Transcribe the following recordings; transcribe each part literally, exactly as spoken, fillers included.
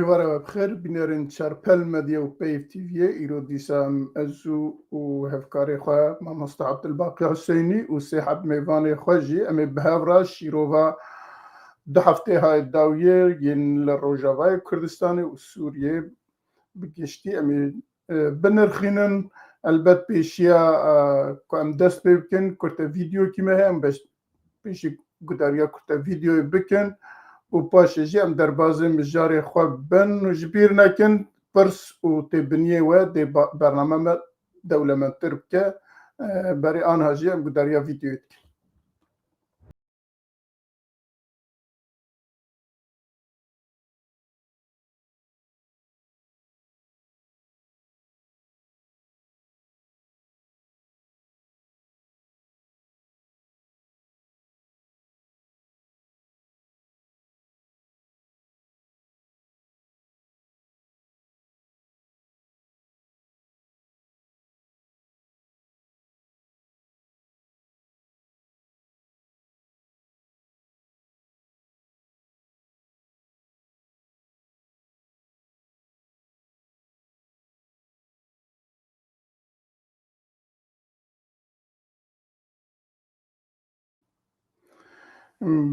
Êvara we bi xêr, bînerên Çarpel Medya û Peyv T V'yê. Îro dîsa em ez û, û hevkarê xwe Mamoste Abdulbaqî Huseynî û sê heb mêvanê xwe jî em ê bi hev re şîrova du heftê hayê dawiyê yên li Rojavayê Kurdistanê û Sûriyê bi giştî em ê, e, binirxînin. Elbet pêşiya, e, ku em dest pê bikin, kurte vîdeokî me heye, em beş-, pêşî gudariya kurte vîdeoyê bikin û paşê jî em derbazê mijarê xwe bin û ji bîr nekin, pirs û têbiniyê we dê ba-, bername me dewlemendtir bike. E, berê anha jî em gudariya vîdeoyê dikin.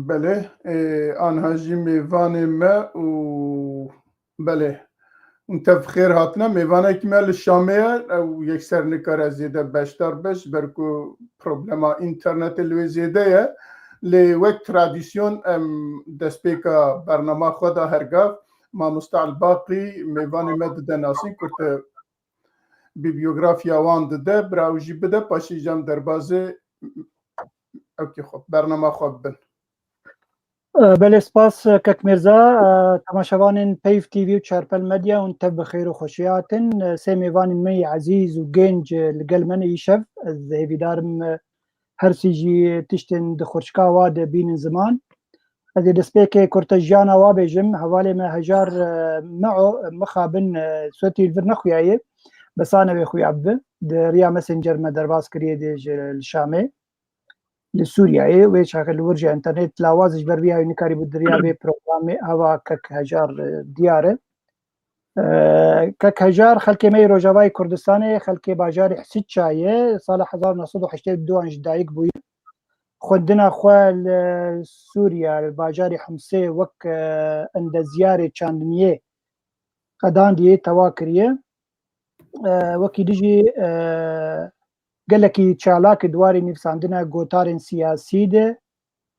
Belê, e, anha jî mêvanê me û belê. Hûn tev xêr hatine. Mêvanekî me li Şamê ye. Ew yekser nikare zêde beşdar be, ji ber ku problema înternetê li wê zêde ye. Lê wek tradîsyon em destpêka bernama xwe de her gav Mamoste Elbaqî mêvanê me dide nasîn, kurte bîbyografiya wan dide, bira ew jî bide, paşê jî em derbazê ewkê xwe, bernama xwe bibin. Belê, spas, kek Mirza. Temaşevanên Peyv T V û Çarpel Medya, hûn tev bi xêr û xweşiyê hatin. Sê mêvanên me yê ezîz û genc li gel me ne îşev. Ez hêvîdar im her sî jî tiştên di xurçika wa de bînin ziman. Ez ê destpêkê kurte jiyana wa bêjim. Hevalê me Hejar, e, Meo, mixabin, e, Swetî li vir nexuyaye. Besa newê xuya bibe. Di riya Messenger me derbas kiriye dê ji, li Şamê, li Sûriyeyê. Wê çaxê li wir jî internet lawaz e, ji ber vî yayê nikarîbû di riya vê programê heva kek Hejar, e, diyar e. E, kek Hejar xelkê me yê Rojavayê Kurdistanê, xelkê bajarê Hisiça ye. Sala hezar û neh sed û heştê û du an ji dayik bûye. Xwendina xwe li Sûriye, li bajarê Himsê wek, e, endezyarê çandiniyê qedandiyê tewa kiriye. E, wekî dî jî, e, gelekî çalak e di warê nivîsandina gotarên siyasî de.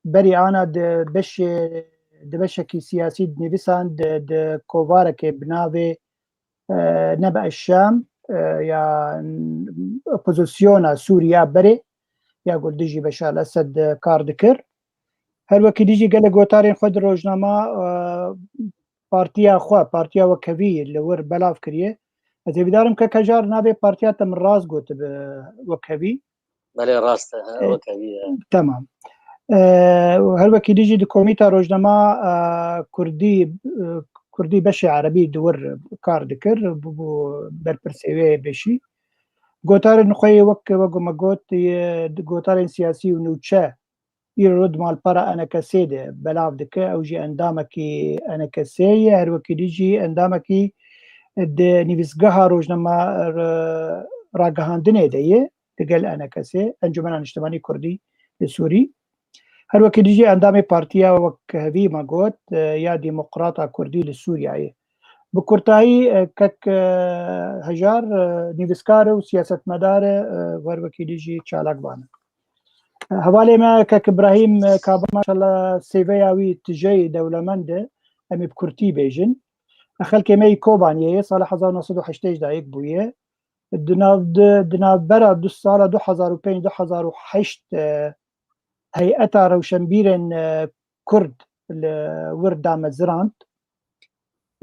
Berî ana di beşê, di beşekî siyasî dinivîsand, di, di kovarekê bi navê, e, Nebe Eşşam, e, ya opozisyona Sûriya berê, ya ku li dijî Beşar el Esed, e, kar dikir. Her wekî dî jî gelek gotarên xwe di rojnama, e, partiya xwe, partiya Wekhevî li wir belav kiriye. Ez hêvîdar im kek Hejar navê partiya te min rast gotibe, Wekhevî. Belê, rast e, he, E, Wekhevî ye. Temam. E, her wekî dî jî di komîta rojnama, e, Kurdî, e, Kurdî beşê Erebî di wir kar dikir, bû, bû berpirsê wê beşî. Gotarên xwe yê wek, wek me got, yê di gotarên siyasî û nûçe îro di malpera E N K S'ê de belav dike. Ew jî endamekî E N K S'ê ye, her wekî dî jî endamekî di nivîsgeha rojnama ra-, ragihandinê de ye, digel E N K S'ê, Encûmena Niştimanî Kurdî li Sûrî. Her wekî dî jî endamê partiya Wekhevî me got, e, ya Demokrata Kurdî li Sûriyeyê. Bi kurtayî, e, kek, e, Hejar, e, nivîskar e û siyasetmedar e, e, her wekî dî jî çalakvan e. E, hevalê me kek Îbrahîm, e, Kaba, maşallah, C V'ya wî tije ye, dewlemend e. Em ê bi kurtî bêjin. E, xelkê me yê Kobaniyê ye, sala hezar û neh sed û heştê ji dayik bûye. Di nav, di, di navbera du sala du hezar û pênc, du hezar û heşt, e, heyeta rewşenbîrên, e, Kurd li wir damezirand.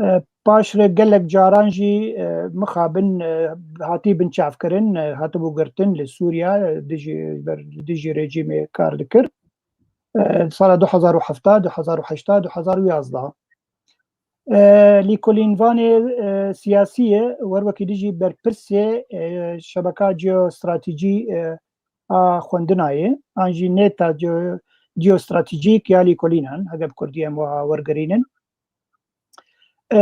E, paşre gelek caran jî, e, mixabin, e, hatî binçavkirin, e, hatibû girtin li Sûriye, e, dijî, ber, dijî rejîmê kar dikir. E, sala du hezar û heft, du hezar û heşt, du hezar û yazdeh. E, lîkolînvanê, e, siyasî ye, wer wekî dî jî berpirsê, e, şebeka jeostratejî, e, a xwendina ye, an jî neta jeo-, jeostratejîk ya lîkolînan, heke bi kurdî em wiha wergerînin. E,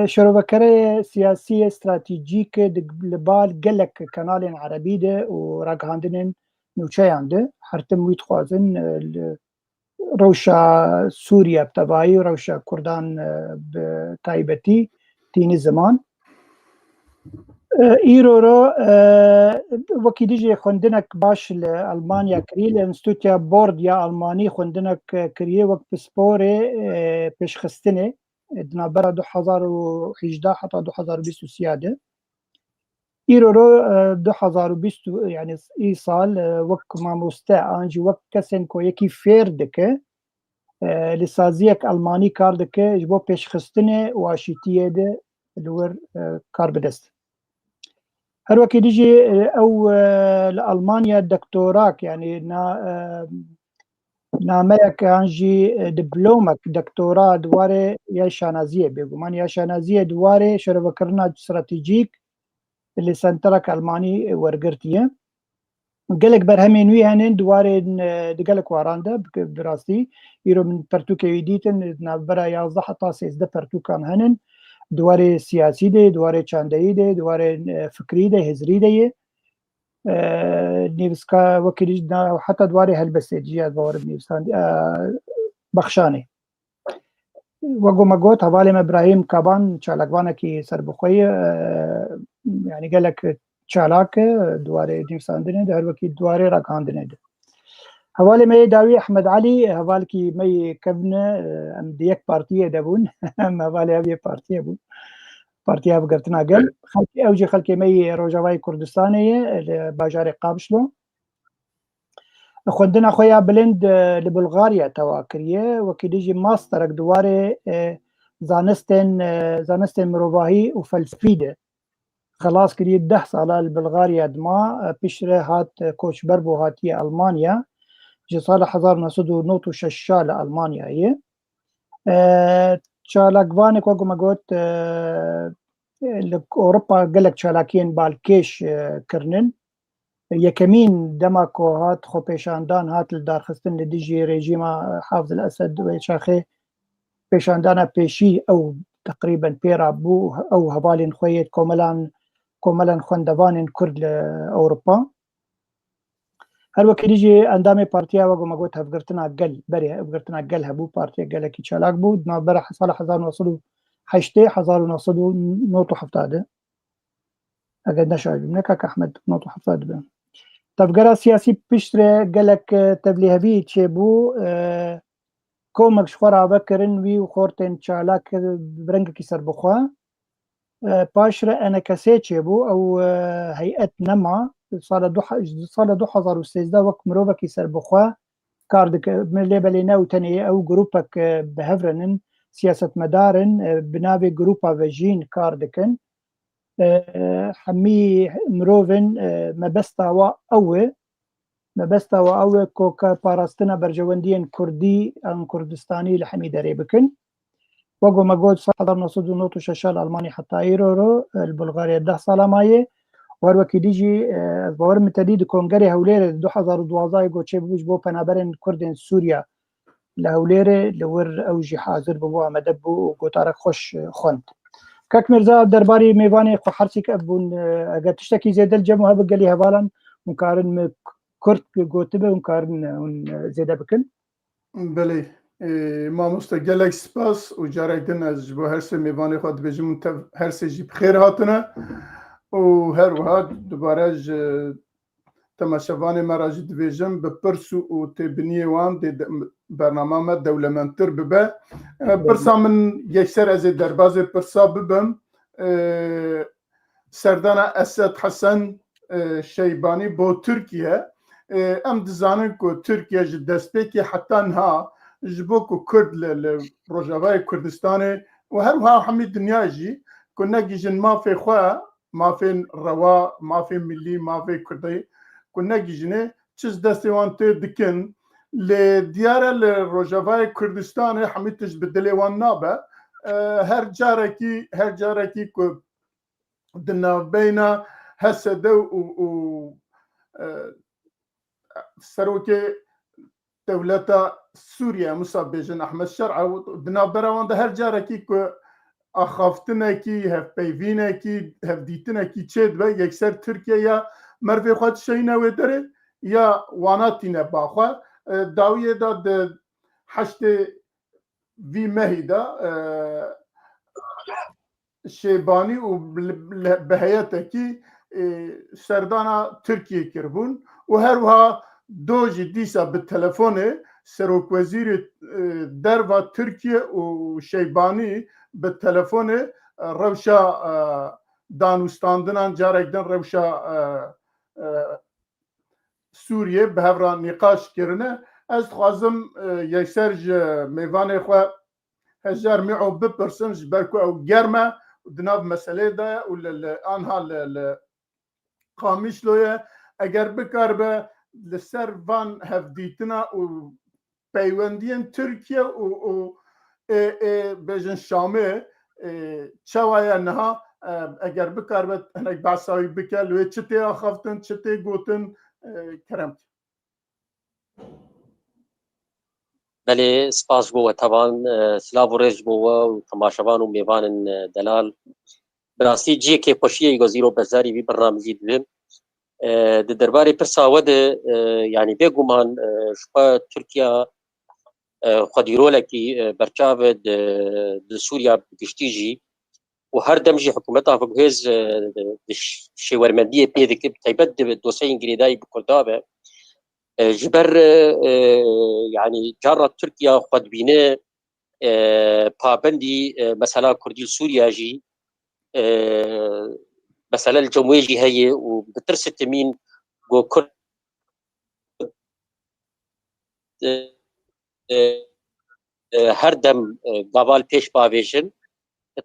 şerovekerê siyasî stratejîk di, li bal gelek kanalên erebî de û ragihandinên nûçeyan de her tim wî dixwazin, e, li rewşa Sûriye bi tevayî û rewşa Kurdan, e, bi taybetî tîni ziman. E, îro ro, e, wekî dijî xwendinek baş li Almanya kirî, li Enstîtuya Bord ya Almanî xwendinek, e, kiriye wek pisporê, e, pêşxistinê, e, di navbera du hezar û hejdeh heta du hezar û bîst û sê de. Îro ro, e, du hezar û bîst, yani îsal, e, wek mamoste an jî wek kesên ku yekî fêr dike, e, li saziyek Almanî kar dike, ji bo pêşxistinê û aşîtiyê de li wir, e, kar bi dest. Her wekî dijî, e, ew, e, li Almanya doktorak, yani na, e, nameyek an jî, e, diplomek doktora di warê ya şanaziyê, bêguman ya şanaziyê di warê şerevekirina stratejîk li senterek Almanî wergirtiye. Gelek berhemên wî henin di warên, e, di gelek waran de, bi, bi rastî, îro min pertûkê wî dîtin, di navbera yazdeh heta sêzdeh pertûkan henin, di warê siyasî de, di warê çandeyî de, di warê, e, fikrî de, hizrî de ye. E, nivîska wekî dî, na, heta di warê helbestê jî ez bawerim nivîsandî, e, bexşanê. Wek ku me got, hevalê me Birahîm Kaban çalakvanekî serbixwe ye, e, yani gelek çalak e, di warê nivîsandinê de, her wekî di warê ragihandinê de. Hevalê me yê dawî Ehmed Elî, hevalkî me yê kevn e, em di yek partiyê de bûn, em hevalê ev yê partiyê bûn. Partiya Hevgirtina Gel. Xelkê, ew jî xelkê me yê Rojavayê Kurdistanê ye, li bajarê Qamişlo. Xwendina xwe ya bilind, e, li Bulgarya tewa kiriye. Wekî dî jî masterek di warê, e, zanistên, e, zanistên mirovahî û felsefî de xilas kiriye. Deh sala li Bulgarya dima, e, piştre hat, e, koçber bû, hatiye Almanya. Ji sala hezar neh sed û nod û şeş li Almanya ye. E, çalakvanek, wek me got, e, li Ewropa gelek çalakiyên balkêş, e, kirinin. Yekemîn dema ku hat xwepêşandan hat li darxistin li dijî rejîma Hafiz el-Esed wê çaxê pêşandana pêşî ew teqrîben pê re bû, ew hevalên xwe yê komelan, komelan xwendevanên Kurd li Ewropa. Her wekî dî jî endamê partiya, wek me got, Hevgirtina Gel, berê Hevgirtina Gel hebû, partiya gelekî çalak bû, di navbera sala hezar neh sed û heştê, hezar neh sed û nod û heft de. Eger neşaş bim, ne kak Ehmed, nod û heft dibe. Tevgera siyasî piştre gelek, e, tevlîhevî çêbû, e, komek ji xwe ravekirin, wî û xortên çalak, e, bi rengekî serbixwe. E, paşre E N K S çêbû, ew, e, heyet nema, sala du, sala du hezar û sêzdeh wek mirovekî serbixwe kar dike. Lê belê ne ew tenê ye, ew grûpek, e, bi hev re nin, siyasetmedar in, e, bi navê grûpa Vejîn kar dikin. E, hemî mirovin, e, mebesta wa ew e. Mebesta wa ew e ku ke parastina berjewendiyên Kurdî an Kurdistanî li hemî derê bikin. Wek ku me got, sala hezar neh sed û nod û şeş li Almanî heta îro ro, e, li Bulgarya deh sala maye. Û her wekî dî jî, e, ez bawer im te dî di Kongerê Hewlêrê di du hezar û duwazdeh got çêbû ji bo penaberên Kurdên Sûriya li Hewlêrê li wir ew jî hazir bûbû, amade bû û gotarek xweş, e, xwend. Kak Mirza, derbarî mêvanê xwe hersîk ev bûn, e, eger tiştekî zêde li cem we hebe gelî hevalan hûn karin min kurt gotibe, hûn karin, e, hûn, e, zêde bikin. Belê. E, mamoste, gelek spas û carek din ez ji bo her sê mêvanê xwe dibêjim û tev her sê jî bi xêr hatine û her wiha dubare ji temaşevanê me re jî dibêjim, bi pirs û, û têbiniyê wan dê de, bernama me dewlemendtir bibe. E, pirsa min yekser ez ê derbazê pirsa bibim. E, Serdana Esed Hesen, e, Şeybanî bo Tirkiye. E, em dizanin ku Tirkiye ji destpêkê heta niha ji bo ku Kurd li, li Rojavayê Kurdistanê û her wiha hemî dinya jî ku negihîjin mafê xwe, mafên rewa, mafê milî, mafê Kurdî ku negihîjinê, çi ji destê wan tê dikin. Lê diyar e li Rojavayê Kurdistanê hemî tişt bi dilê wan nabe. E, her carekî, her carekî ku di navbeyna H S D û, û, e, serokê dewleta Sûriye, em wisa bêjin Ehmed Şer'a, di navbera wan de her carekî ku axaftinekî, hevpeyvînekî, hevdîtinekî çêdibe yekser Tirkiye ya mervê xwe dişeyîne wê derê ya wana tîne ba xwe. E, dawiyê de di heştê vî mehî de, e, Şêbanî û bi, bi heyetekî, e, serdana Tirkiyê kiribûn û her wiha do jî dîsa bi telefonê serokwezîrê, e, derva Tirkiye û Şêbanî bi telefonê, e, rewşa, e, danûstandinan carek din rewşa, e, e, Sûriyê bi hev re nîqaş kirine. Ez dixwazim, e, yekser ji mêvanê xwe Hejar Mîo bipirsim, ji ber ku ew germ e û di nav meseleyê de ye û li, li anha li, li Qamişlo ye. Eger bikaribe li ser van hevdîtina û peywendiyên Tirkiye û, û ê, ê, bêjin Şamê, ê, çawa ye niha, e, eger bikaribe hinek behsa wî bike, li wê çi tê axaftin, çi tê gotin, e, kerem. Belê, spas ji bo we tevan, e, silav û rêz ji bo we û temaşevan û mêvanên, e, delal. Bi rastî cihê kêfxweşiyê ku ez îro beşdarî vî bernamijî dibim. E, di derbarê pirsa we de, e, yanî bêguman, e, ji xwe Tirkiya, e, xwedîrolekî, e, berçav e di, di Sûriya bi giştî jî û her dem jî hikûmeta xwe guhêz, e, di ş-, şêwermendiyê pê dike, bi taybet di dosyayên girêdayî bi Kurda ve. E, ji ber, e, e, yanî carna Tirkiya xwe dibîne, e, pabendî, e, mesela Kurdî li Sûriya jî, e, mesele li cem wê jî heye û bi tirse timîn ku Kurd, e, e, e, her dem, e, gava li pêş bavêjin.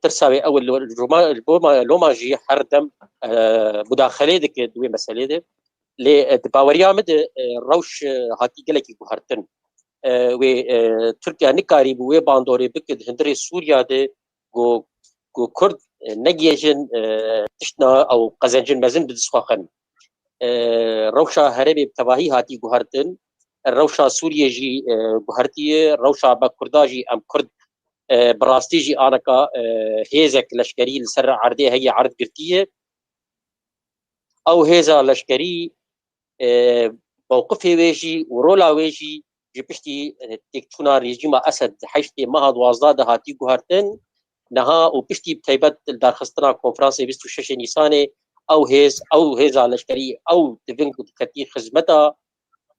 Tirsa wê ew li, li Roma-, li Boma-, Loma jî her dem, e, mudaxelê dike di wê meselê de. Lê, e, di baweriya min de, e, rewş, e, hatî gelekî guhertin. E, wê, e, Tirkiye nikarî bi wê bandorê bike di hundirê Sûriya de ku, ku Kurd, e, negihêjin, e, tiştna ew qezencin mezin bi dest xwe xin. E, rewşa herêmê bi tevahî hatî guhertin. Rewşa Sûriyê jî, e, guhertiye. Rewşa me Kurda jî em Kurd, e, bi rastî jî aneka, e, hêzek leşkerî li ser erdê heye, erd girtiye. Ew hêza leşkerî, e, mewqifê wê jî û rola wê jî ji piştî, e, têkçûna rejîma Esed heştê meha duwazdeh de hatî guhertin. Niha û piştî bi taybet li darxistina konferansê bîst û şeş Nîsanê ew hêz, ew hêza leşkerî, ew divin ku diketî xizmeta,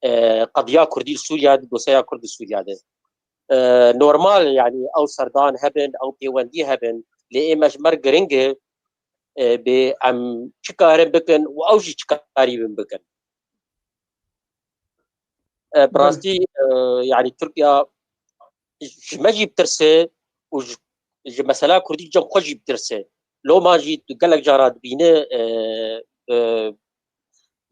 e, qediya Kurdî li Sûriya de, dosyaya Kurd li Sûriya de. E, normal, yanî ew serdan hebin, ew pêwendî hebin, lê ê me ji me re giring e, e, bê em çi karin bikin û ew jî çi karîbin bikin. E, bi rastî, e, yanî Tirkiya ji me jî bitirse û ji, ji mesela Kurdî cem xwe jî bitirse. Loma jî tu gelek cara dibîne, e, e,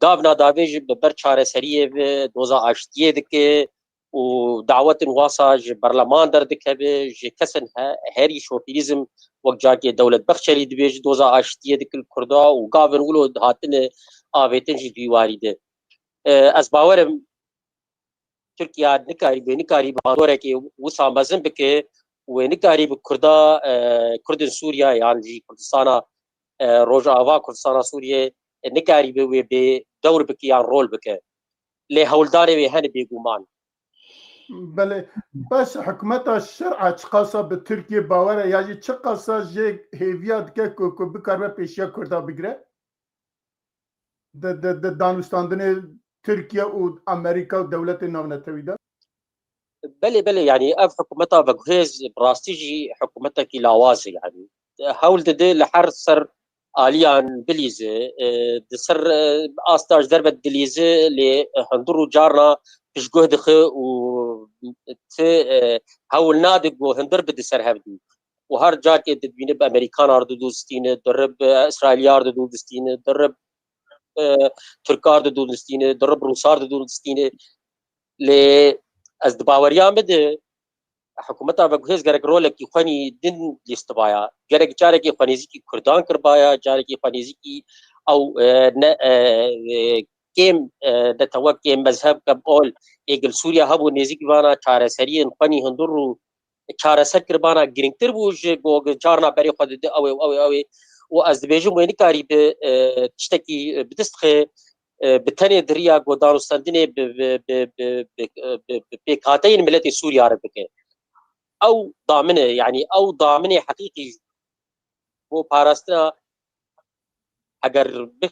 gavna davê jî bi ber çareseriyê ve doza aştiyê dike û dawetin wasa ji berleman derdikeve, ji kesên he-, herî şofînîzm wek carkê Dewlet Bexçelî dibêje doza aştiyê dike li Kurda û gavin wilo hatine avêtin jî di wî warî de. E, ez bawer im Tirkiya nikarî, wê nikarî bi bandorekê wisa mezin bike û wê nikarî bi Kurda, e, Kurdên Sûriya yan jî Kurdistana, e, Rojava, Kurdistana Sûriyê, e, nikarî bi wê bê dewr bike yan rol bike. Lê hewldanê wê hene bêguman. Belê, baş hikûmeta şer'a çiqasa bi Tirkiye bawer e ya jî çiqasa jê hêviya dike ku, ku bikaribe pêşiya Kurda bigire? Di, di, di danûstandinê Tirkiye û Amerîka û dewletên navnetewî de? Belê, belê, yanî ev hikûmeta veguhêz bi rastî jî hikûmetekî lawaz e, yanî hewl dide li her ser aliyan bilîze, e, di ser, e, asta ji derve dilîze, lê hundir û carna piştguh dixe û ti, e, hewl nade ku hundir bide ser hevdû. Û her carkê dibîne bi Amerîkanar didû distîne, dirib, e, Îsraîliyar didû distîne, dirib, e, Tirkar didû distîne, dirib Rûsar didû distîne. Lê ez di baweriya min de hikûmeta veguhêz gerek rolekî xwenî din lîstivaya. Gerek carekê xwe nêzîkî Kurdan kirbaya, carekê xwe nêzîkî ew, e, ne, e, e, kêm, e, netewe, kêm mezheb, kêm ol ê gil Sûriya hebû nêzîkî vana çareseriyên xwenî hundir û çareser kiribana girîngtir bû ji ku carna berê xwe dide ew ê û ew ê ew ê û ez dibêjim wê nikarî bi, e, tiştekî, e, bi dest xê, e, bi tenê di riya ku danûstendinê bi, bi, bi, bi, bi, e, bi, bi pêkhateyên miletê Sûriya re bike. Ew damin e, yanî ew daminê heqîqî ji bo parastina, eger bi-,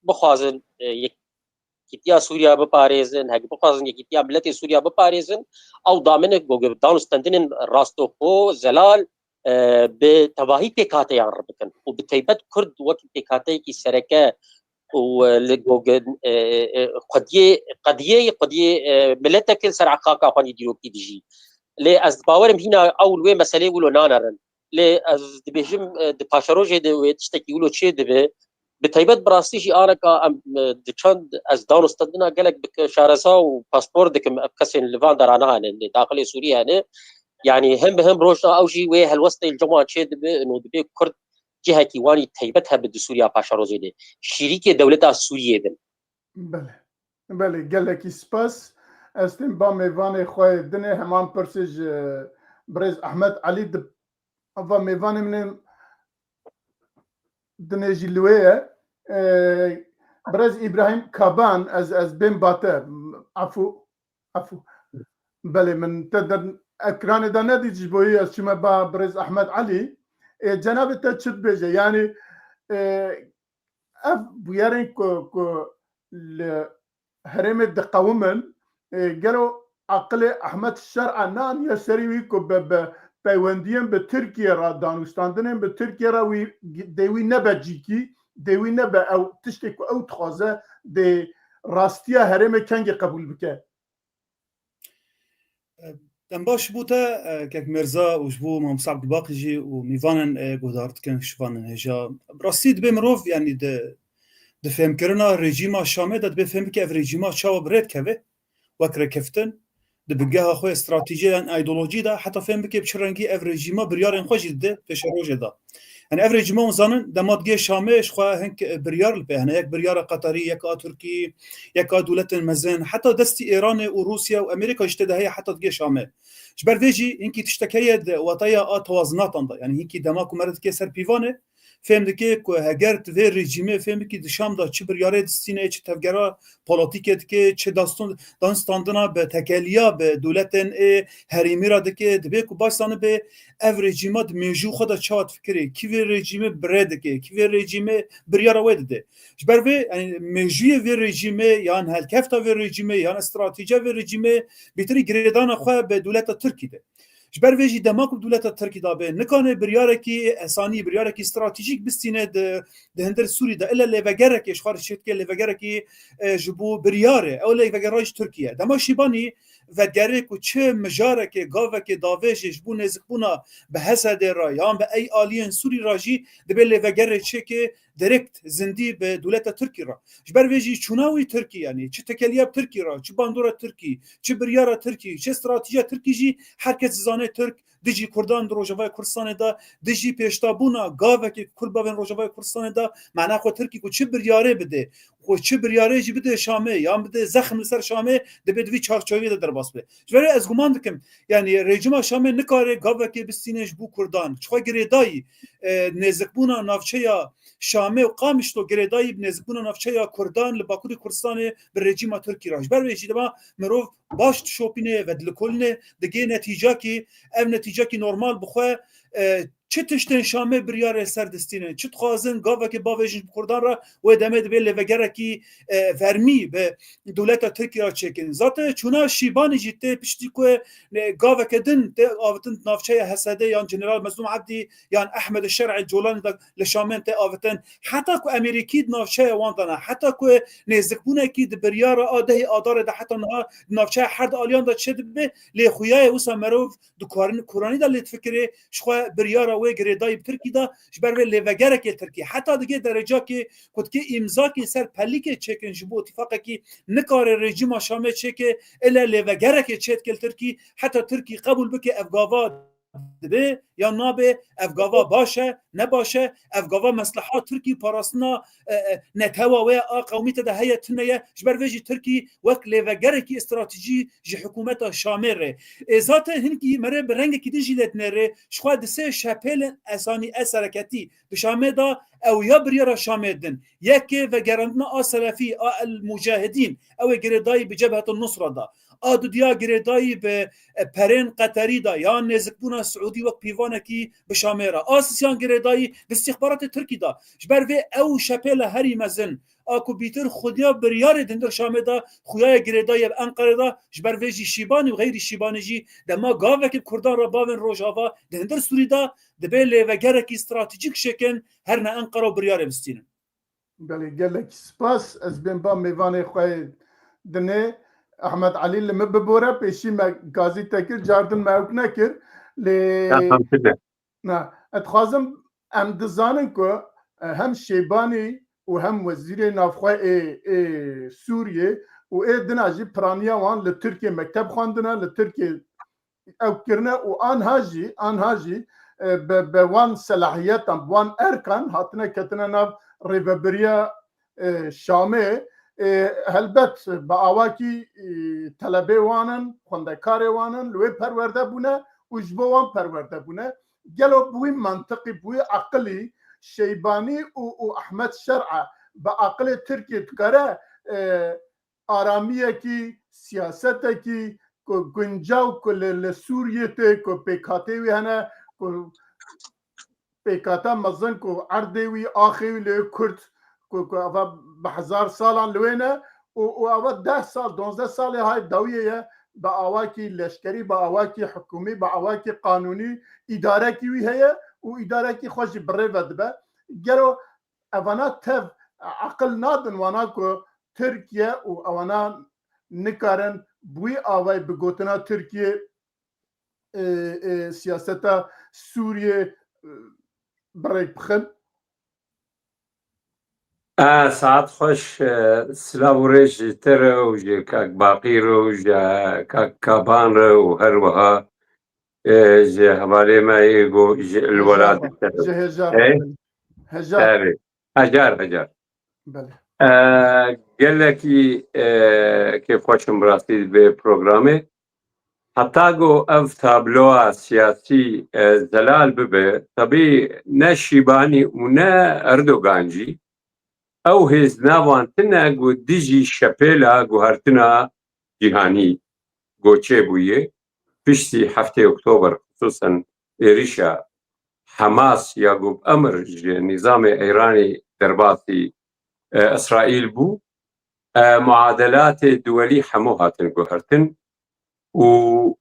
bixwazin, e, yekîtiya Sûriya biparêzin, hek bixwazin yekîtiya miletê Sûriya biparêzin, ew damin e ku danûstendinên rastoxo, zelal, e, bi tevahî pêkhateyan re bikin û bi taybet Kurd wekî pêkhateyekî sereke û, e, li go-, e, e, e, qediyê, qediyê, qediyê, e, miletek li ser xaka xwe nî dîrokî dijî. Lê ez bawerim hîna ew li wê meselê wilo nanerin. Lê ez dibêjim, e, di paşerojê de wê tiştekî wilo çê dibe. Bi taybet bi rastî jî aneka em, e, di çend ez danûstendina gelek bi ke-, şareza û paspor dikim ev kesên li van dera nahene, li daxilê Sûriyê hene. Yanî him bi him rojna ew jî wê helwestê li cem wan çê dibe, û dibê Kurd cihekî wanî taybet hebe di Sûriya paşerojê de. Şîrîkê dewleta Sûriyê bin. Belê. Belê, gelekî spas. Ez tên ba mêvanê xwe yê dinê heman pirsê ji birêz Ehmed Elî di, va mêvanê min ê dinê jî li wê ye. Ee, birêz Îbrahîm Kaban, ez, ez bên ba te. Efû, efû. Belê, min te der ekranê de nedît, ji bo yî ez çûme ba birêz Ehmed Elî. Ee, cenabê te çi dibêje? Yanî, ee, ev bûyerên ku, ku li herêmê diqewimin, e, gelo aqilê Ehmed Şer'a naniye serî wî ku bi, bi peywendiyên bi Tirkiye re, danûstandinên bi Tirkiye re wî, dê wî nebe cîkî, dê wî nebe ew tiştê ku ew dixwaze, dê rastiya herêmê kengê qebûl bike? Dem baş bû te, e, kek Mirza û ji bo Mamoste Abdulbaqî jî û mîvanên, e, guhdar dikin, şivanên hêja. Bi rastî dibê mirov, yanî di, di fêmkirina rejîma Şamê de dibê fêm bike ev rejîma çawa bi rê dikeve, wek rêkeftin, di bingeha xwe ya stratejî yan îdeolojî de, heta fêm bike bi çi rengî ev rejîma biryarên xwe jî dide pêşerojê de. Yanî ev rejîma hûn zanin, dema digê Şamê ji xwe hin, e, biryar li pê hene. Yek biryara Qeterî, yek a Tirkî, yek a dewletên mezin, heta destî Îranê û Rûsya û Amerîka jî tê de heye heta digê Şamê. Ji ber vê jî hinkî tiştek heye di wateya a tewazinatan de. Yanî hinkî dema ku mere dike ser pîvanê, fêm dike ku heger tu vê rejîmê fêm bikî di Şam de çi biryarê distîne, çi tevgera polotîkê dike, çi daston-, danûstandina bi tekeliya bi dewletên ê herêmî re dike, dibê ku baş zanibe ev rejîma di mêjû xwe de çawa difikirê, kî vê rejîmê bi rê dike, kî vê rejîmê biryara wê dide. Ji ber vê, yanî mêjûyê vê rejîmê yan helkefta vê rejîmê yan stratejiya vê rejîmê bêtirî girêdana xwe bi dewleta Tirkî de. Ji ber vê jî dema ku dewleta Tirkî de be, nikane biryarekî esanî, biryarekî stratejîk bistîne di, di hundir Sûrî de. Ile lêvegerekê ji xwe re çêdike, lêvegerekî, e, ji bo biryarê. Ew lêvegera ji Tirkî ye. Dema Şîbanî vedigerê ku çi mijarekê, gavekê davêjê ji bo nêzikbûna bi H S D'ê re yan bi ey aliyên Sûrî re jî dibê lêvegerê çêke direkt zindî bi dewleta Tirkî re. Ji ber vê jî çûna wî Tirkî, yanî çi tekeliya bi Tirkî re, çi bandora Tirkî, çi biryara Tirkî, çi stratejiya Tirkî jî her kes dizane Tirk dijî Kurdan di Rojavaya Kurdistanê de, dijî pêştabûna gavekê Kurd bavên Rojavaya Kurdistanê de, mana xwe Tirkî ku çi biryarê bide, ku çi biryarê jî bide Şamê, yan bide zexm li ser Şamê, dibe di vî çarçoveyê de derbas be. Ji ber vê ez guman dikim, yanî rejîma Şamê nikare gavekê bistîne ji bo Kurdan. Çi xwe girêdayî, e, nêzikbûna navçeya Şamê û Qamişlo girêdayî bi nêzikbûna navçeya Kurdan li Bakurê Kurdistanê bi rejîma Tirkî re. Ji ber vê jî dema mirov baş dişopîne, vedilikolîne, digê netîcakî, ev netîcakî normal bi xwe, e, çi tiştên Şamê biryarê ser distînin, çi dixwazin gavekê bavêjin ji Kurdan re, wê demê dibê lêvegerekî, e, fermî bi dewleta Tirkî re çêkin. Zaten çûna Şîbanî jî tê piştî ku, e, gaveke din tê avitin navçeya H S D yan General Mezlûm Ebdî yan Ehmed Şer'ê Colanî de li Şamê tê avitin. Heta ku Amerîkî di navçeya wan de ne, heta ku nêzikbûnekî di biryara a dehê Adarê de heta niha di navçeya her di aliyan de çêdibe, lê xuyayê wisa merov di kuran-, kuranî de lê difikirê, ji xwe biryara wê girêdayî bi Tirkî de, ji ber vê lêvegerekê Tirkî. Heta digê derecakê ku dikê îmzakê ser pelîkê çêkin ji bo îtîfaqekî nikare rejîma Şamê çêke, ile lêvegerekê çêdike li Tirkî, heta Tirkî qebûl bike ev gava dibe ya nabe, ev gava baş e, ne baş e, ev gava mesleha Tirkî parastina, e, e, netewa wê a qewmî te de heye, tune ye, ji ber vê jî Tirkî wek lêvegerekî stratejî ji hikûmeta Şamê re. Ê, zaten hinkî mere bi rengekî din jî lê dinêre, ji xwe di sê şepêlên esanî e sereketî di Şamê de ew ya biryara Şamê din. Yekê vegerandina a selefî, a el Mucahidîn, ew ê girêdayî bi Cebhetin Nusra de. A dudiya girêdayî bi, e, perên Qeterî de, ya nêzikbûna Siûdî wek pîvanekî bi Şamê re. A sisiyan girêdayî bi istîxbaratê Tirkî de. Ji ber vê ew şepêla herî mezin, a ku bîtir xudiya biryarê di hundir Şamê de, xuya ye girêdayî bi Enqerê de, ji ber vê jî Şîbanî û xeyrî Şîbanî jî dema gavekî Kurdan re bavên Rojava di hundir Sûrî de, dibe lêvegerekî stratejîk şekin, herne Enqera û biryarê bistînin. Belê, gelek spas. Ez bên ba mêvanê xwe dinê. Ehmed Elî li min bibore, pêşî me gazî te kir, cardin me ewk nekir. Lê Ya, tamam, tine. Na, ez dixwazim, em dizanin ku, e, hem Şêbanî û hem Wezîrê Navxwe ê, ê Sûriyê û ê dina jî piraniya wan li Tirkiyê mekteb xwendine, li Tirkiyê ew kirine û anha jî, anha jî, e, bi, bi wan selahiyetan, bi wan erkan hatine ketine nav rêvebiriya, e, Şamê. E, helbet bi awakî, e, telebê wan in, xwendekarê wan in, li wê perwerde bûne û ji bo wan perwerde bûne. Gelo bi wî mantiqî, bi wî aqilî Şeybanî û, û Ehmed Şer'a bi aqilê Tirkiyê dikare, e, aramiyekî, siyasetekî ku guncaw ku li, li Sûriyê tê, ku pêkhatê wî hene, ku pêkhata mezin ku erdê wî, axê wî li Kurd, ku, ku eva bi hezar salan li wê ne, û, û eva deh sal, duwazdeh salê hay dawiyê ye, bi awakî leşkerî, bi awakî hikûmî, bi awakî qanûnî îdarekî wî heye û îdarekî xwe jî bi rê ve dibe. Gelo evana tev aqil nadin wana ku Tirkiye û ewana nikarin bi wî avayî bi gotina Tirkiye, e, e, siyaseta Sûriye, e, bi rêk bixin? E, saet xweş, e, silav û rêz ji te re û ji kak Baqî re û ji kak Kaban re û her wiha, e, ji hevalê me yê ku ji li Hejar welat re, ji Hejar re, Ey? Hejar. Erê. Hejar, Hejar. Belê. E, gelekî, e, kêfxweş im rastî vê programê. Heta ku ev tabloya siyasî, e, zelal bibe, tebî ne Şîbanî û ne Erdogan jî, ew hêz navan tine ku dijî şepêla guhertina cîhanî goçê bûye. Piştî heftê Oktober, xisûsen êrîşa Hamas ya ku bi emir ji nîzamê Îranê derbasî, e, Îsraîl bû, e, muadelatê duwelî hemû hatin guhertin û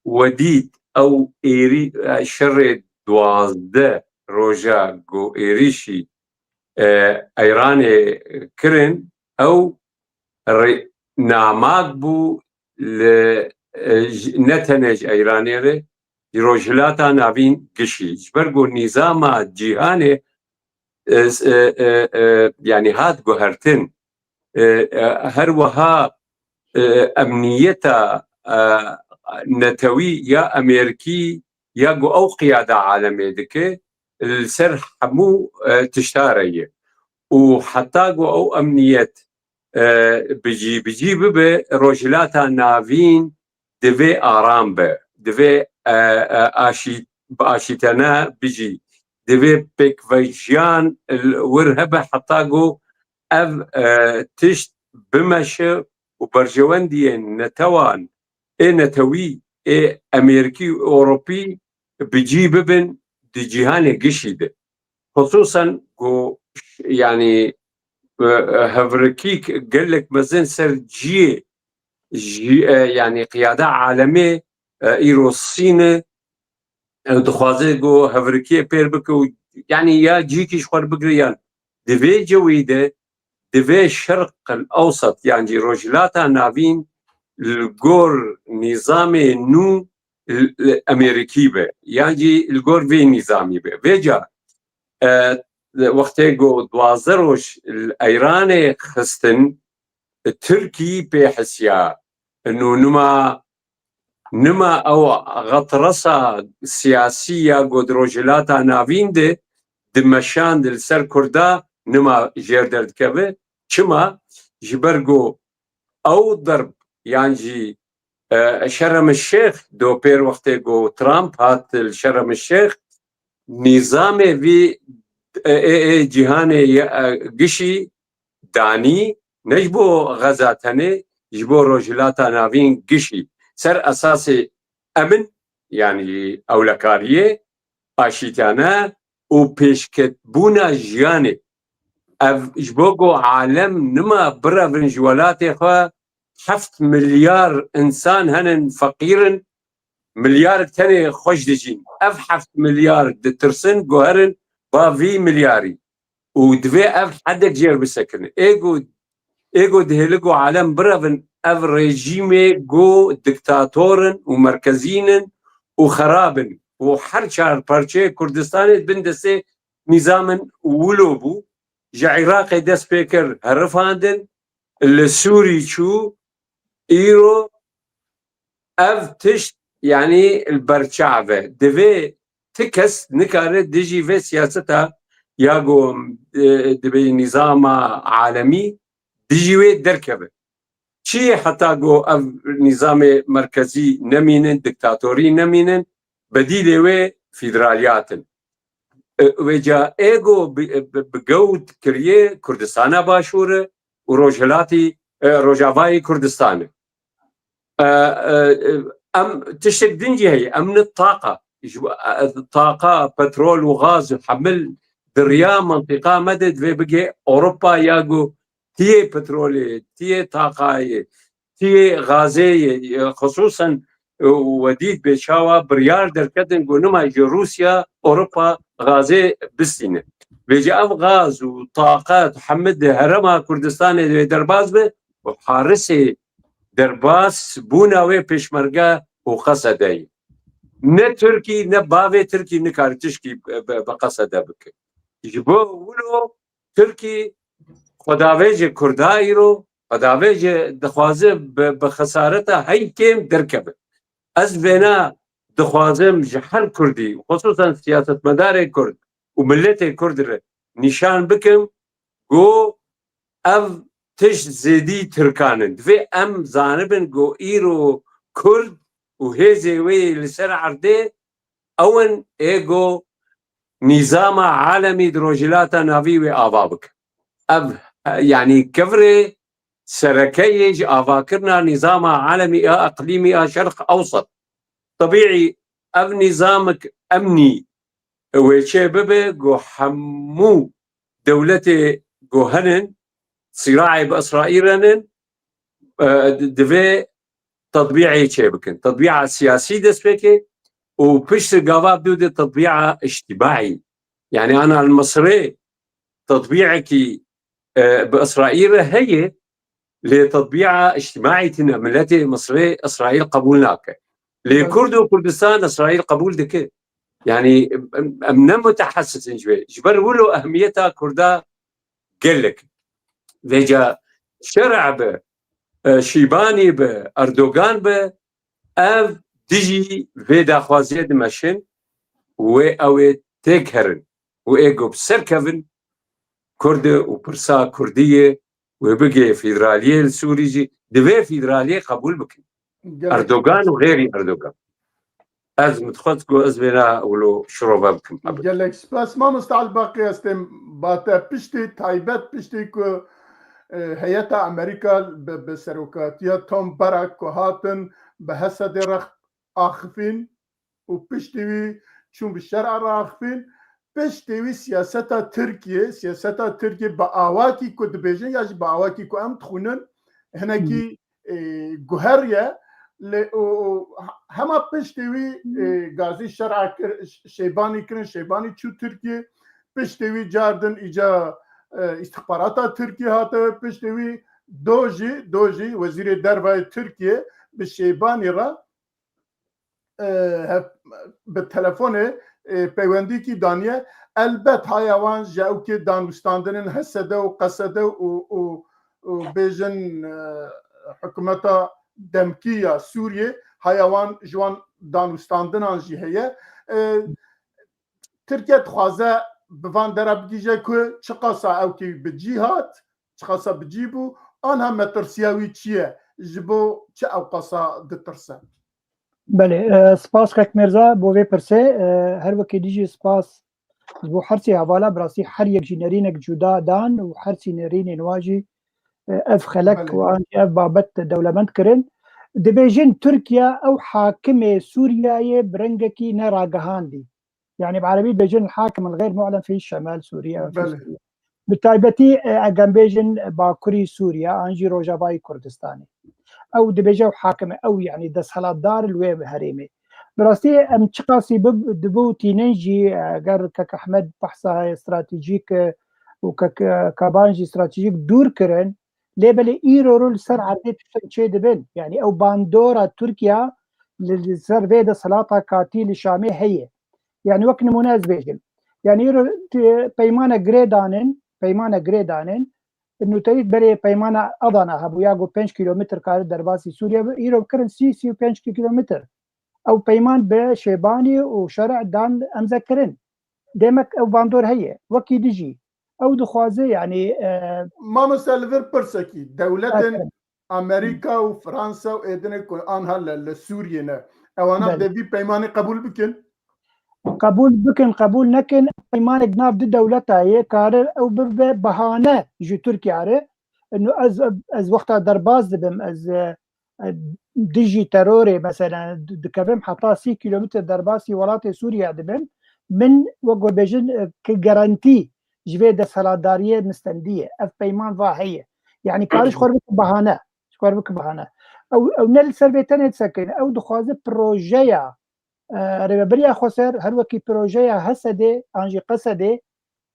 we dît ew êrî, e, şerê duwazdeh roja ku êrîşî, e, Îranê kirin, ew rê-, namak bû li, e, ji, ne tenê ji Îranê re, ji Rojhilata Navîn gişî. Ji ber ku nîzama cîhanê, e, s-, e, e, e, yanî hat guhertin, e, e, her wiha, e, emniyeta, e, netewî ya Amerîkî ya ku ew qiyada alemê dike, li ser hemû, e, tişta re ye. Û heta ku ew emniyet, e, bi cî, bi cî bibe, Rojhilata Navîn divê aram be, divê, e, e, aşî-, bi aşîtene bijî, divê pêkvejiyan l-, wir hebe heta ku ev, e, tişt bimeşe û berjewendiyên netewan, ê netewî, ê Amerîkî û Ewropî bi cî bibin di cîhanê gişî de. Xisûsen ku, yanî, e, e, hevrikî gelek mezin ser ciyê jî, e, yanî qiyada alemê, e, îro Sîn e, e, dixwaze ku hevrikiyê pêr bike û, yanî, ya cîkî ji xwe bigire yan. Di vê cewî de divê Şerq el Ewsat, yan jî Rojhilata Navîn, li gor nîzamê nû, e, Amerîkî be, yan jî li gor vê nîzamî be. Vêca, e, wextê ku duwazdeh roj li Îranê xistin, Tirkî pê hisiya nûnima Nima ew xetresa siyasî ya ku di Rojhilata Navîn de dimeşand li ser Kurda nima jêr derdikeve. Çima? Ji ber ku ew derb yan jî, e, Şerem Şêx, do pêr wextê ku Trump hat li Şerem Şêx, nîzamê vî, e, ê, ê cîhanê ye, e, gişî danî, ne ji bo Xeza tenê, ji bo Rojhilata Navîn gişî. Ser esasê emin, yanî ewlekariyê, aşîtiyane û pêşketbûna jiyanê. Ev ji bo ku alem nima birevin ji welatê xwe, heft milyar însan henin feqîr in, milyarek tenê xweş dijîn. Ev heft milyar ditirsin, guherin ba vî milyarî. Û divê ev hedek jêr bisekine. Ê ku, ê ku dihêli ku alem birevin, ev rejîmê ku diktator in û merkezîn in û xerab in. Û her çar parçeyê Kurdistanê bin destê nîzam in wilo bû. Ji Iraqê dest pê kir, herifandin, li Sûrî çû, îro ev tişt, yanî li ber çav e. Divê ti kes nikare dijî vê siyaseta ya ku, e, dibê nîzama alemî dijî wê derkeve. Çi heta ku ev nîzamê merkezî nemînin, diktatorî nemînin, bedîlê wê fîderaliyat in. E, vêca ê ku bi, bi, bi gewt kiriye Kurdistana Başûr e û Rojhilatî, e, Rojavayê Kurdistan e. E, e, e, em tiştek din jî heye, em ne taqa. Ji bo, e, taqa, petrol û gaz û hemil di riya mentiqa me de divê bigê Ewropa ya ku tiyê petrolê, tiyê taqayê, tiyê gazê ye, e, xisûsen, e, we dît bê çawa biryar derketin ku nima ji Rûsya, Ewropa gazê bistîne. Vêca ev gaz û taqet hemî di herêma Kurdistanê divê derbas be û harisê derbas bûna wê pêşmerge û Qesede ye. Ne Tirkî, ne bavê Tirkî nikare tişkî bi, bi, bi Qesede bike. Ji bo wilo Tirkî xwedavêjê Kurda îro, xwedavêjê dixwaze bi, bi xesareta hey kêm derkeve. Ez vêna dixwazim ji her Kurdî, xisûsen siyasetmedarê Kurd û miletê Kurd re nîşan bikim ku ev tişt zêdî Tirkan in. Divê em zanibin ku îro Kurd û hêzê wê yê li ser erdê ew in ê ku nîzama alemî di Rojhilata Navî wê ava bike. Ev, e, yanî kevirê sereke yê ji avakirina nîzama alemî a eqlîmî a Şerq Ewsat. Tebîî ev nîzamek emnî wê çê bibe ku hemû dewletê ku henin sîraê bi Îsraîl henin, e, di-, divê tetbîê çê bikin. Tetbîa siyasî dest pê ke û pişt gava bi dû de tetbîa îctimaî. Yanî ana li Misirê tetbîekî, e, bi Îsraîl re heye, lê tetbîa îctimaî tine. Miletê Misirê Îsraîl qebûl nake. Lê Kurd û Kurdistan Îsraîl qebûl dike. Yanî em, em ne mutehessis in ji wê. Ji ber wilo ehmiyeta Kurda gelek. Vêca şer'a be, e, Şîbanî be, Erdogan be, ev dijî vê daxwaziyê dimeşin, wê ew ê têk herin û ê ku bi ser kevin Kurd e û pirsa Kurdî ye, wê bigê federaliyê li Sûrî jî, divê federaliyê qebûl bikin. Gelek Erdogan û xêrî Erdogan. Ez min dixwest ku ez vêna wilo şirove bikim. Gelek spas. Mamosta Elbaqî, ez têm ba te piştî taybet, piştî ku, e, heyeta Amerîka bi, bi serokatiya Tom Barak ku hatin bi Hesedê re axifîn û piştî wî çûn bi şer'a re axifîn, piştî wî siyaseta Tirkiye, siyaseta Tirkiye bi awakî ku dibêjin ya jî bi awakî ku em dixwînin, hinekî, e, guheriye, lê û, û hema piştê wî, e, gazî şer'a kir, Ş-, Şeybanî kirin, Şeybanî çû Tirkiye, piştê wî cardin îca, e, îstixbarata Tirkiye hate, piştê wî do jî, do jî wezîrê dervayê Tirkiye bi Şeybanî re, e, hev-, bi telefonê, e, peywendîkî daniye. Elbet haya wan ji ewkê danûstandinên Hesede û Qesede û, û, û bêjin, e, hikûmeta demkî ya Sûriyê haya wan ji wan danûstandinan jî heye. E, Tirkiye dixwaze bi van dera bigihîje ku çiqasa ew kê bi cî hat, çiqasa bi cî bû, anha metirsiya wî çi ye? Ji bo çi ew qasa ditirse? Belê, e, spas Kek Mirza bo vê pirsê. E, her wekî dî jî spas ji bo her sê hevala, bi rastî her yek jî nerînek cuda dan û her sê nerînên wan jî, e, ev xelek Belê. û an jî ev babet dewlemend kirin. Dibêjin Tirkiye ew hakimê Sûriyeyê bi rengekî neragihandî. Yani bi erebî dibêjin hakim el xeyr mu'len fî şemal Sûriye, fî Belê. Sûriye. Bi taybetî, e, egem bêjin bakurî Sûriye an jî rojavayî Kurdistanê. Ew dibêje ew hakim e, ew yani desthilatdar li wê herêmê. Bi rastî em çiqasî bib-, dibû tînin jî, eger Kek Ehmed behsa stratejîk, e, û Kek, e, Kaban jî stratejîk dûr kirin, lê belê îro ro li ser erdê tiştin çê dibin. Yani ew bandora Tirkiye li, li ser vê desthilata katî li Şamê heye. Yani wek nimûne ez bêjim. Yani îro ti-, peymane girê danin, peymane girê danin, nûteyî berê peymana Adana hebû ya ku pênc kilometr kare derbasî Sûriye bi, îro kirin sî, sî û pênc kilometr. Ew peyman bi Şêbanî û Şer'dan emze kirin. Demek ew bandor heye. Wekî dijî. Ew dixwaze yani, e, Mamoste, li vir pirsekî. Dewletên Aferin. Amerîka û Fransa û êdinê ku anha li, li Sûriyê ne. Ewana Belê. dê vî peymanê qebûl bikin. Qebûl bikin, qebûl nekin, peymanek nav di dewleta yê kare ew bibe bahane ji Tirkiye re. Ino ez, ez wexta derbas dibim, ez, e, e, dijî terorê mesela di-, dikevim heta sî kilometr derbasî welatê Sûriye dibim. Min wek we bêjin, e, ki garantî ji vê desthilatdariyê min stendiye. Ev peyman va heye. Yani karî ji xwe bike bahane. Ji xwe bike bahane. Ew, ew ne li ser vê tenê disekin. Ew dixwaze projeya, e, Rêveberiya Xweser her wekî projeya Hesedê an jî Qesedê,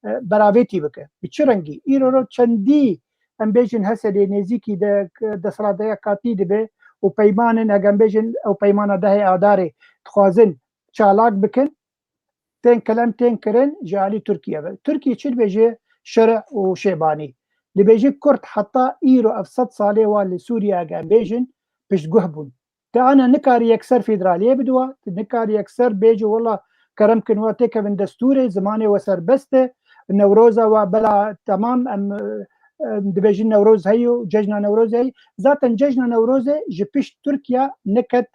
e, beravêtî bike. Bi çi rengî? Îro ro çendî em bêjin Hesedê nêzîkî de, de desthilatdariya katî dibe û peymanin, hege em bêjin ew peymana dehê Adarê dixwazin çalak bikin. Tên kelem tên kirin ji alî Tirkiye ve. Tirkiye çi dibêje? Şer'î û Şêbanî. Dibêje Kurd heta îro ev sed salê wa li Sûriye hege em bêjin piştguh bûn. Te ana nikarî yekser federaliyê bidiwa, tu nikarî yekser bêje wela kerem kin wa têkevin destûrê, zimanê we serbest e, Newroza wa bela temam em, em dibêjin Newroz heye û cejna Newroz heye. Zaten cejna Newrozê ji pişt Tirkiye niket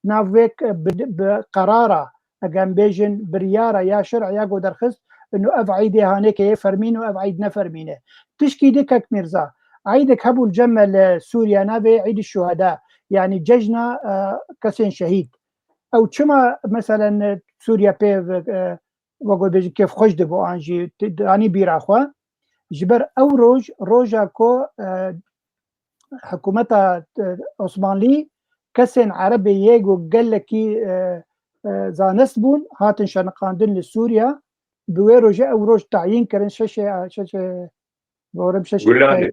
nav vê k-, bi, bi qerara, hege em bêjin biryara ya şer'î ya ku derxist, ino ev eydê hanêkê yê fermîn û ev eyd ne fermîn e. Tişkî di Kek Mîrza, eydek hebû li cem me li Sûriye navê Eyd Şuheda, yani cejna, e, kesên şehîd. Ew çima meselen, e, Sûriye pê, e, wek we bêjin kêfxweş dibû an jî ti-, danî bîra xwe? Ji ber ew roj, roja ku, e, hikûmeta, e, Osmanlî kesên Erebê yê ku gelekî, e, e, zanist bûn, hatin şeniqandin li Sûriye, bi wê rojê ew roj tayîn kirin şeşê, şeşê, borim şeşê, Gulanê.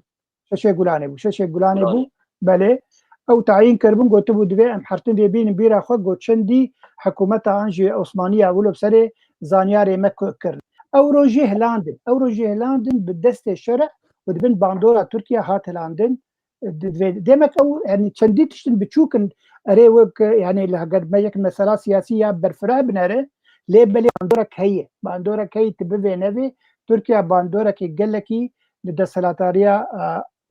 şeşê Gulanê bû, şeşê Gulanê Gulanê. Bû, belê. Ew tayîn kiribûn, gotibû divê em hertin vê bînin bîra xwe, got çendî hikûmeta an jî Osmaniya wilo bi serê zanyarê me ku kirin. Ew rojê hilandin, ew rojê hilandin bi destê şer'î û di bin bandora Tirkiye hat hilandin. Di-, divê-, demek ew, yani çendî tiştin biçûk in, erê wek, yani li heger me yek mesela siyasî ya berfireh binere, lê belê bandorek heye. Bandorek heye tu bivê nevê, Tirkiye bandorekê gelekî li desthilatdariya,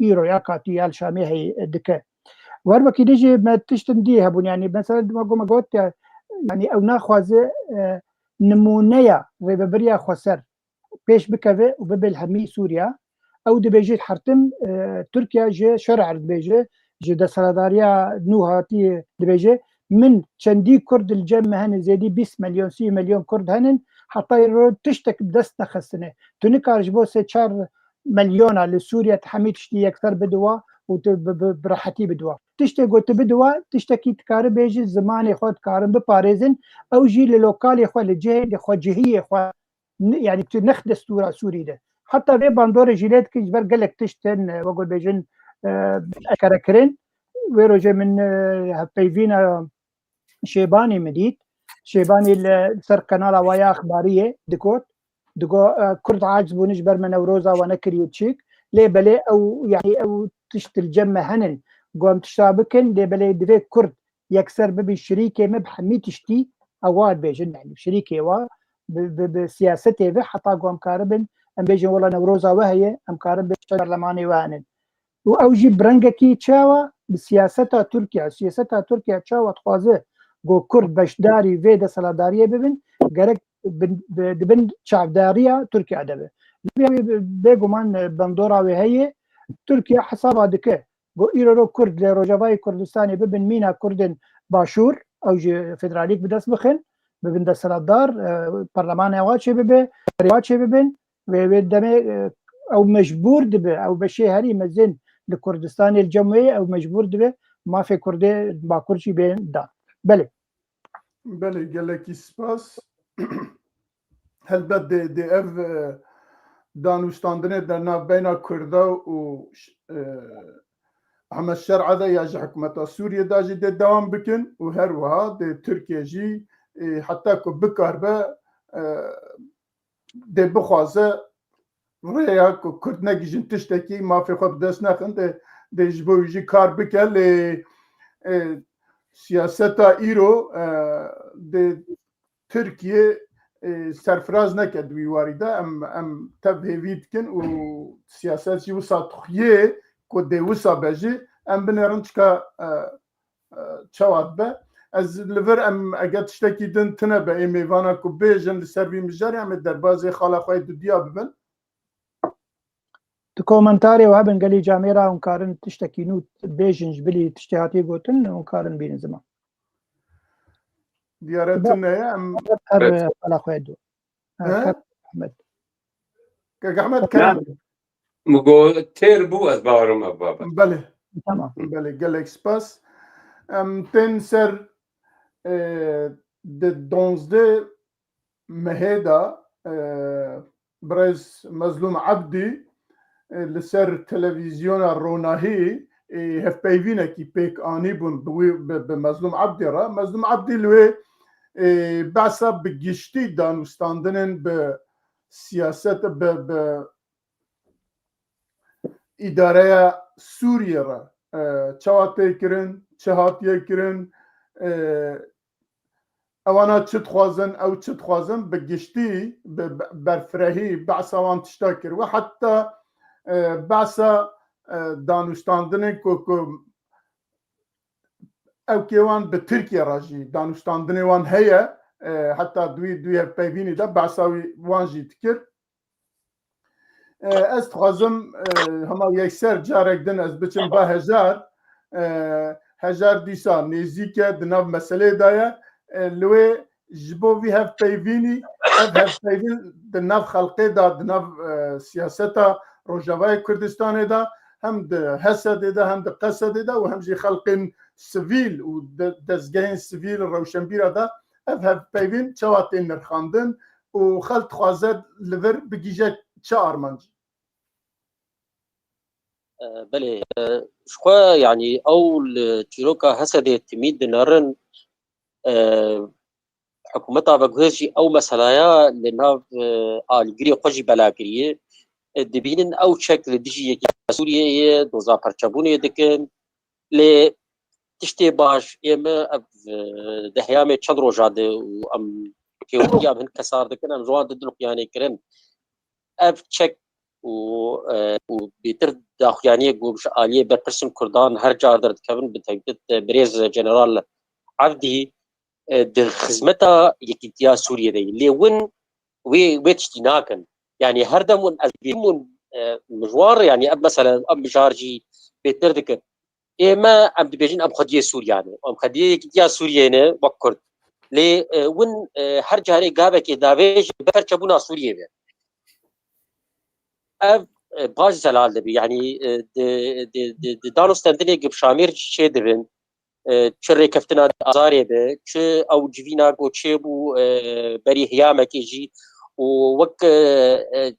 e, îro ya katî ya li Şamê heye dike. Wer wekî dî jî me tiştin dî hebûn, yani mesela dima ku me got, e, yani ew naxwaze, e, nimûneya rêveberiya xweser pêş bikeve û bibe li hemî Sûriya. Ew dibêje hertim, e, Tirkiye ji şer'î dibêje, ji desthilatdariya nû hatî dibêje, min çendî Kurd li cem me hene, zêdî bîst milyon, sî milyon Kurd henin, heta îro tiştek bi dest nexistine. Tu nikar ji bo sê çar milyona li Sûriye tu hemî tiştî yekser bidiwa û tu bi, bi, bi rehetî bidiwa. Tiştê ku tu bidiwa, tiştekî dikare bêjî zimanê xwe dikarin biparêzin, ew jî li lokalê xwe, li cihê, li xwecihiyê xwe, n-, yani tu nex destûra Sûrî de. Heta vê bandorê jî lê dikin ji ber gelek tişt tên, e, wek bêjin, e, eşkere kirin. Wê rojê min, e, hevpeyvîna Şêbanî min dît. Şêbanî li ser kanala wa ya exbariyê dikot. Digo, e, Kurd aciz bûne ji ber me Newroza we nekiriye çîk. Lê belê ew, yani ew tişt li cem me henin. Go em tişta bikin, lê belê divê Kurd yekser bibî şirîkê me bi hemî tiştî, ewa dibêjin, yani şirîkê wa bi, bi, bi siyasetê ve heta ku em karibin, em bêjin wela Newroza we heye, em karin bêjin berlemanê we henin. Û ew jî bi rengekî çawa bi siyaseta Tirkiye, siyaseta Tirkiye çawa dixwaze ku Kurd beşdarî vê desthilatdariyê bibin, gerek bin, bi, di bin çavdariya Tirkiye de be. Bê-, bê-, bêguman, e, bandora wê heye, Tirkiye hesaba dike ku îro Kurd li Rojavayê Kurdistanê bibin mîna Kurdên Başûr, ew jî federalîk bi dest bixin, bibin desthilatdar, e, parlemanê wa çê bibe, rêwa çê bibin, wê, wê demê, e, ew mecbûr dibe, ew beşê herî mezin li Kurdistanê li cem wê ye, ew mecbûr dibe mafê Kurdê Bakur jî bên dan. Belê. Belê, gelekî spas. Helbet dê, dê ev, e, danûstandinê dernavbeyna Kurda û ş-, e, Ehmed Şer'a de ya ji hikûmeta Sûriyê de jî dê dewam bikin û her wiha dê Tirkiye jî, e, heta ku bikaribe, e, dê bixwaze rêya ku Kurd negihîjin tiştekî, mafê xwe bi dest nexin, dê, dê ji bo wî jî kar bike, lê, e, siyaseta îro, e, dê Tirkiye, e, serfiraz neke di wî warî de. Em, em tev hêvî dikin û siyaset jî wisa dixuye ku dê wisa be jî em binêrin çika, e, e, çawa dibe. Ez li vir em eger tiştekî din tune be ê mêvana ku bêjin li ser vî mijarê em ê derbazê xala xwe yê dudiya bibin. Di komentarê û hebin gelî camêra hûn karin tiştekî nû bêjin ji bilî tiştê hatiye gotin hûn karin bînin ziman. Diyare Ba- tune ye em Her Evet. Xala xwe do. He? Kak Ahmed. Kak Ahmed, Na, kerem. Min got têr bû, ez bawerim ev babet. Belê. Tamam. Belê, gelek spas. Em tên ser, e, di donzdeh mehê de, e, birêz Mezlûm Ebdî, e, li ser televîzyona Ronahî, e, hevpeyvînekî pêk anîbûn bi wî, bi, bi Mezlûm Ebdî re. Mezlûm Ebdî li wê, e, behsa bi giştî danûstandinên bi siyaset, bi, bi îdareya Sûriyê re, e, çawa tê kirin, çi hatiye kirin, e, ewana çi dixwazin, ew çi dixwazin, bi giştî, bi, bi berfirehî behsa wan tişta kir. We heta, e, behsa, e, danûstandinên ku, ku ew kê wan bi Tirkiye re jî danûstandinê wan heye, e, heta di wî, di wî hevpeyvînî de behsa wî wan jî dikir. E, ez dixwazim, e, hema yekser carek din ez biçim ba Hejar. E, Hejar dîsa nêzîk e, di nav meselê de ye. E, li wê ji bo vî hevpeyvînî, ev hevpeyvîn di nav xelkê de, di nav, e, siyaseta Rojavayê Kurdistanê de, hem di Hesedê de, hem di Qesedê de û hem jî xelkên sivîl û de-, dezgehên sivîl, rewşenbîra de ev hevpeyvîn çawa tên nirxandin û xelk dixwaze li vir bigihîje çi armancî? E, belê, e, ji xwe, yanî ew li çîroka Hesedê timî dinerin, e, hikûmeta veguhêz jî ew meselaya li nav, e, alîgirê xwe jî bela kiriye. E, dibînin ew çek li dijî Yekîtiya Sûriyeyê ye, doza perçebûnê dikin. Lê tiştê baş ê me ev, e, di heyamê çend roja de û em pêwendî ya bi hin kesar dikin, em ji wan didin xuyanê kirin. Ev çek û, e, û bêtir daxuyaniyê ku ji aliyê berpirsên Kurdan her car derdikevin bi tehdît, e, birêz General Evdî, e, di xizmeta Yekîtiya Sûriyê de ye. Lê win wê, wê tiştî nakin. Yanî her dem win ez bînim win, e, min ji wan re, yanî ev mesele, ev mijar jî bêtir dikin. Ê me, em dibêjin em xwediyê Sûriye ne. Em xwediyê Yekîtiya Sûriyê ne wek Kurd. Lê, e, win, e, her carê gavekê davêjin bi perçebûna Sûriyê be. Ev, e, baş zelal dibe. Yanî, e, di, di, di, di danûstendinê gi bi şamêr çê dibin. E, çi rêkeftina di azarê be, çi ew civîna ku çêbû, e, berî heyamekê jî û wek, e, e,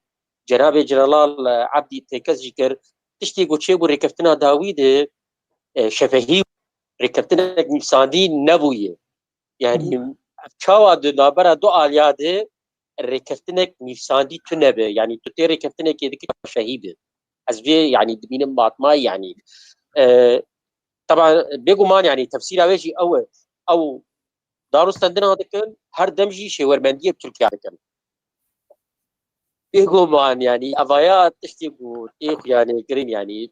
Cenabê General, e, Ebdî têkez jî kir, tiştê ku çêbû rêkeftina dawî de, e, şefehî rêkeftinek nivîsandî nebûye. Yanî, Hmm. ev çawa di navbera du aliya de rêkeftinek nivîsandî tune be? Yanî, tu tê rêkeftinekê dikî şefehî be. Ez vê, yanî, dibînim matmayî, yanî, e, Teba bêguman, yani tefsîra wê jî ew e. Ew darûstendina dikin, her dem jî şêwermendiyê bi Tirkiya dikin. Bêguman, yani evaya tiştê ku tê xuyanê kirin, yani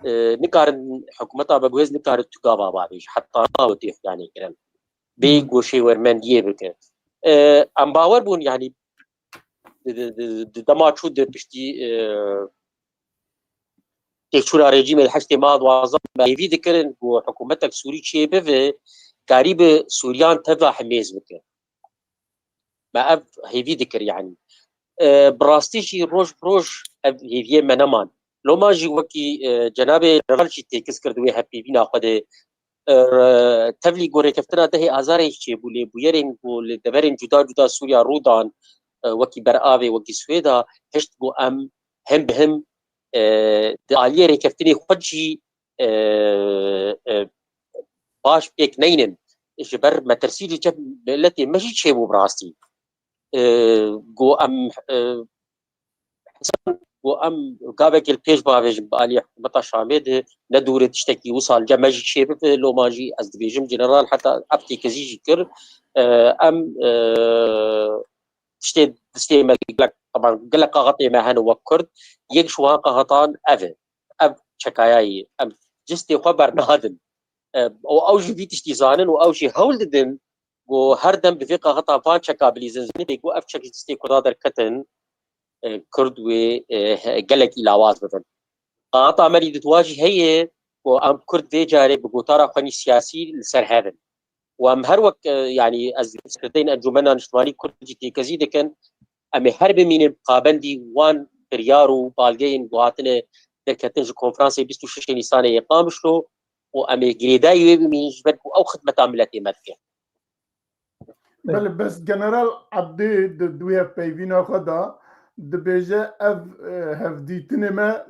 e, nikarin hikûmeta Begûhêz nikarin tu gava bavêj, heta nawe tê xuyanê kirin. Bê ku şêwermendiyê bike. E, em bawer bûn, yani di, di, di, di dema çû di piştî e, têkçûna rejîmê li heştê meha duwazdeh me hêvî dikirin ku hikûmetek Sûrî çêbibe, karî bi Sûriyan teva himêz bike. Me ev hêvî dikir, yani. E, bi rastî jî roj bi roj ev hêviyê me neman. Loma jî wekî e, cenabê General jî têkis kir di wê hevpeyvîna xwe de, e, tevlî ku rêkeftina dehê Azarê çêbû, lê bûyerên ku li deverên cuda cuda Sûriya rû dan, e, wekî Beravê, wekî Swêda, hişt ku em him bi him e, di aliyê rêkeftinê xwe jî e, e, baş pêk neynin. Ji ber metirsî li cem miletê me jî çêbû bi rastî. E, ku em e, hesab ku em gavekê li pêş bavêjin bi alî hikûmeta Şamê de ne dûrê tiştekî wisa li cem me jî çêbibe, loma jî ez dibêjim general heta ev têkezî jî kir. E, em e, tiştê distê me gelek, teban gelek qaxetê me hene wek Kurd. Yek ji wan qaxetan ev e. Ev çekayayî. Em cistê xwe bernadin. E, û ew jî vî tiştî zanin û ew jî hewl didin ku her dem bi vê qaxeta van çeka bilîzin. Zinê ku ev çek ji distê Kurda derketin, e, Kurd wê e, he- gelekî lawaz bibin. Qaxeta me jî didwa jî heye ku em Kurd vê carê bi gotara xwe nî siyasî li ser hev in. Û em her wek, e, yanî ez serdeyên Encûmena Niştimanî Kurd jî têkezî dikin, em ê her bimînin pabendî wan biryar û balgeyên ku hatine derketin ji konferansê bîst û şeş Nîsanê yê Qamişlo û em ê girêdayî wê bimînin ji ber ku ew xidmeta miletê me dike. Belê, bes General Ebdî di, di wê hevpeyvîna xwe de dibêje ev, e, hevdîtinê me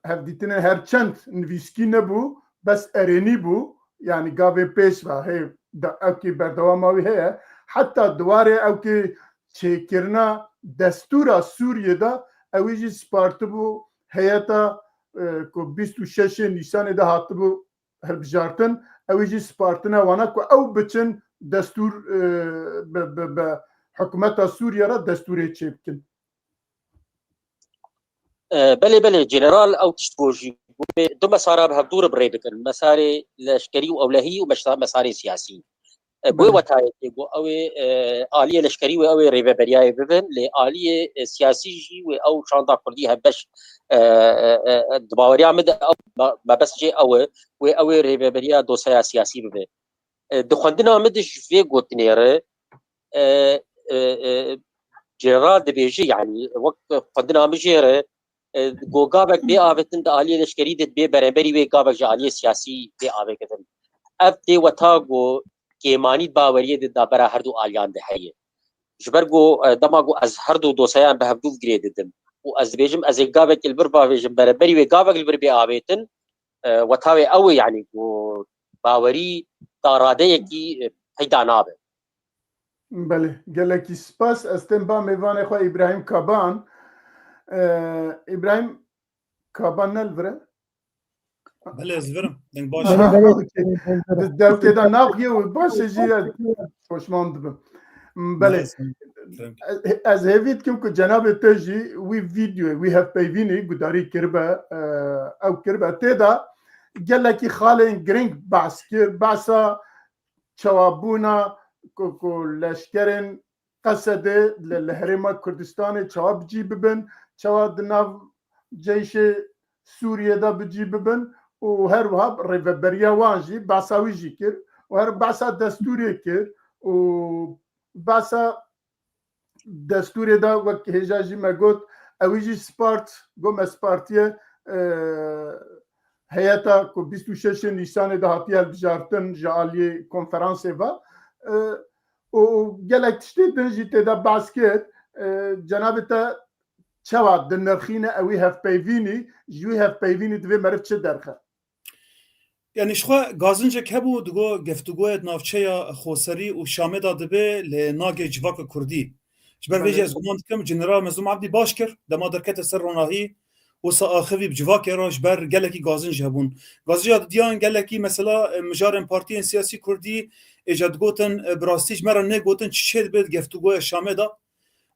hevdîtinên her çend nivîskî nebû, bes erênî bû, yanî gavê pêş ve hê de ewkî berdewama wî heye. Heta di warê ewkî çêkirina destûra Sûriyê de ewî jî spartibû heyeta, e, ku bîst û şeşê Nîsanê de hatibû hilbijartin, ewî jî spartine wana ku ew biçin destûr, e, bi, bi, bi hikûmeta Sûriye re destûrê çêbikin. E, belê, belê, General ew tişt got jî, got, du mesara bi hevdû re bi rê bikin. Mesarê leşkerî û ewlehî û meşa-, mesarê siyasî. E, bi wê Belê. wetayê tê got, ew ê, e, aliyê leşkerî wê ew ê rêveberiyayê bibin, lê aliyê, e, siyasî jî wê ew çanda kurdî hevbeş, e, e, e, di baweriya min de ew me-, mebest jê ew e, wê ew ê rêveberiya dosyaya siyasî bibe. E, di xwendina min de ji vê gotinê re, e, e, e, General dibêje, yanî wek xwendina min jê re, e, ku gavek bê avêtin di aliyê leşkerî de, bê bereberî wê gavek ji aliyê siyasî bê avêtin. Ev tê weta ku kêmanî di baweriyê de navbera her du aliyan de heye. Ji ber ku, e, dema ku ez her du dosyeyan bi hevdû girê didim û ez dibêjim ez ê gavekê li vir bavêjim, bereberî wê gavek li vir bê avêtin, e, weta wê ew e, yanî ku bawerî da radeyekî, e, peyda nabe. Belê, gelekî spas. Ez tên ba mêvanê xwe Îbrahîm Kaban. E, Îbrahîm Kaban ne li vir e? Belê, ez li vir im. Deng baş e. Aha, okey. Di dewkê de naxiyê û baş e jî ez poşman dibim. Belê. Belê, sen, thank you. Ez, ez hêvî dikim ku cenabê te jî wî vîdyoyê, wî hevpeyvînî gudarî kiribe, e, ew kiribe. Tê de gelekî xalên girîng behs kir, behsa çawabûna ku, ku leşkerên Qesedê li, li Herêma Kurdistanê çawa bi cî bibin, çawa di nav ceyşê Sûriyê de bi cî bibin û her wiha rêveberiya wan jî behsa wî jî kir û her behsa destûrê kir û behsa destûrê de wek hêja jî me got, ewî jî spart, got me spartiye, e, heyeta ku bîst û şeşê Nîsanê de hatiye hilbijartin ji aliyê konferansê ve. E, û gelek tiştê din jî tê de behs kir. E, cenabê te çawa dinirxîne ewî hevpeyvînî, ji wî hevpeyvînî divê meriv çi derxe? Yanî ji xwe gazincek hebû, digo geftûgoyê di navçeya Xoserî û Şamê de dibe, lê nagê civaka Kurdî. Ji ber vê jî Belê. ez guman dikim General Mezlûm Ebdî baş kir, dema derkete ser ronahî Wisa axivî bi civakê re ji ber gelekî gazin jî hebûn. Gazinca didiyan gelekî mesela, e, mijarên partiyên siyasî kurdî êca digotin, e, bi rastî ji me re nêgotin çi çê dibe di geftugoya Şamê de.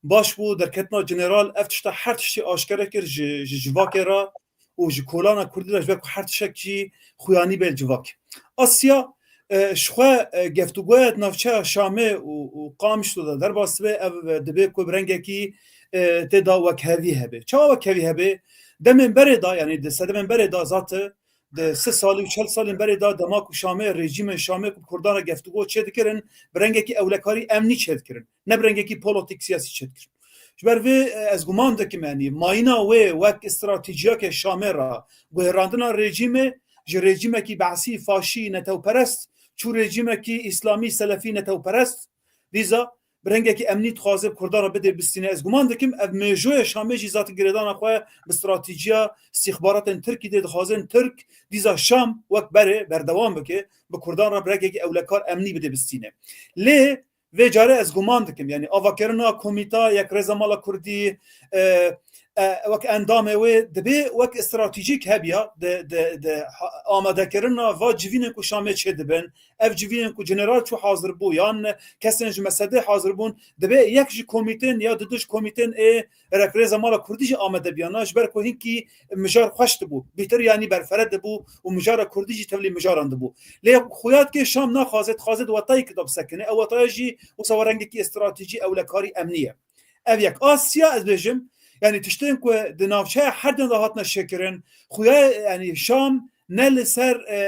Baş bû derketina general ev tişta her tiştî aşkere kir ji, ji civakê re û ji kolana kurdî re ji ber ku her tiştek jî xuyanî bê li civakê. Asya, e, ji xwe, e, geftugoya di navçeya Şamê û, û Qamişlo de derbas dibe, ev, e, dibe ku bi rengekî, e, tê de wekhevî hebe. Çawa wekhevî hebe? Demên berê de, yanî di sedemên berê de zate, di sih salî û çel salên berê de dema ku Şamê, rejîmên Şamê ku bi Kurdan re geftugo çêdikirin, bi rengekî ewlekarî emnî çêdikirin. Ne bi rengekî polotîk siyasî çêdikirin. Ji ber vê, e, ez guman dikim, yanî mayîna wê wek stratejiyeke Şamê re guherandina rejîmê ji rejîmekî behsî, faşî, netewperest, çû rejîmekî îslamî, selefî, netewperest, dîza bi rengekî emnî dixwaze bi Kurdan re bidê bistîne. Ez guman dikim ev mêjoya Şamê jî zat girêdana xwe bi stratejiya istîxbaratên Tirkî dê dixwazin Tirk dîza Şam wek berê berdewam bike, bi Kurdan re bi rengekî ewlekar emnî bidê bistîne. Lê vê carê ez guman dikim, yanî avakirina Komîta Yekrêza Mala Kurdî, e, e, wek endamê wê dibê wek stratejîk hebiya di, di, di ha-, amadekirina va civînên ku Şamê çêdibin, ev civînên ku general çû hazir bû, yan kesên ji mesedê hazir bûn, dibê yek ji komîtên ya du ji komîtên ê Yekrêza Mala Kurdî jî amade biyana, ji ber ku hinkî mijar xweş dibû, bîtir yanî berfere dibû û mijara Kurdî jî tevlî mijaran dibû. Lê xuya dike Şam naxwaze, dixwaze di wetayekî de bisekine, ew wetaya jî wisa we rengekî stratejî, ewlekarî, emnî ye. Ev yek. Asya, ez bêjim, yanî tiştên ku di navçeya her dem de hatine şêkirin, xuya, yanî Şam ne li ser, e,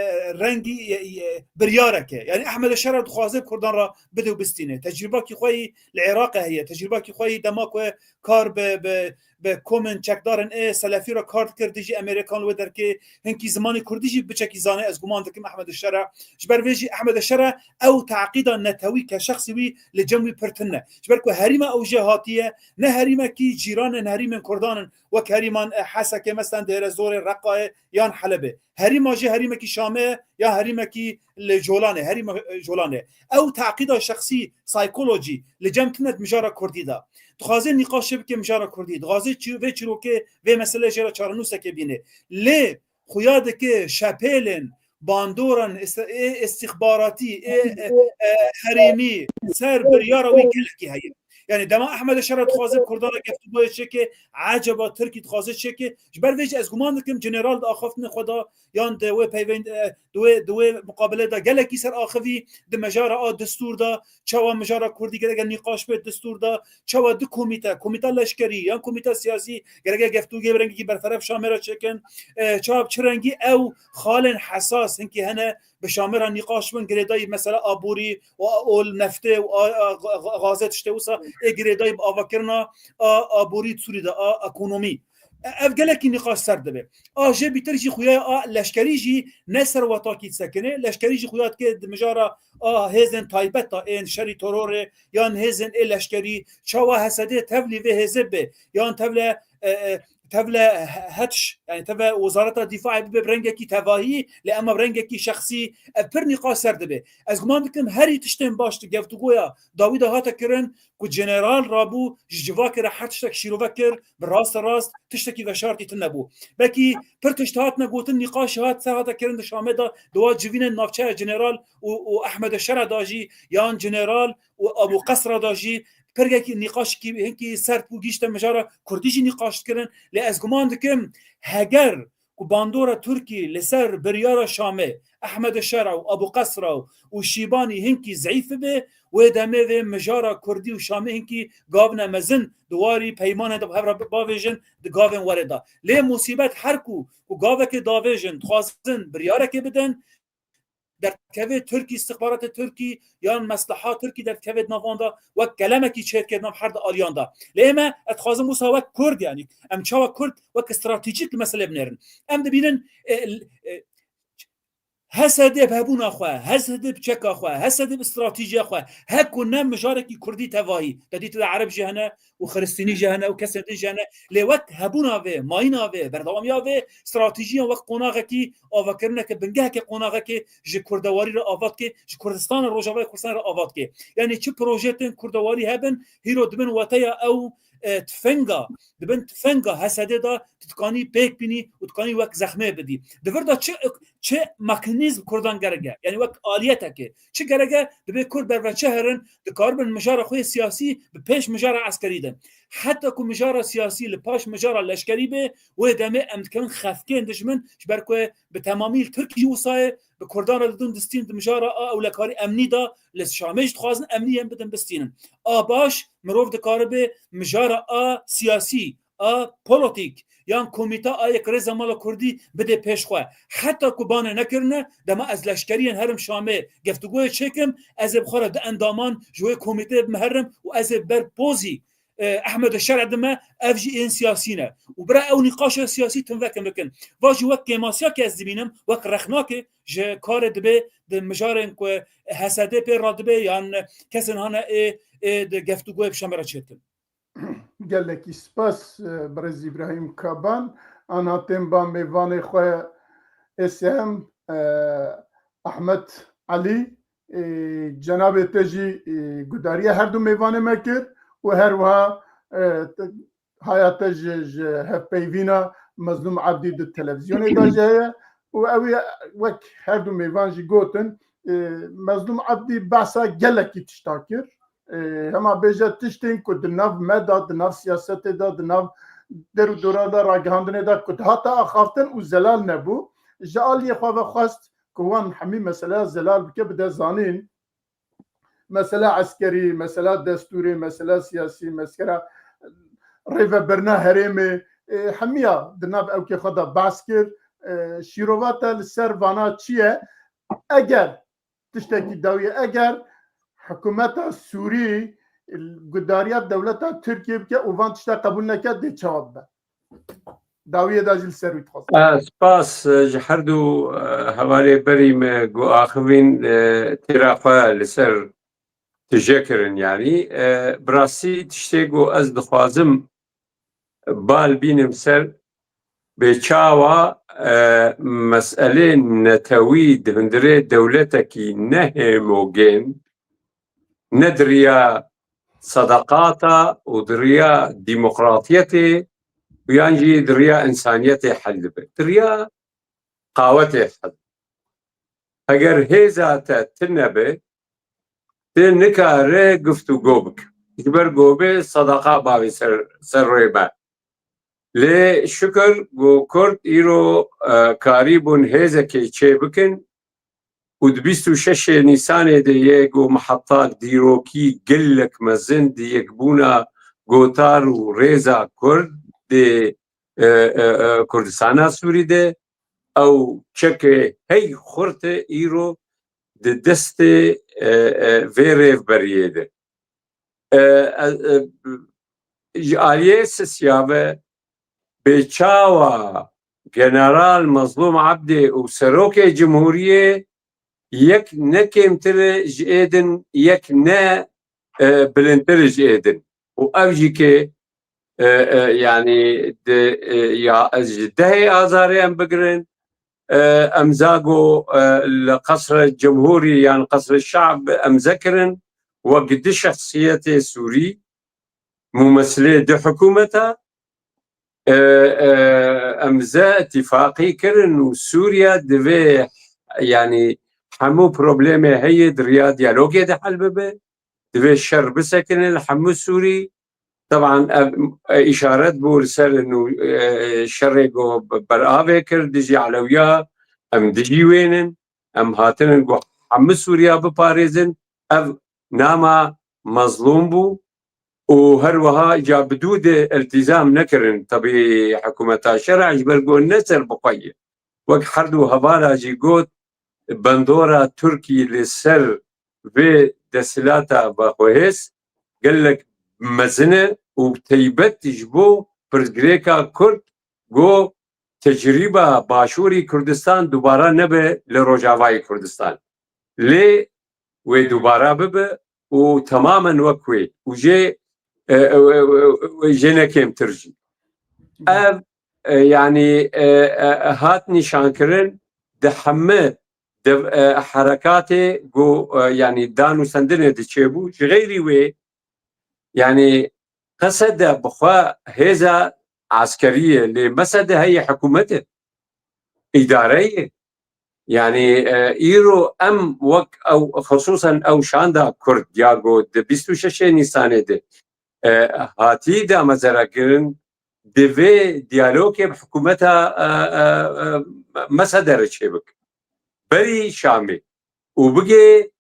rengî, e, e, biryareke. Yanî Ehmed Şera dixwaze Kurdan re bide û bistîne. Tecrîbakî xwe yî li Iraqê heye. Tecrîbakî xwe yî dema ku kar bi, bi, bi komên çekdarên ê selefî re kar dikir, dijî Amerîkan li wê derkê hinkî zimanê Kurdî jî biçekî zane, ez guman dikim Ehmed Şera. Ji ber vê jî Ehmed Şera ew teqîda netewî ke şexsî wî li cem wî pir tune. Ji ber ku herîma ew jê hatiye, ne herîmekî cîranên herîmên Kurdan in, wek herîman, e, Hesekê, meselen Dêrezorê, Reqayê yan Helebê. Herîma jê herîmekî Şamê ye ya herîmekî li Colanê, herîma, e, Colanê. Ew teqîda şexsî, psychology, li cem tune di mijara Kurdî de. Dixwaze nîqaşê bike mijara Kurdî. Dixwaze çi-, vê çîrokê, vê meselê jê re çarenûsekê bîne. Lê xuya dike şepêlên, bandoran, ist-, ê istixbaratî, ê, e, e, herêmî ser biryara wî gelekî heye. Yanî dema Ehmed Şera dixwaze Kurdan re geftugoyê çêke, eceba Tirkî dixwaze çêke, ji ber vê jî ez guman dikim general di axaftinê xwe de yan di wê peyvend-, e, di wê, di wê muqabilê de gelekî ser axivî di mijara a distûr de, çawa mijara Kurdî gereke nîqaş bê distûr de, çawa du komîte, komîta leşkerî yan komîta siyasî gereke geftûgê bi rengekî berferef Şamê re çêkin, e, çawa bi çi rengî ew xalên hesas hinkî hene bi Şamê re nîqaş bin, girêdayî mesela aborî û ol neftê û a, a, a, gazê tiştê wisa ê girêdayî bi avakirina a, aborî Sûrî de, a ekonomî. E, ev gelekî nîqaş ser dibe. A jê bîtir jî xuya a leşkerî jî ne ser wetakî disekine. Leşkerî jî xuya dike di mijara a hêzên taybet de ên şerî terorê yan hêzên ê leşkerî çawa Hesedê tevlî vê hêzê be yan tevle, e, e, tevle he-, hetş, yani tevle Wezareta Dîfaê bibe bi rengekî tevahî, lê ema bi rengekî şexsî ev pir nîqaş ser dibe. Ez guman dikim herî tiştên baş di geftugoya dawî de hate kirin ku general rabû ji civakê re her tiştek şîrove kir, bi raste rast tiştekî veşartî tune bû. Belkî pir tişt hatine gotin, nîqaş hat ser hate kirin di Şamê de, di wa civînên navçeya general û, û Ehmed Şera da jî, yan general û Abu Qesra da jî, pirgekî nîqaşkî hinkî sert bû, gîşte mijara Kurdî jî nîqaş dikirin. Lê ez guman dikim, heger ku bandora Tirkî li ser biryara Şamê, Ehmed Şera û Abu Qesra û Şîbanî hinkî zeîf bibe, wê demê vê mijara Kurdî û Şamê hinkî gavine mezin di warî peymanê de bi hev re bavêjin di gavên werê de. Lê musîbet her ku, ku gavekê davêjin, dixwazin biryarekê bidin, derdikeve Tirkî, istixbaratê Tirkî yan mesleha Tirkî derdikeve di nav wan de, wek kelemekî çêdike di nav her di aliyan de. Lê ême, ez dixwazim wisa wek Kurd, yanî em çawa Kurd wek stratejîk li meselê binêrin. Em dibînin, e, e, H S D bi hebûna xwe, H S D bi çeka xwe, H S D bi stratejiya xwe, heko ne mijarekî Kurdî tevahî. Te dîtibû Ereb jî hene û Xiristînî jî hene û kesên din jî hene. Lê wek hebûna vê, mayîna vê, berdewamiya vê stratejiyan wek qonaxekî avakirineke, bingeheke qonaxekê ji kurdewarî re ava dike, ji Kurdistana Rojavayê Kurdistan re ava dike. Yanî çi projetên kurdewarî hebin, hîro dibin weteya ew, e, tfenga, di bin tfenga H S D'ê de tu dikanî pêk bînî û dikanî wek zexmê bidî. Di vir de çi, çi mekanîzm Kurdan gerek e? Yanî wek aliyeteke. Çi gerek e? Dibê Kurd berve çi herin, dikaribin mijara xwe yê siyasî bi pêş mijara eskerî de. Heta ku mijara siyasî li paş mijara leşkerî be, wê demê em dikevin xefkên dijmin, ji ber ku bi temamî li Tirkî jî wisa ye, bi Kurdan re didin distîn di mijara a ewlekarî emnî de, li Şamê jî dixwazin emniyên bidin bistînin. A baş, mirov dikaribe mijara a siyasî, a polotîk, yan komîta a yek rêza mala Kurdî bide pêş xwe. Heta ku bane nekirine, dema ez leşkeriyên herim Şamê geftugoyê çêkim, ez ê bi xwe re du endaman ji wê komîteyê bime herim û ez ê ber pozî, e, Ehmed Şer'e dime, ev jî ên siyasî ne. Û bira ew nîqaşa siyasî tim vekin bikin. Va jî wek kêmasiyakê ez dibînim, wek rexnakê ji karê dibê di mijarên ku H S D pê radibe yan kesên hane ê, ê di geftugoyê bi Şamê re çêdikin. Gelekî spas, e, birêz Îbrahîm Kaban. Ana tên ba mêvanê xwe S M, e, Ahmet Elî, e, cenabê te jî, e, gudariya her du mêvanê me kir û her wiha, e, te, haya te ji, ji hevpeyvîna Mezlûm Ebdî di televîzyonê de jî heye û ew ê wek her du mêvan jî gotin, e, Mezlûm Ebdî behsa gelekî tişta kir. E, hema bêje tiştên ku di nav me de, di nav siyasetê de, di nav der û dora de, ragihandinê de ku dihate axaftin û zelal nebû. Ji aliyê xwe ve xwest ku wan hemî meseleya zelal bike, bide zanîn. Mesela eskerî, mesela destûrê, mesela siyasî, mesela rêvebirina herêmê, e, hemiya di nav ewkê xwe de behs kir. E, şîrova te li ser vana çi ye? Eger tiştekî dawî ye, eger hikûmeta Sûrî gudariya dewleta Tirkiyê bike û van tişta qebûl neke, dê çawa bibe? Dawiyê de jî li ser wî dixwazim. Eh, spas, eh, ji her du, eh, hevalê berî me ku axivîn, eh, têra xwe li ser tije kirin, yanî, eh, bi rastî tiştê ku ez dixwazim bal bînim ser bê çawa, eh, meselê netewî di hundirê dewletekî ne hêmogên, ne di riya sedaqata û di riya demokratiyetê û yan jî di riya însaniyetê hel dibe. Di riya qawetê hel. Eger hêza te tune be, tu nikare guftûgo bike. Ji ber ku bê sedaqa bavê ser, ser rê me. Lê şikir ku Kurd îro, e, karîbûn hêzekê çê bikin û di bîst û şeşê Nîsanê de yê ku miheta dîrokî gelek mezin di yekbûna gotar û rêza Kurd di, e, e, e, Kurdistana Sûrî de ew çekê hey xurt e îro di destê, e, e, vê rêvberiyê de. E, e, e, ji aliyê sisiya ve bê çawa General Mezlûm Ebdê û Serokê Cumhuriyê yek ne kêmtir e ji ê din, yek ne, e, bilindtir e ji ê din. Û ev jî ke, e, e, yanî di, e, ya ez ji dehê Azarê em bigirin, e, em zago, e, li Qesre Cumhurî yan Qesre Şab emze kirin wek di şexsiyetê Sûrî, mumesilê di hikûmeta, e, e, emze îtifaqî kirin û Sûriye divê, yanî hemû problemê heye di riya diyalogê de hel bibe, divê şer bisekine li hemû Sûrî. Teban ev, e, îşaret bû li ser nû, e, şerê ku beravê kir dijî Elewiya, em dijî wênin, em hatinin ku hemû Sûriya biparêzin, ev nama mezlûm bû û her wiha ca bi dû de iltîzam nekirin. Tebî hikûmeta şera ji ber ku ne ser bi xwe ye. Wek her du hevala jî got, bandora Tirkî li ser vê desthilata vexwehêz gelek mezin e û teybet ji bo pirsgirêka Kurd, ku tecrîba Başûrî Kurdistan dubara nebe li Rojavayê Kurdistan. Lê wê dubara bibe û temamen wek wê û jê, e, e, e, e, jê ne kêmtir jî. Ev, e, yanî, e, e, hat nîşankirin di heme dev-, e, herekatê ku, e, yanî danûsendinê diçêbû. Ji xeyrî wê, yanî Qesede bi xwe hêza eskerî ye, lê Mesede heye hikûmet e, îdare ye. Yanî, e, îro em wek ew, xisûsen ew şanda Kurd ya ku di bîst û şeşê Nîsanê de, e, hatî damezrarkirin, divê diyalogê bi hikûmeta, e, e, e, Mesede re çêbik. Berî Şamê û bigê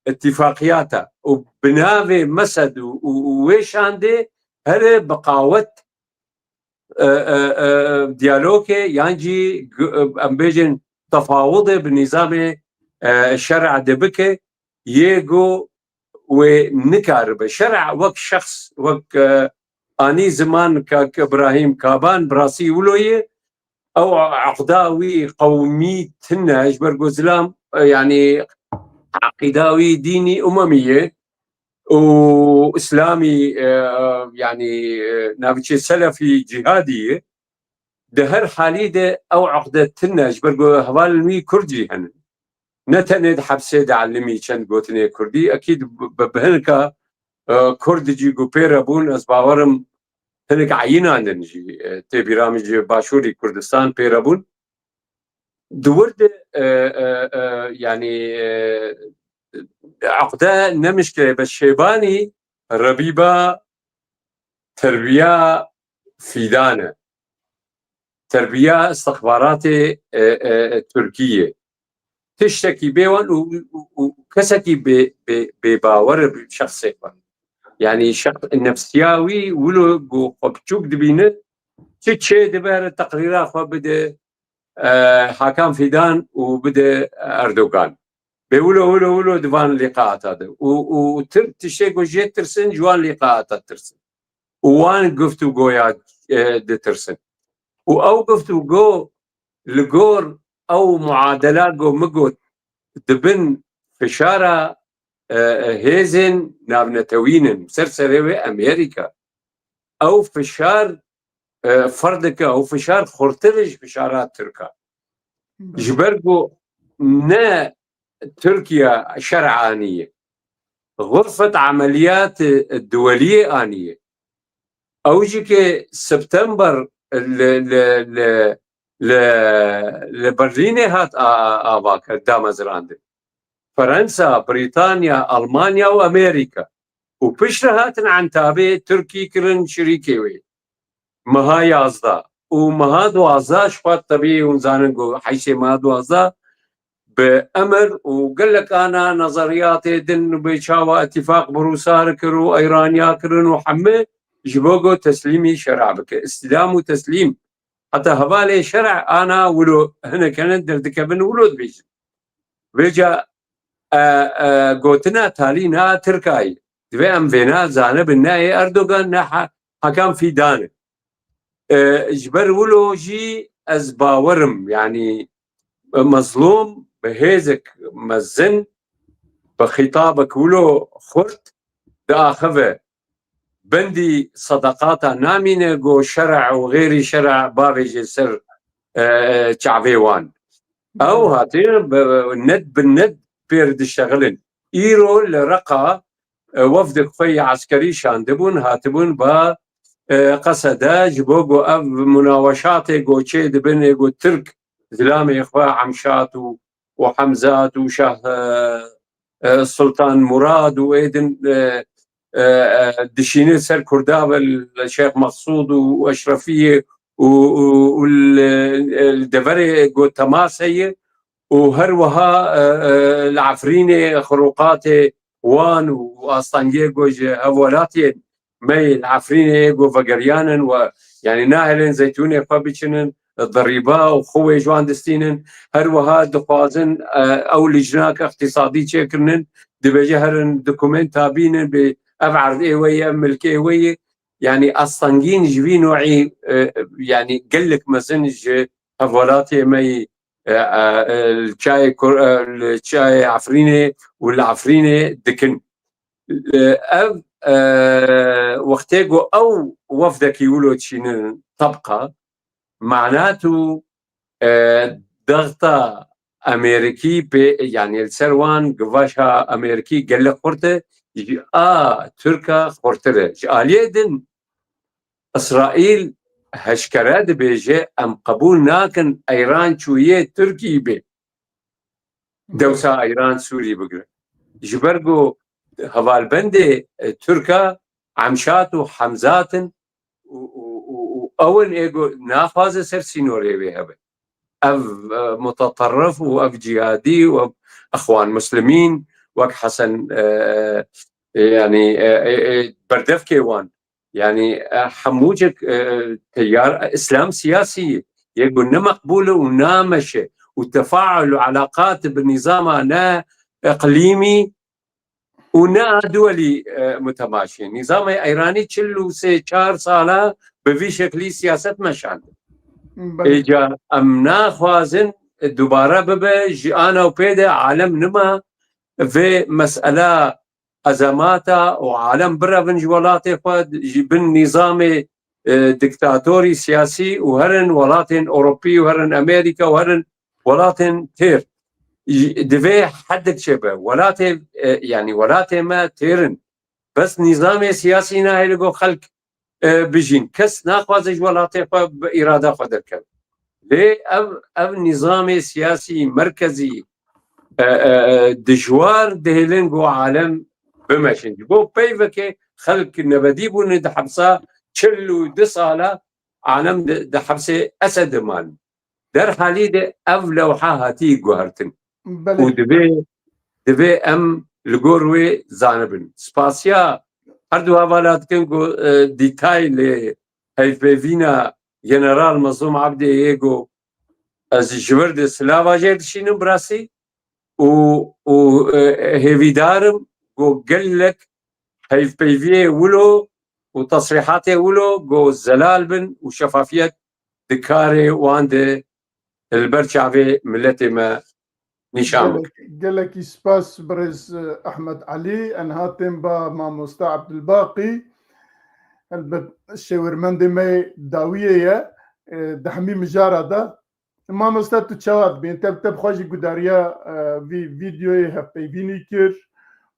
îtîfaqiyata û bi navê Mesed û, û, û wê şandê here bi qawet, e, e, e, diyalogê yan jî gu-, e, em bêjin tefawudê bi nîzamê, e, şer'a de bike, yê ku wê nikaribe. Şer'a wek şexs, wek, e, anî ziman Kak Îbrahîm Kaban, bi rastî wilo ye. Ew eqda wî qewmî tune, ji ber ku zilam, e, yanî eqîda wî dînî umemî ye û îslamî, e, yanî, e, navçê selefî cîhadî ye. Di her halî de ew eqde tune, ji ber ku hevalên wî Kurd jî hene. Ne tenê di hepsê de elimî çend gotinê Kurdî, ekîd bi, bi, bi hinka, e, Kurd jî ku pê re bûn, ez bawerim hinek eyînan din jî, e, tê bîra min jî Başûrî Kurdistan pê re bûn. Di wir de, e, e, e, yanî, e, eqde ne mişkile, bes Şêbanî rebîba terbiya Fîdan e. Terbiya istixbaratê, e, e, Tirkiyê. Tiştekî bê wan û, û, û kesekî bê, bê, bêbawer e bi şexsê xwe. Yanî şex-, nefsiya wî wilo ku xwe biçûk dibîne, çi çê dibe, teqrîra xwe bide, e, Hakan Fîdan û bide Erdogan. Bê wilo, wilo, wilo di van lîqaata de. Û, û Tirk tiştê ku jê tirsin, ji wan lîqaata tirsin. Û wan guftûgoya, e, ditirsin. Û ew guftûgo li gor ew muadela ku min got, di bin fişara, e, e, hêzên navnetewî nin, ser serê wê Amerîka. Ew fişar, e, ferq dike, ew fişar xurtir e ji fişara Tirka. Ji ber ku ne Tirkiye şer aniye. Xurfet emeliyat duweliyê aniye. Ew jî ke September li, li, li, li, li Berlînê hat a, a, avakir, damezrandin. Fransa, Brîtanya, Almanya û Amerîka. Û piştre hatin Entabê Tirkî kirin şirîkê wê. Meha yazdeh. Û meha duwazdeh Şubat, tebî hûn zanin ku heştê meha duwazdeh bi emir û gelek ana nezeriyatê din bi çawa îtîfaq bi Rûsa re kir û Îraniya kirin û hemî ji bo ku teslîmî şer'a bike. Îstîdam û teslîm. Heta hevalê şer'a ana wilo hinek hene derdikevin wilo dibêjin. Vêca, e, e, gotina talîna Tirkayê. Divê em vêna zanibin, ne yê Erdogan, ne Ha-, Hakan Fîdan e. E, ji ber wilo jî ez bawerim, yanî, e, Mezlûm bi hêzek mezin, bi xîtabek wilo xurt diaxive. Bendî sedaqata namîne, go şer'a û xêrî şer'a bavêje ser, e, çavê wan. Ew hatine bi, ned bi ned pêr diştexilin. Îro li Reqa, e, wefdek xwe yê eskerî şandibûn, hatibûn ba, e, Qesede, ji bo ku ev munaweşatê ku çê dibin, ê ku Tirk zilamê xwe Emşat û, û Hemzat û Şah, e, e, Sultan Murad û êdin, e, e, e, dişîne ser Kurda ve li Şêx Mexsûd û Eşrefiyê û, û, û li, li deverê ku temas heye û her wiha, e, e, li Efrînê xirûqatê wan û astengiyê ku ji hevwelatiyên me yê li Efrînê yê ku vegeriyan in we, yanî nahêlin zeytûnê xwe biçinin, dirîba û xwe wê ji wan distînin. Her wiha dixwazin, e, ew lijnak îqtîsadî çêkirinin, dibêje herin dokumenta bînin, bê ev erdê we ye, ev milkê we ye. Yanî astengîn ji vî no'î, e, yanî gelek mezin ji hevwelatê me yî, e, e, e, li çayê Kur-, e, li çayê Efrînê û li Efrînê dikin. E, ev, e, wextê ku ew wefdekî wilo çînin tebqa, manat û, e, dexta Amerîkî pê, yanî li ser wan givaşa Amerîkî gelek xurt e, ji a Tirka xurtir e. Ji aliyê din Îsraîl heşkere dibêje, em qebûl nakin Îran çûyê Tirkî bê. Dewsa Îran Sûrî bigire. Ji ber ku hevalbendê, e, Tirka Emşat û Hemzat in û, û, û, û ew in ê ku naxwaze ser sînorê wê hebe. Ev, e, muteterrif û ev cihadî û ev Ixwan Muslimîn wek Hesen, e, e, yanî, e, e, e, berdevkê wan. Yanî, e, hemû cik, e, teyar, e, Îslam siyasî yê ku ne meqbûl e û nameşe û tefaul û elaqat bi nîzama ne iqlîmî û ne a duwelî, e, mutemaşî. Nîzamê Îranî çil û sê çar sala bi vî şeklî siyaset meşand. Belê. Êca em naxwazin dubare bibe, ji ana û pê de alem nima vê mesela ezemata û alem birevin ji welatê xwe, ji bin nîzamê, e, diktatorî siyasî û herin welatên Ewropî û herin Amerîka û herin welatên têr. Ji, divê hedek çêbe. Welatê, e, yanî welatê me têr in. Bes nîzamê siyasî nahêle ku xelk, e, bijîn. Kes naxwaze ji welatê xwe bi îrada xwe derkeve. Lê ev, ev nîzamê siyasî merkezî, e, e, e, dijwar dihêlin ku alem bimeşin. Ji bo peyvekê xelk nebedî bûne di hepsa çil û du sala alem di, di hepsê Esed de man. Derhalî de ev lewha hatî guhertin. Belê. Û divê, divê em li gor wê zanibin. Spasiya her du hevala dikin ku, e, dîtay lê hevpeyvîna General Mezlûm Ebdê yê ku ez ji vir de silava jê dişînim bi rastî û, û, e, hêvîdar im ku gelek hevpeyviyê wilo û tesrîhatê wilo ku zelal bin û şefafiyet di karê wan de li ber çavê miletê me nîşan bike. Gelek, gelekî spas birêz, e, Ehmed Elî, en hatên ba mamoste Ebdulbaqî. Helbet şêwirmendê me yê dawiyê ye, e, di hemî mijara de. Mamoste, tu çawa dibîn? Te, te bi xwe jî gudariya, e, vî vîdeoyê hevpeyvînî kir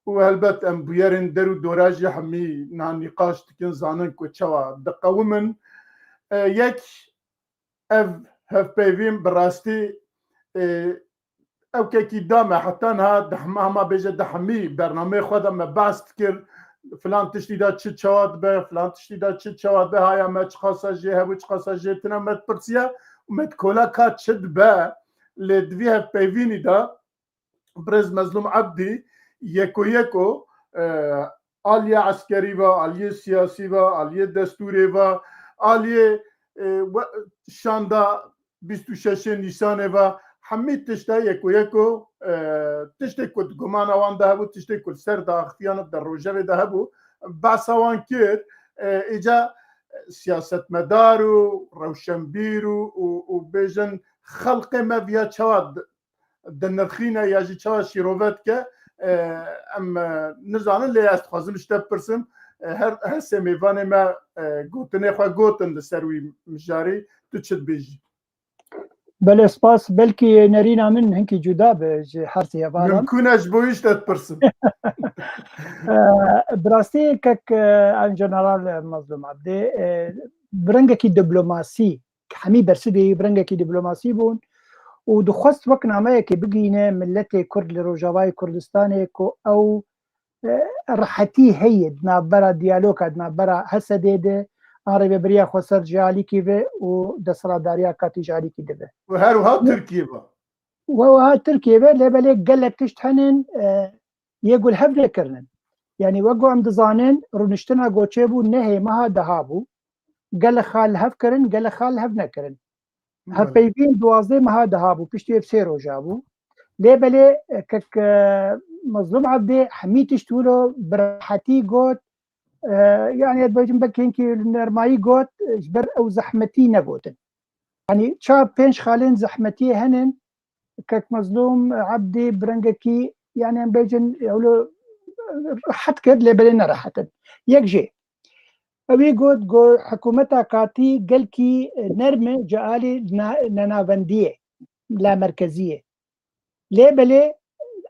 û helbet em bûyerên der û dora jî hemî niha nîqaş dikin, zanin ku çawa diqewimin. E, yek ev hevpeyvîn bi rastî, e, ew kekî da me heta niha di hema, hema bêje di hemî bernameyê xwe de me behs dikir, filan tiştî de çi çawa dibe, filan tiştî de çi çawa dibe, haya me çiqasa jê hebû, çiqasa jê tune, me dipirsiye û me dikola ka çi dibe, lê di vî hevpeyvînî de birêz Mezlûm Ebdî yeko yeko, e, aliyê eskerî ve, aliyê siyasî ve, aliyê destûrê ve, aliyê, e, we-, şanda bîst û şeşê Nîsanê ve hemî tişta yeko yeko, e, tiştê ku di gumana wan de hebû, tiştê ku li ser daxifiyan û di rojevê de hebû, behsa wan kir. E, îca siyasetmedar û rewşenbîr û, û, û bêjin xelqê me viya çawa di-, dinirxîne ya jî çawa şîrove dike, e, em, e, nizanin, lê ez dixwazim ji te bipirsim, e, her, her sê mêvanê me, e, gotinê xwe gotin li ser wî mijarî, tu çi dibêjî? Belê, spas. Belkî nerîna min hinkî cuda be ji her sê hevalan. Mimkûn e ji bo wî ji te dipirsim. E, bi rastî kek, e, em General Mazlûm Ebdê, e, bi rengekî diplomasî, hemî bersivê wî bi rengekî diplomasî bûn û dixwest wek nameyekê bigihîne miletê Kurd li Rojavayê Kurdistanê ku ew, e, rehetî heye di navbera diyaloga, di navbera Hesedê de, an rêveberiya xweser ji alîkî ve û desthilatdariya katî ji alîkî dibe. Û her wiha Tirkiye ve. Û her wiha Tirkiye ve, lê belê gelek tişt henin, e, yê ku li hev nekirinin. Yanî wek ku em dizanin, rûniştina ku çêbû nehê meha deha bû. Gelek xal li hev kirin, gelek xal li hev nekirin. Belê. Hevpeyvîn duwazdeh meha deha bû, piştî ev sê roja bû. Lê belê, e, kek, e, Mezlûm Ebdê hemî tişt wilo bi rehetî got, e, yanî ez dibêjim belkî hinkî nermayî got, e, ji ber ew zehmetî negotin. Yanî çar pênc xalên zehmetiyê henin, kek Mezlûm Ebdî bi rengekî, yanî em bêjin, ewlo rehet kir, lê belê ne rehet in. Yek jê, ewî got, got, hikûmeta katî gelkî nerm e ji alî na-, nenavendiyê, lamerkeziyê. Lê belê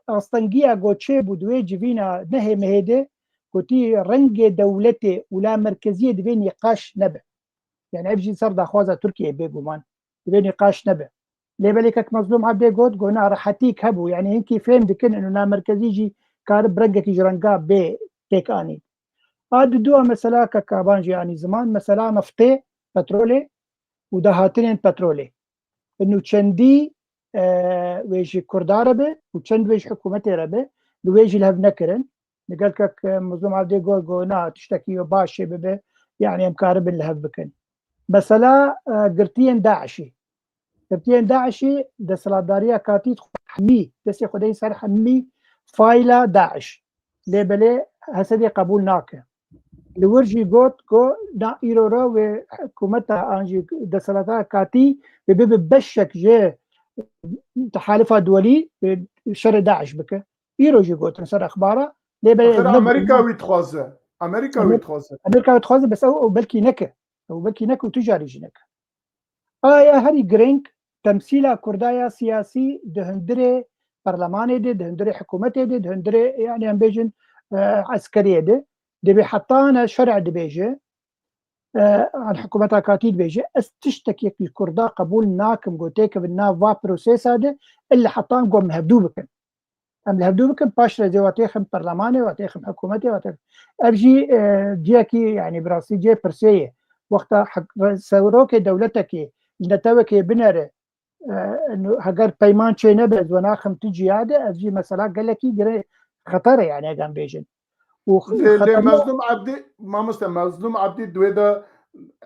astengiya ku çêbû di wê civîna nehê mehê de, gotî rengê dewletê û lamerkeziyê divê nîqaş nebe. Yani ev jî ser daxwaza Tirkiyeyê bêguman. Divê nîqaş nebe. Lê belê kek Mezlûm Ebdê got, got na rehetîk hebû. Yani hinkî fêm dikin û namerkezî jî kar bi rengekî ji renga bê têk anîn. A di dua mesela ke Kaban jî anî ziman, mesela neftê, petrolê û dahatinên petrolê. Nûçendî, e, wê ji Kurda re be û çend wê ji hikûmetê re be, li wê jî li hev nekirin. Li gel kek, e, Muzlum Evdê got, got, na, tiştekî yo baş ê bibe, yani em karibin li hev bikin. Mesela, e, girtiyên DAIŞ'î. Girtiyên DAIŞ'î desthilatdariya katî hemî, destê xwe dey ser hemî fayla DAIŞ. Lê belê Hesedê qebûl nake. Li wir jî got ku na îro re wê hikûmeta an jî desthilata katî wê bibe beşek ji tehalifa duwelî wê şerê DAIŞ bike. Îro jî gotin ser exbara. Lê belê Axir ne Amerîka wî dixwaze. Amerîka wî Amer- dixwaze. Amerîka wî dixwaze, bes ew, ew belkî neke. Ew belkî neke û tu carî jî neke. Aya herî girîng, temsîla Kurda ya siyasî di hundirê perlemanê de, di hundirê hikûmetê de, di hundirê, yani em bêjin, e, eskeriyê de. Dibê heta ne şerê dibêje, e, an hikûmeta katî dibêje, ez tiştekî li Kurda qebûl nakim, ku têkevin nav va prosesa de, illa heta em got em hevdû bikin. Em li hevdû bikin, paş re zê wa têxin perlemanê, wa têxin hikûmetê, wa têxin. Ev jî, e, ciyekî, yani bi rastî cihê pirsê ye. Wexta hik-, re-, serokê dewletekê li netewekê binere, e, nu-, heger peyman çê nebe, ez we naxim tu ciya de, ev jî mesela gelekî girê xeter e, yani eger em bêjin. Û Lê, lê xeterna- Mezlûm Ebdî, mamoste Mezlûm Ebdî di wê de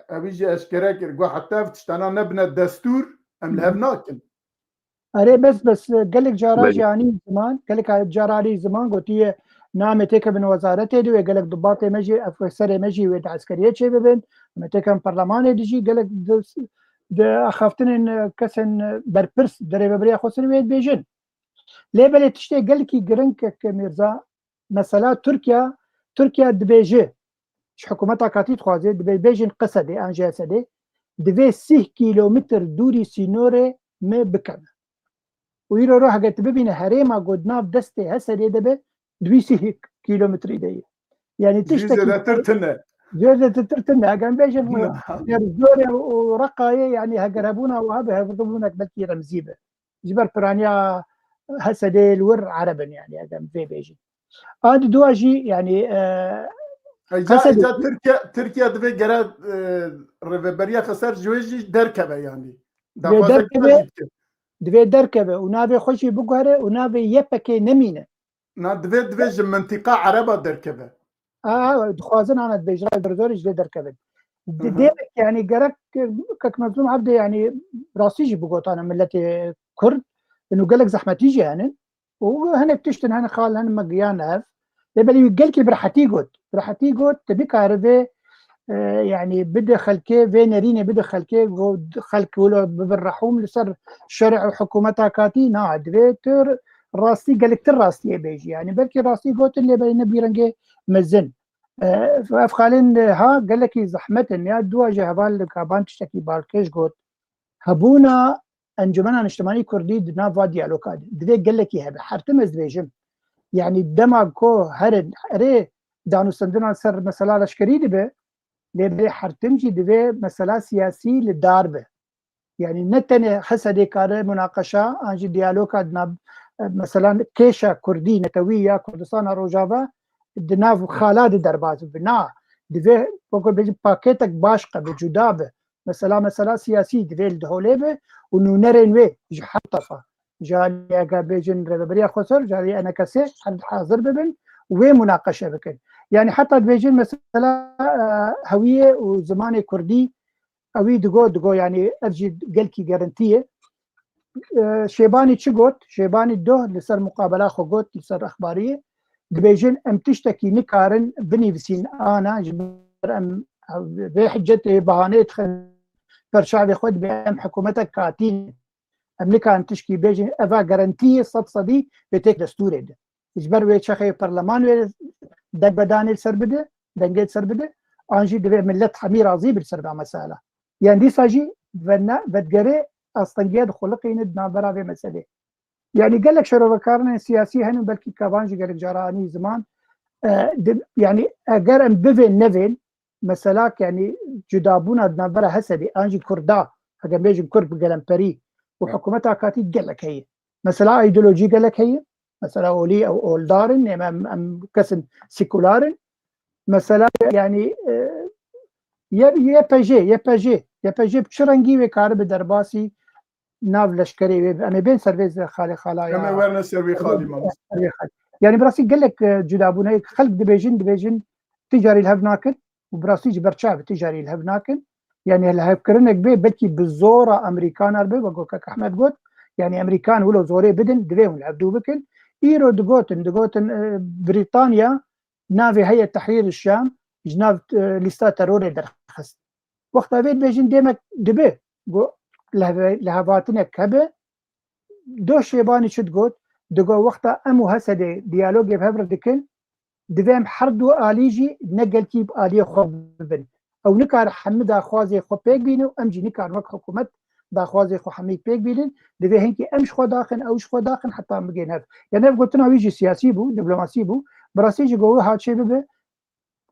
evî jî eşkere kir. Got heta ev tiştana nebine destûr, em li hev nakin. Erê, bes, bes, gelek cara Belê. jî anî ziman, gelek cara anî ziman gotiye, na em ê têkevin wezaretê de wê gelek dubatê me jî, efserê me jî wê di eskeriyê çê bibin, em ê têkevin perlemanê de jî gelek di, di axaftinên kesên berpirs di rêveberiya Xweser wê dibêjin. Lê belê tiştê gelekî giring ke, ke Mîrza, mesela Tirkiye, Tirkiye dibêje, ji hikûmeta katî dixwaze, dibê bêjin Qesedê, an jî Hesedê, divê sîh kîlometr dûrî sînorê me bikeve. Û îro ro hege tu bibîne herêma ku di nav destê Hesedê de be, di wî sîh kîlometrî de ye. Yani Jî tiştekî zêdetir tune. Zêdetir tune. Hege em bêjin, Derzorê û Reqayê, yani heger hebûna wiha be, hevdibûnek belkî remzî be. Ji ber piraniya Hesedê li wir Ereb in, yani eger em vê bêjin. A di dua jî, yani, e, Îca, Hesedê îca Tirkiye, Tirkiye divê gere, e, rêveberiya Xeser ji wê jî derkeve, yani. Divê Daxwaza derkeve, kî jî dike. Divê derkeve û navê xwe jî biguhere û navê Y P G nemîne. Na, divê, divê ji mintîqa Ereba derkeve. A, dixwazin ana dibêjin, Derzorê ji lê derkevin. Di-, Hı hı. Demek yani gerek, e, kek Mezlûm Ebdê yani rastî jî bigotane milletê Kurd, û gelek zehmetî jî hene. Û hinek tiştin hene xal hene me giyan ev. Lê belê wî gelkî bi rehetî got. Bi rehetî got, tu bikarî vê, e, yani bide xelkê, vê nerînê bide xelkê, go xelk wilo bibin rehûm li ser şerê û hikûmeta katî, na, divê tu rastî, gelektir rastiyê bêjî. Yani belkî rastî gotin lê belê ne bi rengê mezin. E, ev xalên, e, ha, gelekî zehmet in ya, dua ji heval li Kaban tiştekî balkêş got. Hebûna Encûmena Niştimanî Kurdî di nav va diyaloga de divê gelekî hebe. Her tim ez dibêjim. Yani dema ku herin, erê danûstendina ser mesela leşkerî dibe, lê belê her tim jî divê mesela siyasî li dar be. Yani ne tenê Hesedê kare munaqeşa an jî diyaloga di nav, e, mesela kêşa Kurdî netewî ya Kurdistana Rojava di nav xala de derbas bibe. Na, divê wekî bêjin pakêtek baş qebe, cuda be. Mesela, mesela siyasî divê li holê be û nûnerên wê ji her tefa. Ji alî eger bêjin rêveberiya Xweser, ji alî E N K S her hazir bibin û wê munaqeşe bikin. Yani heta dibêjin mesela, e, hewiyê û zimanê Kurdî Ewî digo, digo, yani ev jî gelkî gerintî ye. E, Şêbanî çi got? Şêbanî doh li ser muqabela xwe got, li ser exbariyê. Dibêjin em tiştekî nikarin binivîsîn ana, ji ber em vê hicetê bahaneyê dixin ber çavê xwe, dibê em hikûmetek katî ne. Em nikarin tişkî bêjin, eva gerentî ye sed sedî wê têk destûrê de. Ji ber wê çaxê perleman wê dengvedanê li ser bide, dengê li ser bide, an jî divê millet hemî razî bi li ser vê mesela. Yan dîsa jî vena-, vedigerê astengiya dixuliqîne di navbera vê meselê. Yani gelek şerovekarinên siyasî hene, belkî Kaban jî gelek cara anî ziman. E, di, yani eger em bivên nevên, mesela, yanî cudabûna di navbera Hesedê an jî Kurda, heger bêjin Kurd bi gelemperî û hikûmeta katî gelek heye. Mesela, îdeolojî gelek heye. Mesela, olî ew oldar in, em, em, em kesin sekular in. Mesela, yanî, e, Y-, YPJ, YPJ, YPJ bi çi rengî wê karibe derbasî nav leşkerê wê, em ê bên ser vê xalê xalaya. Em ê werne ser wê xalî, mamoste. Ser vê xalî. Yanî bi rastî gelek, e, cudabûn heye. Xelk dibêjin, dibêjin ti carî li hev nakin û bi rastî ji ber çav ti carî li hev nakin. Yanî lihevkirinek bê, belkî bi zora Amerîkanar be, wek kek Ehmed got. Yanî Amerîkan wilo zorê bidin, divê hûn li hev dû bikin. Îro digotin, digotin, e, Brîtanya navê heye Tehrîr Şam, ji nav, e, lîsta terorê derxist. Wexta vê dibêjin demek dibe, go, lehve-, lehevatinek hebe, Do Şêbanî çi digot? Digot, wexta em û Hesedê diyalogê bi hev re dikin, divê em her du alî jî ne gelkî bi aliyê xwe bibin. Ew nikare hemî daxwazê xwe pêk bîne û em jî nikarin wek hikûmet daxwazê xwe hemî pêk bînin. Divê hinkî em ji xwe daxin, ew ji xwe daxin, heta em bigên hev. Yani ev gotina wî jî siyasî bû, diplomasî bû. Bi rastî jî go wê haçê bibe,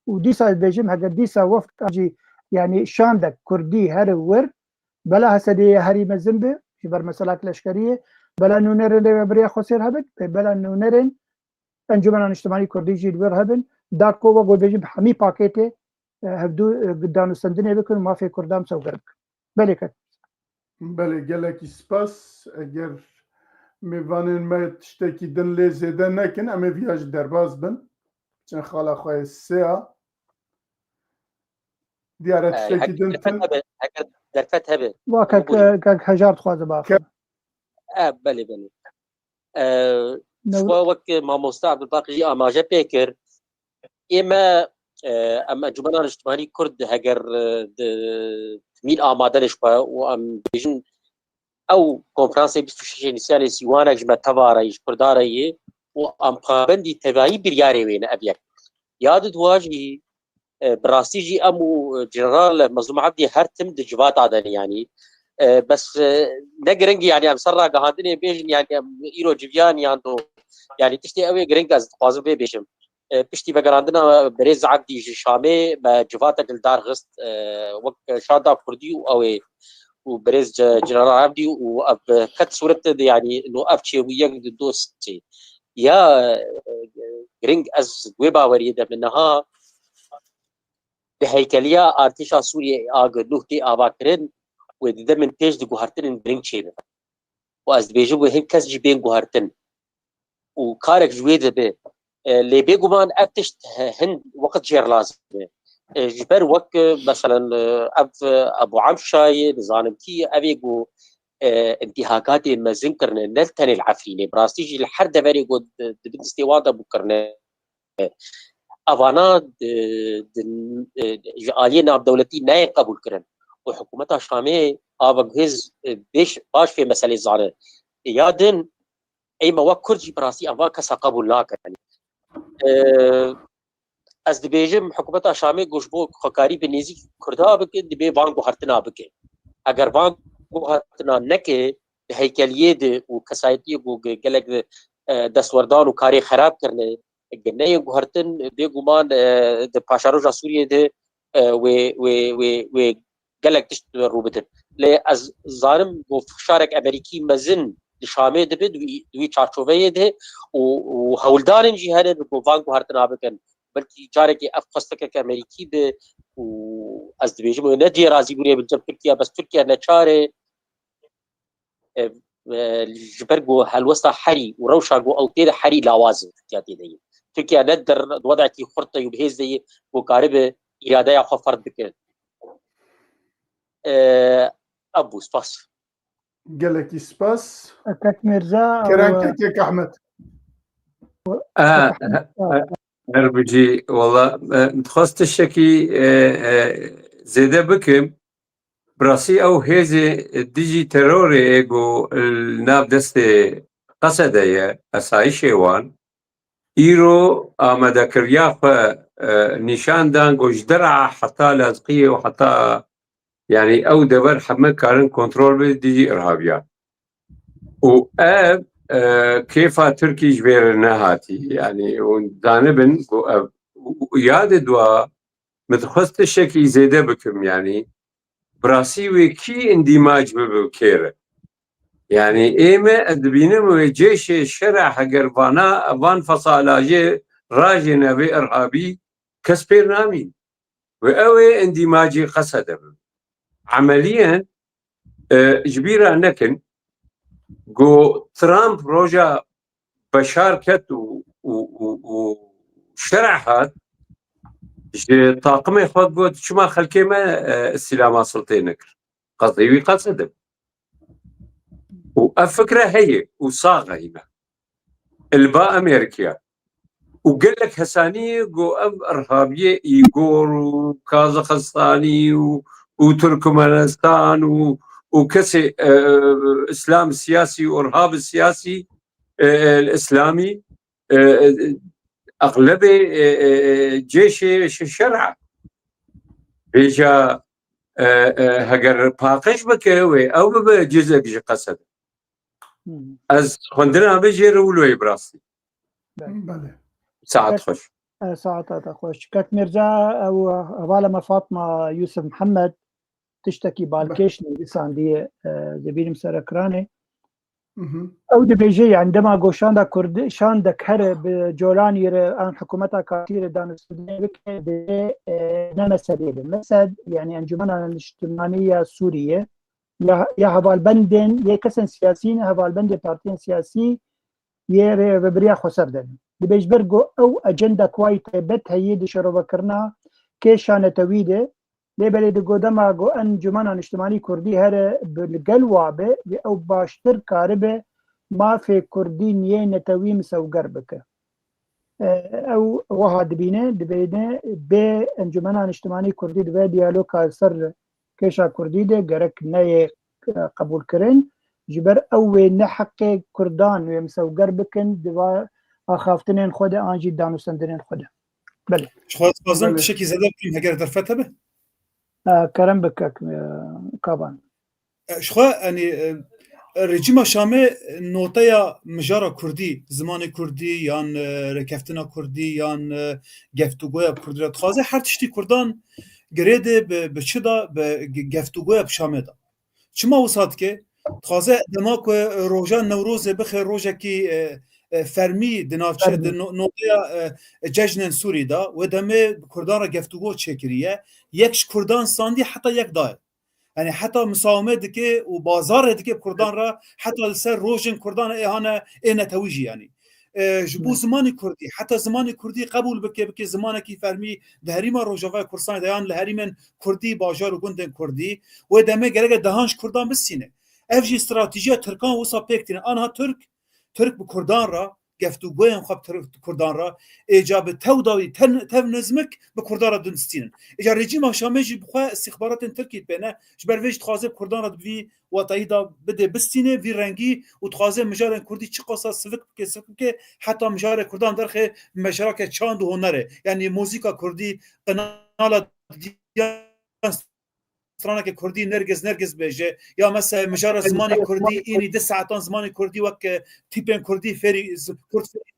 û dîsa dibêjim, heger dîsa wefd a jî, yanî şandek kurdî here wir, bela Hesedê ye herî mezin bi, ji ber meselak leşkerî ye, bela nûnerên Rêveberiya Xwesêr hebin, bela nûnerên Encûmena Niştimanî Kurdî jî li wir hebin, da ku wek we bêjim hemî pakêtê, e, hevdû, e, danûstendinê bikin û mafê Kurdan sewger bikin. Belê kek. Belê, gelekî spas. Eger mêvanên me tiştekî din lê zêde nekin, em ê viya jî derbas bin. Çend xala xwe yê sê a. Diyar e, e, tiştekî din derfet hebe, heger derfet hebe. Wa kek, bûrî. E, kek Hejar dixwaze biaxivim. E, belê, belê. E, ji xwe wek mamoste Ebdulbaqî jî amaje pê kir, ê me, e, em Encûmena Niştimanî Kurd heger, e, di, timîn amade ne ji xwe û em bêjin ew konferansê bîst û şeşê Nîsanê sîwanek ji me teva re yî, ji Kurda re yî û em pabendî tevayî biryarê wê ne ev yek. Ya di dua jî, e, bi rastî jî em û, e, General Mezlûm Ebdî her tim di civata de ne, yanî, e, bes, e, ne giring e, yanî em ser ragihandinê bêjin, yanî em îro civiyan yan do, yanî tiştê ew ê giring ez dixwazim vê bêjim. E, piştî vegerandina Birêz Ebdî ji Şamê me civatek li dar xist, e, wek şanda Kurdî û ew ê û Birêz Ce-, General Ebdî û ev bi qet sûret de, yanî no ev çêbûyek di dostê ya, e, giring ez wê baweriyê de min niha di heykeliya artêşa Sûriyê A G nûh tê avakirin wê di demên pêş di guhertinên giring çêbibe. Û ez dibêjim wê hin kes jî bên guhertin. Û karek ji wê dibe. E, lê bêguman ev tişt he-, hin wext jêr lazim e. E, ji ber wek, e, meselen, e, ev, e, Ebû Emşayê, nizanim kî, ev ê ku, e, intîhakatê mezin kirine, ne tenê li Efrînê, bi rastî jî li her deverê ku di, di bin destê wan de bû kirine. Evana, e, di, e, ji aliyê navdewletî nayên qebûl kirin. Û hikûmeta Şamê a veguhêz, e, bêş, baş vê meselê zane. Ya din, ê me wek Kurd jî bi rastî em van kesa qebûl nakin. E, ez dibêjim, hikûmeta Şamê ku ji bo xwekarî bi nêzîk Kurda bike, divê van guhertina bike. Eger van guhertina neke, di heykeliyê de û kesayetiyê ku ge-, gelek, e, destwerdan û karê xerab kirine, ge neyên guhertin, bêguman, e, di paşeroja Sûriyê de, e, wê, wê, wê, wê gelek tişt rû bidin. Lê ez zanim ku fişarek Amerîkî mezin di Şamê dibe, di wî, di wî çarçoveyê de û, û hewldanên jî hene ku van guhertina bikin. Belkî carekê ev xwestekek Amerîkî be û ez dibêjim, ne cihê razîbûnê bin cem Tirkiye, bes Tirkiye neçar e, e, e, ji ber ku helwesta herî û rewşa ku ew tê de herî lawaz e, Tirkiye tê de ye. Tirkiye ne di, di wedekî xurt de û bi hêz de ye ku karibe îradeya xwe ferz bike. E, ev bû, spas. Gelekî spas. Kek Mirza, Kerem ew, kek, kek Ahmet. E, e, e, her bijî, wala, e, dixwest tiştekî, e, e, zêde bikim. Bi rastî ew hêzê dijî terorê ê ku li nav destê Qesede ye, esayişê wan, îro amadekiriya xwe, e, nîşan dan ku ji Der'a heta Lazqiyê û heta, yanî ew dever heme karin kontrol bê dijî irhabiyan. Û ev, e, kêfa Tirkî ji vê re nehatî. Yanî hûn zanibin ku ev, û, û yadê dua Min dixwest tiştekî zêde bikim, yanî bi rastî wê kî îndîmac bibe bi kê re? Yanî ê me, ez dibînim wê cêşê şera heger vana, van fesalajê rajê nevê irhabî kes pêr namîn. Wê ew ê îndîmacî Qesede bibe. Emeliyen, e, ji bîra nekin, ku Trump roja Beşar ket û, û, û, û şereh hat, ji taqimê xwe got, çima xelkê me, e, îstîlama siltê nekir? Qesdê wî Qesede. Û ev fikre heye û sax e hîna. Li ba Amerîkaya. Û gelek hesanî ye ku ev irhabiyê Îgor û Kazaxistanî û, û Turkmenistan û, û kesê, e, îslam siyasî û irhab siyasî, e, e, îslamî, e, e, exlebê, e, e, e, cêşê şi-, şer'a. Vêca, e, e, heger paqij bike wê, ew bibe cizek ji Qesede. Hı hı. Ez xwendina min jê re wilo ye bi rastî. Belê. Belê. Saet xweş. E, saeta te xweş. Kek Mirza, ew hevala me Fatma Yusuf Mihemed tiştekî Be- balkêş nivîsandiye, e, dibînim ser ekranê. Hı hı. Ew dibêje, yani dema goşanda Kurdi, şandek here bi Colanî re an hikûmeta Katî re danûstandinê bike, dibê, e, ne Mesedê be. Mesed, yani Encûmena Niştimanî ya Sûriyê, ya, ya hevalbendên, yê kesên siyasî ne, hevalbendê partiyên siyasî yê rêvebiriya xweser de. Dibê ji ber ku ew ecenda ku wayî taybet heye di şerovekirina kêşa netewî de, lê belê di godema ku Encûmena Niştimanî Kurdî here bi li gel wa be, wê ew baştir karibe mafê Kurdîn yê netewî misewger bike. E, ew wiha dibîne, dibêne bê Encûmena Niştimanî Kurdî dibe diyaloga ser kêşa Kurdî de gerek neyê, e, qebûlkirin. Ji ber ew wê ne heqê Kurdan wê misewger bikin, di va axaftinên xwe de an jî danûstendinên xwe de. Belê. Ji xwe dixwazim Belê. tiştekî zêde bikim, heger derfet hebe. E, kerem bike, e, Kavan. E, ji xwe, yanî, e, rejîma Şamê noteya mijara kurdî, zimanê kurdî yan, e, rêkeftina kurdî yan, e, geftûgoya kurdî re dixwaze her tiştî kurdan girê de bi, bi çi da, bi ge-, geftûgoya bi Şamê da. Çima wisa dike? Dixwaze dema ku roja Newrozê bixe rojekî, e, e, fermî di navçe, Fermî. di no-, noteya, e, cejnên Sûrî da, wê demê bi kurdan re geftûgo çêkiriye. Yek ji kurdan standî heta yek dayê. Yani heta misawame dike û bazarê dike kurdan re, heta li ser rojên kurdan ê hane ê netewî jî yani. E, ji bo Hı. zimanê kurdî, heta zimanê kurdî qebûl bike, bike zimanekî fermî di herîma Rojavayê Kurdistanê de yan li herîmên kurdî, bajar û gundên kurdî, wê demê gereke dehan ji kurdan bistîne. Ev jî stratejiya tirkan wisa pêk tîne. Anha Tirk, Tirk bi kurdan re geftûgoyên xwe bi Tir-, kurdan re, êca bi tew dawî, ten-, tev nizmik bi kurdan re distînin. Êca rejîma Şamê jî bi xwe istîxbaratên Tirkî pê ne, ji ber vê jî dixwaze kurdan re bi vî watayî da bide bistîne, vî rengî û dixwaze mijarên kurdî çiqasa sivik bike, sivik bike, heta mijarê kurdan derxe bi mejarake çand û hunerê. Yanî muzîka kurdî, qinala diyan straneke kurdî nergiz nergiz bêje, ya mesela mijara zimanê kurdî, înî du saetan zimanê kurdî wek, e, tîpên kurdî fêrî, z-, kurd fêrî.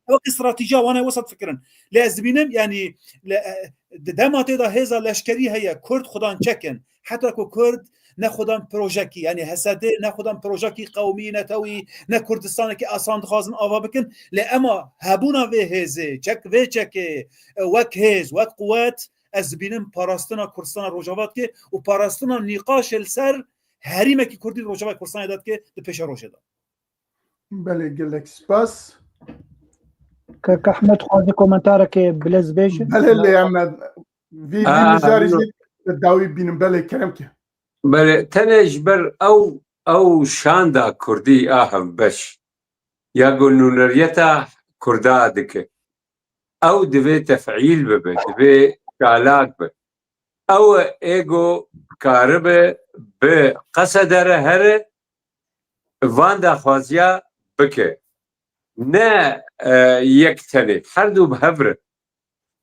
Wek stratejiya wan e wisa difikirin. Lê ez dibînim, yanî, le, e, di dema tê de hêza leşkerî heye, kurd xudan çekin. Heta ku kurd ne xudan projekî, yanî H S D ne xudan projekî qewmî, netewî, ne Kurdistanekî asan dixwazin ava bikin. Lê ema hebûna vê hêzê, çek vê çekê, e, wek hêz, wek quwet, ez dibînim parastina Kurdistana Rojava dike û parastina nîqaşê li ser herîmekî Kurdî di Rojavayê Kurdistanê de dike di pêşerojê de. Belê, gelek spas. Kek Ahmed, xwaze komentarekê bilez bêje? Belê, lê em vî, vî Aa, mijarî no. jî bi dawî bînin. Belê, kerem ke. Belê, tenê ji ber ew, ew şanda Kurdî a hevbeş ya ku nûneriyeta Kurda dike. Ew divê tefîl bibe, divê çalak be. Ew ê ku karibe bi Qesede re here, van daxwaziya bike. Ne, e, yek tenê, her du bi hev re.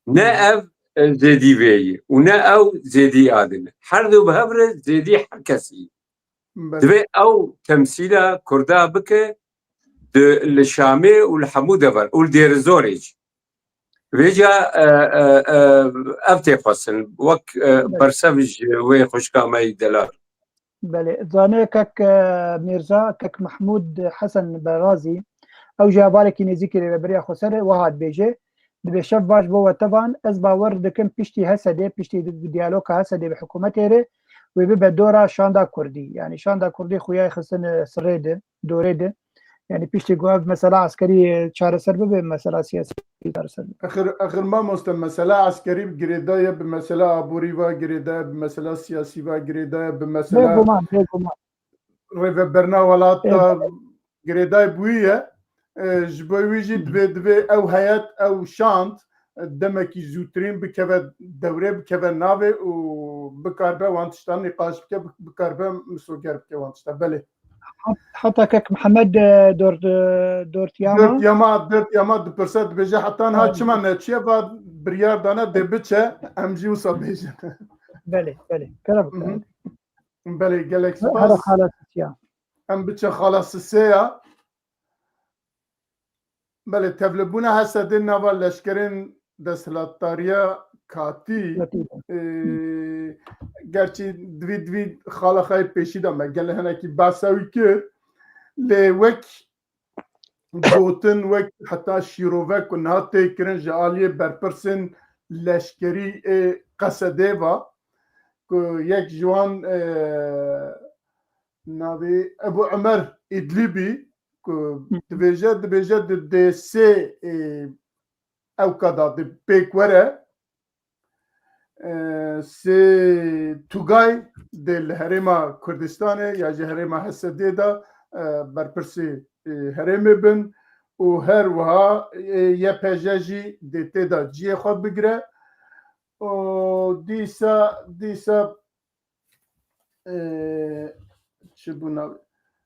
Ne Hı hı. ev, e, zêdî vê ye û ne ew zêdî a din e. Her du bi hev re zêdî her kesî ye. Belê. Divê ew temsîla Kurda bike di, li Şamê û li hemû dever û li Dêrizorê jî. Vêca, e, e, e, ev tê xwestin, wek, e, bersev ji wê xwişka me yî delal. Belê, zanê kek, e, Mîrza, kek Mehmûd Hesen Berazî, ew jî hevalekî nêzîkî Rêveberiya Xweser e, wiha dibêje, dibê şev baş bo we tevan, ez bawer dikim piştî Hesedê, piştî di-, diyaloga Hesedê bi hikûmetê re, wê bibe dora şanda kurdî. Yanî şanda kurdî xuya yê xistin, e, sirê de, dorê de. Yanî piştî ku ev mesela eskerî, e, çareser bibe, mesela siyasî çareser bibe. Axir, axir mamoste, mesela eskerî girêdaye bi mesela aborî ve girêdaye, bi mesela siyasî ve girêdaye, bi mesela Bêguman, bêguman. rêveberina welat de girêdayî bûyî ye. E, ji bo wî jî divê, divê ew heyet, ew şand, e, demekî zûtirîn bikeve dewrê, bikeve navê û bikaribe wan tiştan nîqaş bike, bi-, bikaribe misoger bike wan tiştan. Belê. Hat-, heta kek Mihemed, e, Dort-, e, Dortiyama. Dortiyama, Dortiyama dipirse, dibêje heta niha çima neçiye, va biryar dane dê biçe, em jî wisa bêjin. Belê, belê. Kerem. Mhm. Belê, gelek spas. Hera xala Sisiya. Em biçe xala Sisiya. Belê, tevlibûna Hesedê nava leşkerên desthilatdariya katî, Katî. e, gerçî divî, divî xala xwe yê pêşî de me gel hinekî behsa wî kir. Lê wek gotin, wek heta şîrove ku niha tê kirin ji aliyê berpirsên leşkerî ê Qesedê ve, ku yek ji wan, e, navê Ebu Emer Îdlîbî, ku dibêje, dibêje di dê sê, e, ewka da di pêk were, e, sê tugay dê li herêma Kurdistanê ya jî herêma Hesedê de, e, berpirsê, e, herêmê bin û her wiha, e, Y P J jî dê tê de ciyê xwe bigire. Û dîsa, dîsa, e, çi bû nav-,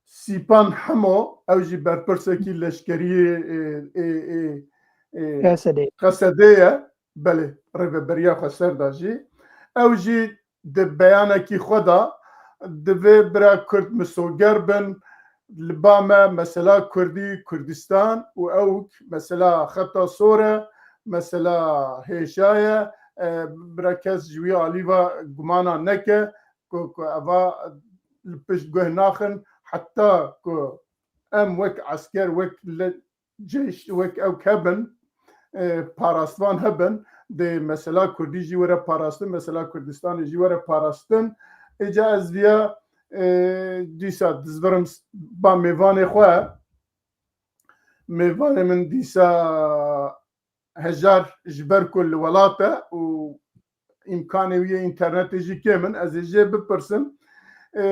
Sîpan Hemo, ew jî berpirsekî leşkeriyê, e, e, e, e, Qesedê. Qesedê ye. Belê, rêveberiya Xweser de jî. Ew jî di beyanekî xwe de divê bira Kurd misoger bin, li ba me mesela Kurdî, Kurdistan û ewk mesela xeta sor e, mesela hêşa ye, e, bira kes ji wî alî ve gumana neke ku, ku eva li pişt guh naxin, heta ku em wek esker, wek le-, ceyş, wek ewk hebin, e, parastvan hebin, dê mesela Kurdî jî were parastin, mesela Kurdistanê jî were parastin. Êca ez viya, e, dîsa dizvirim s-, ba mêvanê xwe. Mêvanê min dîsa hejar ji ber ku li welat e û îmkanê wî yê înternetê jî kêm in, ez ê jê bipirsim. E,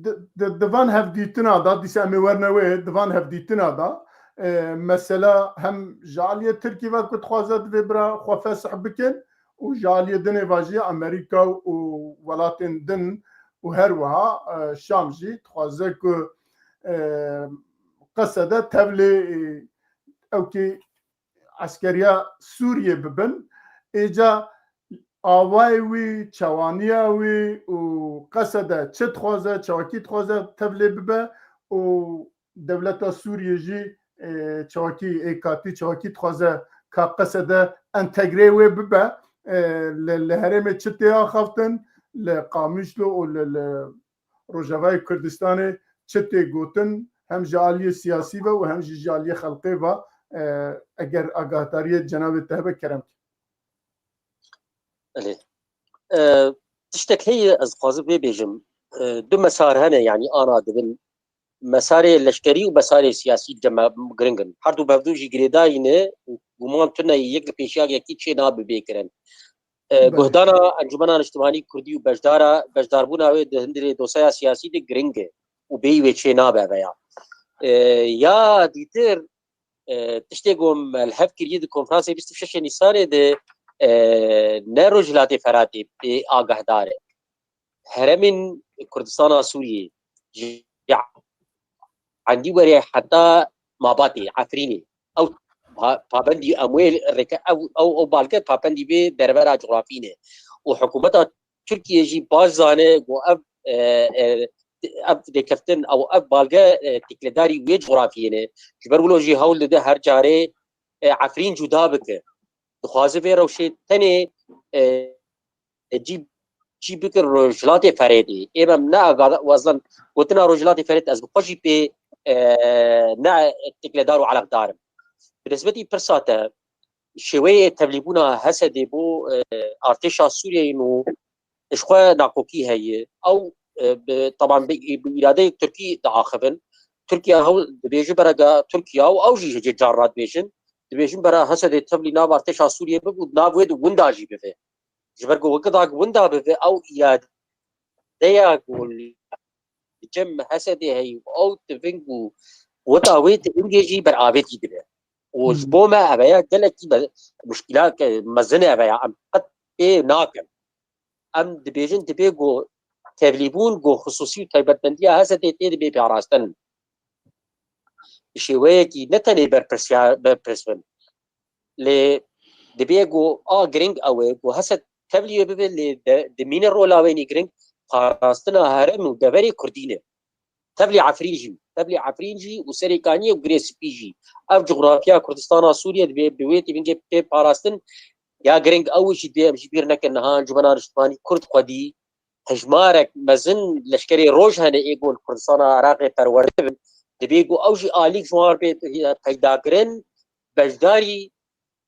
di, di, di van hevdîtina de, dîsa em ê werne wê, di van hevdîtina de, e, mesela hem ji aliyê Tirkî ve ku dixwaze divê bira xwe fesih bikin û ji aliyê dinê ve jî Amerîka û welatên din û her wiha, e, Şam jî dixwaze ku, e, Qesede tevlê, e, ewkê eskeriya Sûriyê bibin. Êca awayê wî, çewaniya wî û Qesede çi dixwaze, çewekî dixwaze tevlê bibe û dewleta Sûriyê jî, e, çewekî êkatî, çewekî dixwaze ka Qesede entegrê wê bibe, e, li, li herêmê çi tê axaftin, li Qamişlo û li, li Rojavayê Kurdistanê çi tê gotin, hem ji aliyê siyasî ve û hem jî ji aliyê xelkê ve, e, eger agahdariyê cenabê te hebe, kerem ke. Belê. E, tiştek heye ez dixwazim vê bêjim. E, du mesar hene, yanî ana dibin. Mesarê leşkerî û mesarê siyasî cem-, giring in. Her du bi hevdû jî girêdayî ne û guman tune ye, yek li pêşiya yekî çê nabe bê kirin. E, Belê. Guhdana Encûmena Niştimanî Kurdî û beşdara, beşdarbûna wê di hundirê dosyaya siyasî de giring e û bêyî wê çê nabe veya. E, ya dîtir, e, tiştê ku me li hev kiriye di konferansê bîst û şeş Nîsanê de, e, ne Rojhilatê Feratê bê agahdar e. Herêmên Kurdistana Sûriyê ji Endî were heta Mabatê, Efrînê. Ew pa-, pabendî em wê rêke-, ew, ew, ew balge pabendî vê dervera cografî ne. Û hikûmeta Tirkiyê jî baş zane ku ev, e, e, ev rêkeftin, ew, ev balge, e, têkildarî wê cografiyê ne. Ji ber wilo jî hewl dide her carê e, Efrîn cuda bike. Dixwaze vê rewşê tenê, e, e, cî, cî bike Rojhilatê Ferêdê. Ê me ne agada, wezdan gotina Rojhilatê Ferêd ez bi xwe jî pê, e, ne tikledar û eleqdar im. Bi nisbetî pirsa te, şêweyê tevlîbûna Hesedê bo, e, artêşa Sûriyeyê û ji xwe nakokî heye. Ew, e, bi, taban bi, bi îradeyek Tirkî diaxivin. Tirkiye hewl dibêje berega Tirkiye û ew jî ji carna dibêjin. Dibêjin bera Hesedê tevlî nav artêşa Sûriyê bibe û nav wê di winda jî bibe. Ji ber ku weke da winda bibe ew îadeya ku li cem Hesedê heyî û ew tiving û weta wê tivingê jî beravêtî dibe. Û ji Hmm. bo me eveya gelekî be-, muşkîla ke mezin eveya em qet pê nakin. Em dibêjin dibê ku tevlîbûn ku xisûsî û taybetmendiya Hesedê tê dibê parastin. Bi şêweyekî ne tenê berpirsiya-, berpirs bin. Lê dibê ku a giring ew e ku Hesed tevlî wê bibe lê de-, dimîne rola wê nî giring parastina herêm û deverê Kurdî ne. Tevlî Efrîn jî, tevlî Efrîn jî û Serêkaniyê û Girê Spî jî. Ev cografya Kurdistana Sûriyê dibê bi wê tîvingê pê parastin ya giring ew jî dibê em jî bîr nekin niha Encûmena Niştimanî Kurd xwedî hejmarek mezin leşkerê roj hene ê ku li Kurdistana Iraqê perwerde bin. Dibê ku ew jî alîk ji wan bê peydakirin, beşdarî,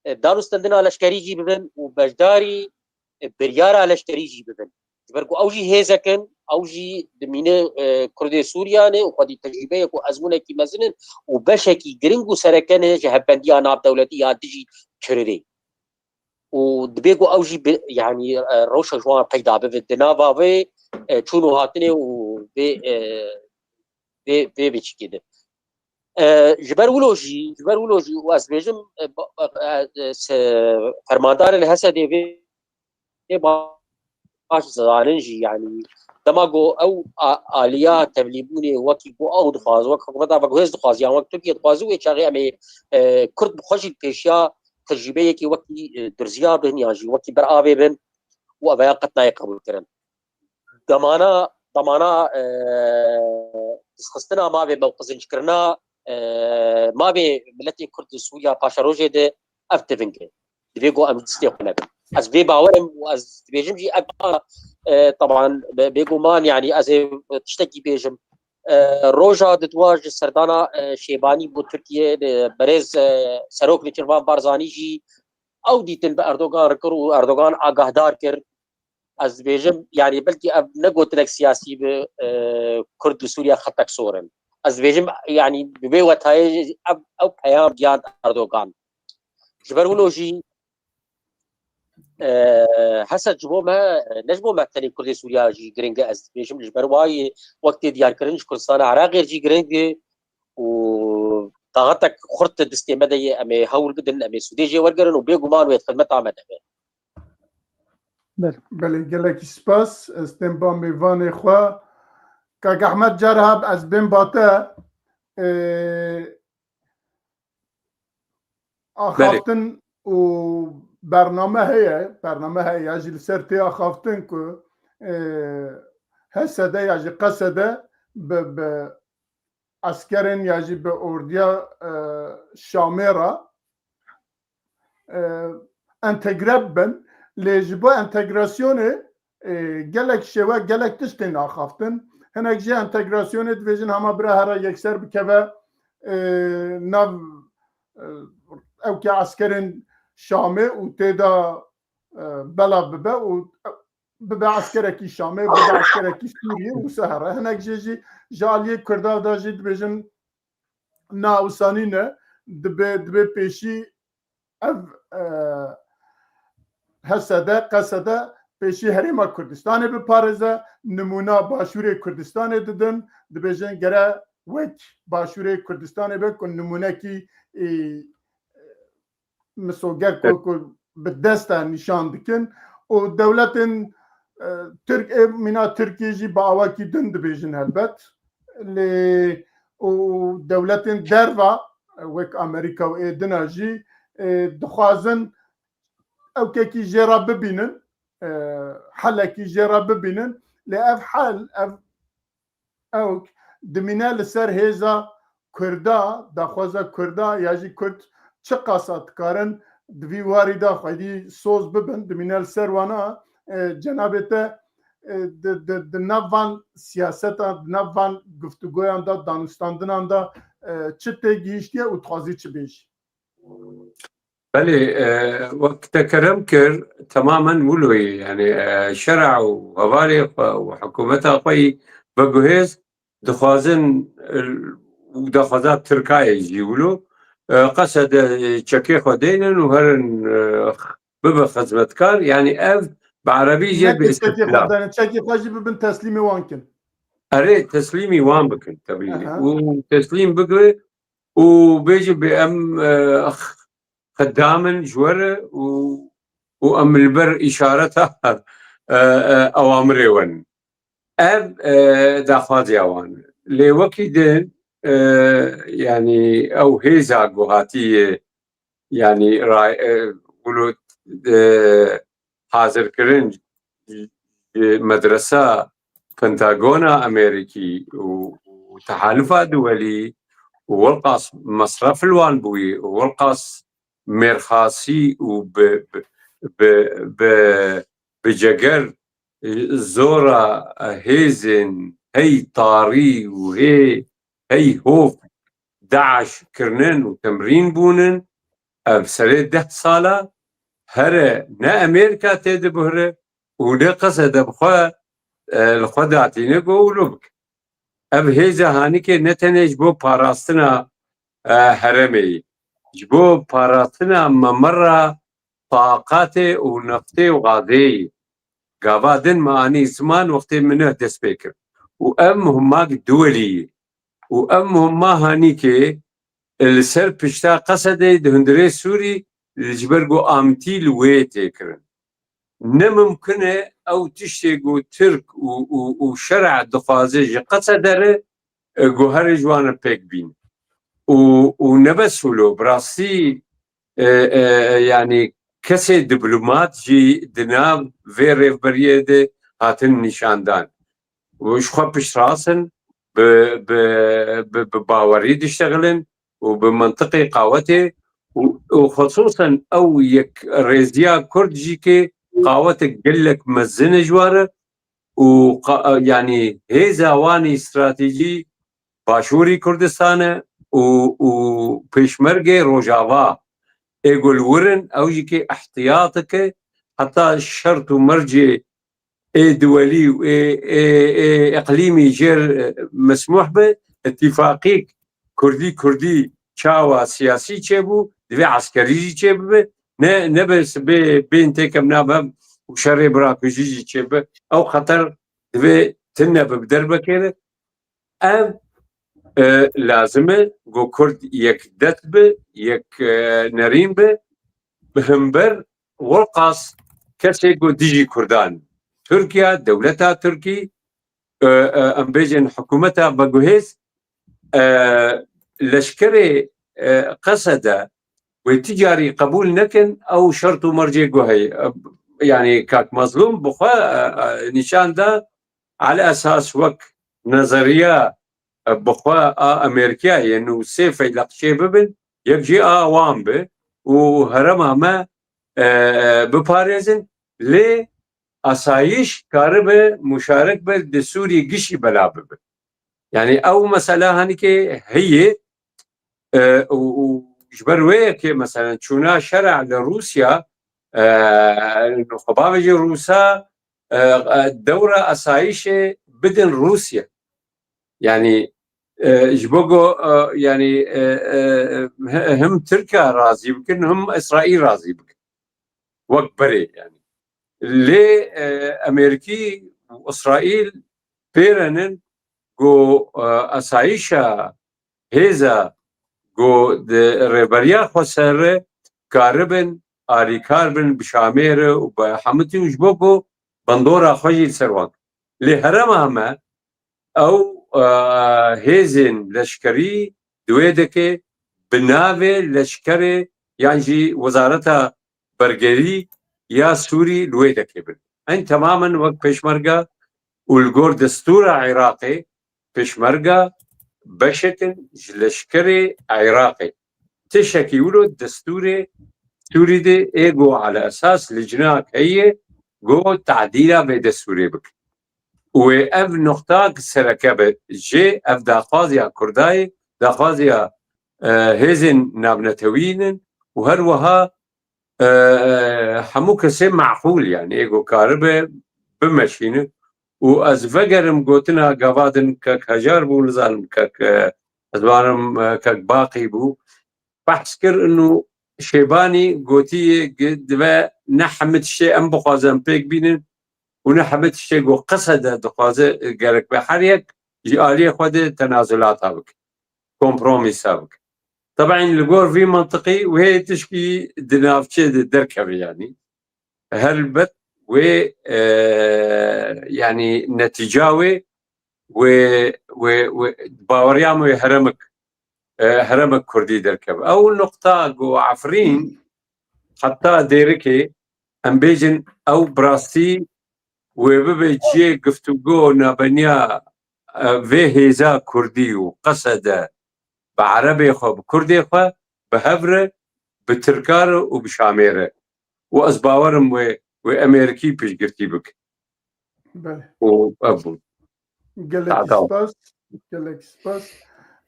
e, danûstendina leşkerî jî bibin û beşdarî, e, biryara leşkerî jî bibin. Ji ber ku ew jî hêzek in, ew jî dimîne, e, Kurdê Sûriyan e û xwedî tecrûbeyek û ezmûnekî mezin in û beşekî giring û sereke ne ji hevbendiya navdewletî ya dijî terorê. Û dibê ku ew jî bi, yanî, e, rewşa ji wan peyda bibe. Di nava vê, e, çûn û hatinê û vê, e, vê, vê biçîkê de. E, ji ber wilo jî, ji ber wilo jî û ez dibêjim, e, ba-, e, e, se-, fermandarên Hesedê vê, vê baş zanin jî, yanî dema ku ew a-, aliya tevlîbûnê wekî ku ew dixwaz, wek hikûmeta, wek hêz dixwaz, yan wek Tirkiye dixwaz, wê çaxê em ê, e, Kurd bi xwe jî pêşiya tecrûbeyekî wekî, e, durziya bin, yan jî wekî beravê bin û ev ya qet nayê qebûlkirin. Demana, demana, e, dizxistina mavê me û qizinckirina, e, mavê miletê Kurd li Sûriya paşerojê de ev tiving e. Divê ku em distê xwe nebin. Ez vê bawer im û ez dibêjim jî ev, e, teban bê-, bêguman, yanî ez ê tiştekî bêjim. E, roja didwa ji serdana, e, Şêbanî bo Tirkiye, e, berêz, e, Serok Nêçîrvan Barzanî jî ew dîtin bi Erdogan re kir û Erdogan agahdar kir. Ez dibêjim, yanî belkî ev ne gotinek siyasî bi, e, Kurd li Sûriye xetek sor in. Ez dibêjim, yanî bi vê wetayê ev, ew peyam gihand Erdogan. Ji ber wilo jî, e, Hesed ji bo me, ne ji bo me tenê Kurdê Sûriya jî giring e, ez dibêjim ji ber wayê wek tê diyarkirin ji Kurdistana Iraqê jî giring e û taxetek xurt di distê me de ye, em ê hewl bidin, em ê sûdê jê wergerin û bêguman wê di xizmeta me de be. Belê. Belê, gelekî spas. Ez tên ba mêvanê xwe. Kak Ehmed, cara heb ez bên ba te. Ê, axaftin û bername heye, bername heye ya jî li ser tê axaftin ku, ê, Hesede ya jî Qesede bi, bi eskerên ya jî bi ordiya, e, Şamê re, e, entegre bibin. Lê ji bo entegrasyonê, e, gelek şêwe, gelek tişt tên axaftin. Hinek jê entegrasyonê dibêjin hema bira here yekser bikeve, e, nav, e, ewkê eskerên Şamê û tê de, e, belav bibe û bibe eskerekî Şamê, bibe eskerekî Sûriyê û wisa here. Hinek jê jî ji aliyê Kurda de jî dibêjin na wisa nîne, dibe, dibe pêşî ev, e, Hesede, Qesede pêşî Herêma Kurdistanê biparêze, nimûna Başûrê Kurdistanê didin, dibêjin gere wek Başûrê Kurdistanê be ku nimûnekî, e, misoger ku, ku bi dest de nîşan dikin û dewletên, e, Tirk, ê mîna Tirkiyê jî bi awakî din dibêjin helbet. Lê û dewletên derva, e, wek Amerîka û ê dina jî, e, dixwazin ewkekî jê re bibînin, e, helekî jê re bibînin. Lê ev hel, ev ewk dimîne li ser hêza Kurda, daxwaza Kurda ya jî Kurd çiqasa dikarin di vî warî de xwedî soz bibin, dimîne li ser wana, e, cenabê te, e, di, di, di nav van siyaseta, di nav van guftûgoyan de, danûstandinan de, e, çi tê gihîştiye û dixwazî çi bêjî? Belê, e, wek te kerem kir, temamen wilo ye. Yani, e, şera û hevalê xwe û hikûmeta xwe yî veguhêz dixwazin, e, û daxwaza Tirkayê jî wilo, e, qesede, e, çekê xwe deynin û herin, e, bibe xizmetkar. Yani ev bi erebî jê Ne bi çekê xwe îstîqlal. Dene, çekê xwe jî bibin teslîmê wan kin. Erê, teslîmî wan bikin, tebî. Aha. Û teslîm bibe û bêjin bi em, e, xidam in ji we re û, û em li ber îşareta, e, e, ewamirê we ne. Ev, e, daxwaziya wan e. Lê wekî din, e, yanî ew hêza ku hatiye, yanî ra-, e, wilo, e, hazirkirin ji medresa Pentagona Amerîkî û, û Tehalufa Duwelî û welqas mesref li wan bûyî û welqas mêrxasî û bi, bi, bi, bi, bi ceger, e, zora, e, hêzên hey tarî û hê, hey hov DAIŞ kirinin û temrîn bûnin, ev serê deh sala here ne Amerîka tê dibihre û ne qesede bi xwe, e, li xwe datîne ku wilo bike. Ev hêza Hanîkê ne tenê ji bo parastina, e, herêmê ye, ji bo parastina memera taqatê û neftê û gazê ye. Gava din me anî ziman wextê min dest pê kir. Û ev muhimmak duwelî ye. Û ev muhimma Hanîkê li ser pişta qesedê di hundirê Sûrî ji ber ku amtî li wê tê kirin. Ne mimkun e ew tiştê ku Tirk û, û, û şer'a dixwaze ji qesede re, e, ku herê ji wan re pêk bîne. Û, û ne bes wilo, bi rastî, e, e, yanî kesê diplomat jî di nav vê rêvberiyê de hatin nîşandan. Û ji xwe piştrast in, bi, bi, bi, bi bawerî diştexilin û bi mentiqê qawetê û, û xisûsen ew yekrêziya Kurd jî ke qawetek gelek mezin e ji wan re û qa-, yanî hêza wan î stratejî Başûrî Kurdistan e û, û Pêşmergê Rojava ê ku li wir in, ew jî ke ihtiyateke heta şert û mercê ê duwelî û ê, ê, ê iqlîmî jêr, e, mesmûh be, îtîfaqîk Kurdî Kurdî çawa siyasî çêbû, divê eskerî jî çêbibe, ne, nebe sibê bên têkem nabem û şerê birakujî jî çêbibe. Ew xeter divê tune bi, bi derbekê re. Ev, e, lazim e ku Kurd yekdet be, yek, e, nerîn be, bi hember welqas kesê ku dijî Kurdan. Tirkiye, dewleta Tirkî, e, e, em bêjin hikûmeta veguhêz, e, leşkerê, e, qesede wê ti carî qebûl nekin, ew şert û mercê ku heye. E, yanî kak Mazlûm bi xwe, e, e, nîşan da, ala esas wek nezeriya, e, bi xwe a Amerîkayê yên û sê feyleq çêbibin, yek jî a wan be û herêma me, e, e, biparêzin, lê asayîş karibe muşarek be di Sûrî gişî bela bibe. Yanî ew mesela Hanîkê heye, e, û, û ji ber wê yekê, meselen, çûna şer'a li Rûsya, e, nuxebavê jî Rûsa, e, e, dewra asayîşê bidin Rûsya. Yanî, e, ji bo ku, e, yanî, e, e, he-, him Tirka razî bikin, him Îsraîl razî bikin. Wek berê, yanî. Lê, e, Amerîkî û Îsraîl pêrenin ku, e, asayîşa hêza ku di rêveberiya xweser re karibin alîkar bin bi Şamê re û bi hemû tî û ji bo ku bandora xwe jî li ser wan. Lê herêma me ew, e, hêzên leşkerî di wê dekê bi navê leşkerê yan jî Wezareta Bergerî ya Sûrî li wê dekê bin. Em temamen wek pêşmerge û li gor destûra Iraqê, pêşmerge beşek in ji leşkerê Iraqê. Tiştekî wilo destûrê Sûrî de ê go ala esas licnak heye go tadîla vê destûrê bike. Û wê ev noqta sereke be jê, ev daxwaziya Kurdayê, daxwaziya, e, hêzên navnetewî nin û her wiha, e, hemû kesê meqûl, yanî ê go karibe bimeşîne. Û ez vegerim gotina gava din kek Hejar bû, nizanim kek, e, ez barim, e, kek Baqî bû. Behs kir û Şêbanî gotiye ki dibe ne hemî tiştê em bixwaze em pêk bînin û ne hemî tiştê ku qisede dixwaze gerek be her yek ji aliyê xwe de tenazulata bike, kompromîsa bike. Tebîn li gor vî mantiqî wê tişkî di navçê de derkeve yanî. Helbet wê, e, yanî netîca wê, wê, wê, wê baweriya min wê herêmek, e, herêmek Kurdî derkeve. Ew nuqta ku Efrîn heta dêrikê em bêjin ew bi rastî wê bibe cihê guftûgo nabeniya, e, vê hêza Kurdî û qesede bi Erebê xwe, bi Kurdê xwe, bi hev re, bi Tirka re û bi Şamê re. Û ez bawerim wê, wê Amerîkî piştgirtî bike. Belê. Û ev bû. Gelek Sağ ol. Spas, gelek spas.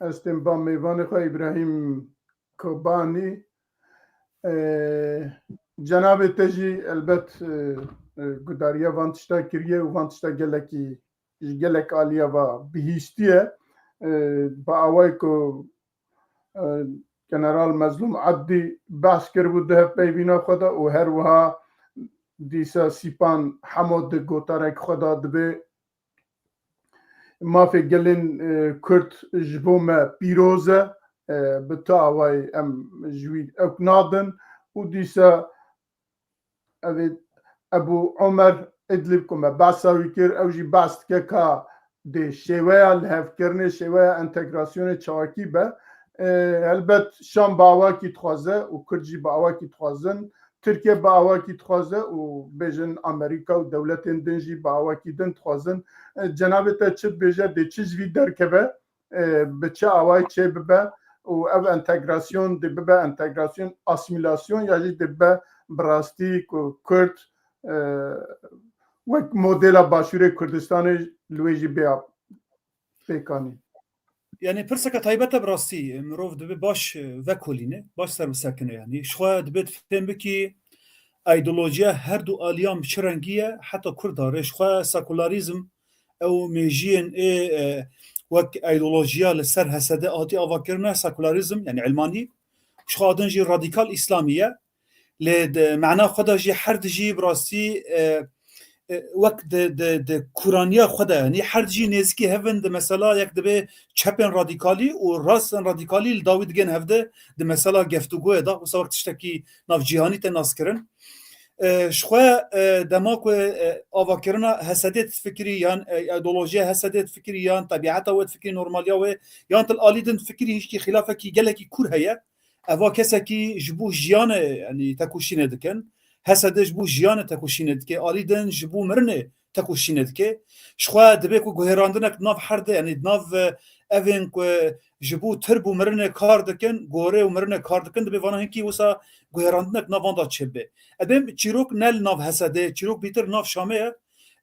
Ez tên ba mêvanê xwe Îbrahîm Kobanî. Ee, cenabê te jî elbet, e, e, gudariya van tişta kiriye û van tişta gelekî ji gelek aliya ve bihîstiye. E, bi awayî ku, e, General Mezlûm Ebdî behs kiribû di hevpeyvîna xwe de û her wiha dîsa Sîpan Hemo di gotarek xwe de dibê mafê gelên, e, Kurd ji bo me pîroz e, e, bi tu awayî em ji wî ewk nadin û dîsa ev ê Ebû Omer Îdlîb ku me behsa wî kir, ew jî behs dike ka dê şêweya lihevkirinê, şêweya entegrasyonê çawakî be. E, helbet Şam bi awakî dixwaze û Kurd jî bi awakî dixwazin, Tirkiye bi awakî dixwaze û bêjin Amerîka û dewletên din jî bi awakî din dixwazin. E, cenabê te çi dibêje, dê çi ji vî derkeve? E, bi çi awayî çê bibe û ev entegrasyon dê bibe entegrasyon asîmîlasyon ya jî dê bibe bi rastî ku Kurd, e, wek modela Başûrê Kurdistanê li wê jî bê pêkanîn? Yanî pirseke taybet e bi rastî, mirov dibe baş, e, vekolîne, baş ser bisekine yanî. Ji xwe dibe fêm bikî, îdeolojiya her du aliyan bi çi rengî ye, heta Kurda re ji xwe sekularîzm ew mêjiyên ê, e, wek îdeolojiya li ser H S D hatî avakirin e, sekularîzm, yanî ilmanî, ji xwe adin jî radîkal îslamî ye. Lê di mana xwe de jî her dijî bi rastî, e, e, wek di, di, di kuraniya xwe de, yanî her dijî nêzikî hev in di mesela yek dibe çepên radîkalî û rastên radîkalî li dawî digên hevde di mesela geftûgoyê de, wisa wek tiştekî navcîhanî tê naskirin. E, ji xwe, e, dema ku, e, avakirina H S D difikirî yan, e, îdeolojiya H S D difikirî yan tebîeta wê difikirî, normaliya wê, yan til alî din difikirî hişkî xîlafekî gelekî kûr heye. Eva kesekî ji bo jiyanê, yanî tekoşînê dikin. H S D ji bo jiyanê tekoşînê dike. Alî din ji bo mirinê tekoşînê dike. Ji xwe dibe ku guhêrandinek nav her de, yanî nav, e, evên ku ji bo tirb û mirinê kar dikin, gorê û mirinê kar dikin, dibe vana hinkî wisa guhêrandinek nav van da çêbibe. Ebê çîrok ne li nav H S D, çîrok bîtir nav Şamê ye.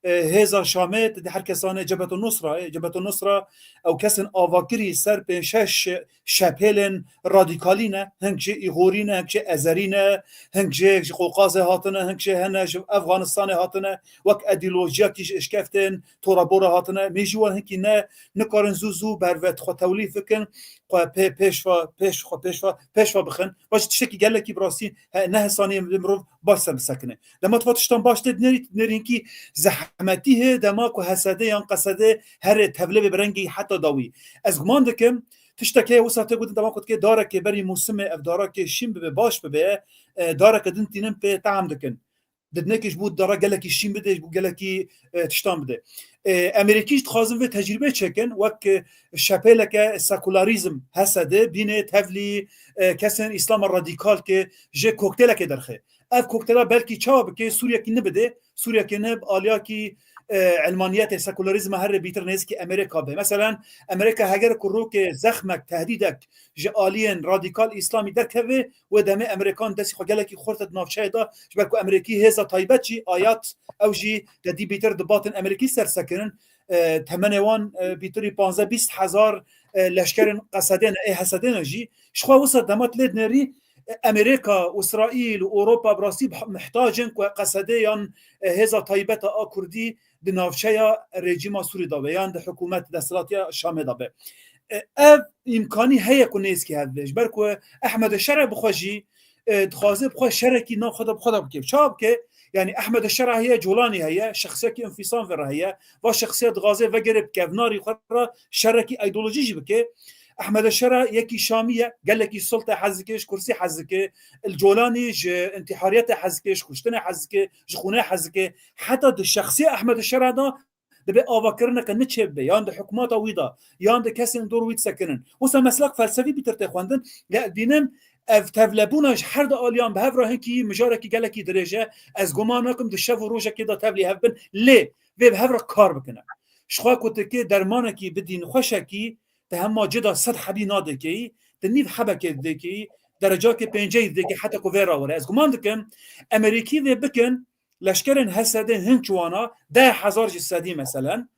E, hêza Şamê, te dî her kesanê Cebeto Nusra, e, Cebeto Nusra, ew kesên avakirî ser pênc şeş şepêlên radîkalî ne, hing jê Îxorî ne, hing jê Ezerî ne, hing jê ji Qoqazê hatine, hing jê hene ji Efganistanê hatine, wek îdeolojiyakî ji Işkeftên Tora Bora hatine, mêjî wan hinkî ne, nikarin zû zû berve xwe tewlîf bikin, xwe pê-, pêşva, pêş-, xwe pêşva, pêşva bixin. Baş tiştekî gelekî bi rastî he-, ne hesanî ye mirov baş ser bisekine. Dema tu va tiştan baş tê dinêrî, dinêrî hinkî zehmetî heye, dema ku H S D yan Q S D herê tevlê bê bi rengî heta dawî. Ez guman dikim, tiştek heye wisa tê gotin, dema ku dikê darekê berî mûsimê ev darekê şîn bibe, baş bibe, e, dareke din tînin pê team dikin. Di dinekê ji bo dara gelekî şîn bide, ji bo gelekî, e, tiştan bide. E, Amerîkî jî dixwazin vê tecrîbê çêkin, wek, e, şepêleke sekularîzm H S D bînê tevlî, e, kesên îslama radîkal ke jê kokteylekê derxe. Ev kokteyla belkî çawa bike, Sûriyekî nibide, Sûriyekê ne bi aliyakî, e, elmaniyetê, sekularîzma herê bîtir nêzikî Amerîka be. Meselen, Amerîka heger ku rokê zexmek, tehdîdek ji aliyên radîkal îslamî derkeve, wê demê Amerîkan destî xwe gelekî xurt di navçeyê de, ji ber ku Amerîkî hêza taybet jî ayat, ew jî te dî bîtir di batên Amerîkî ser sekirin, e, temenê wan, e, bîtirî panzdeh bîst hezar, e, leşkerên Qesedê ne, ê Hesedê ne jî. Ji xwe wisa dema tu lê dinêrî, e, Amerîka, Îsraîl û Ewropa bi rastî bih-, mihtac in ku Qesedê yan, e, hêza taybet a Kurdî di navçeya rejîma Sûrî de be yan di hikûmet desthilatiya Şamê de be. E, ev îmkanî heye ku nêzikî hev be. Ji ber ku Ehmed Şere bi xwe jî, e, dixwaze bi xwe şerekî nav xwe de bi xwe de bike. Çawa bike? Yanî Ehmed Şera heye, Colanî heye, şexsiyekî înfîsam vê re heye. Va şexsiyet dixwaze vegere bi kevnarî xwe re şerekî îdeolojî jî bike. Ehmed Şera yekî Şamî ye, gelekî sultê hez dike, ji kursî hez dike. Li Colanî ji întihariyetê hez dike, ji kuştinê hez dike, ji xûnê hez dike. Heta di şexsiya Ehmed Şera de dibe avakirineke niçe bibe, yan di hikûmeta wî de, yan di kesên dor wî disekinin. Wisa meslek felsefî bîtir tê xwendin, lê ez dînim ev tevlebûna ji her di aliyan bi hev re hinkî mijarekî gelekî dirêj e. Ez guman nakim di şev û rojekê de tevlî hev bin, lê vê bi hev re kar bikine. Ji xwe ku tu kê dermanekî bidî nexweşekî, te hema cida sed hebî nadekeyî, te nîv hebekê didekeyî, derecakê pênceyî didekeyî heta ku vê re were. Ez guman dikim, Amerîkî vê bikin, leşkerên Hesedê hin çiwana deh hezar ji sedî meselen,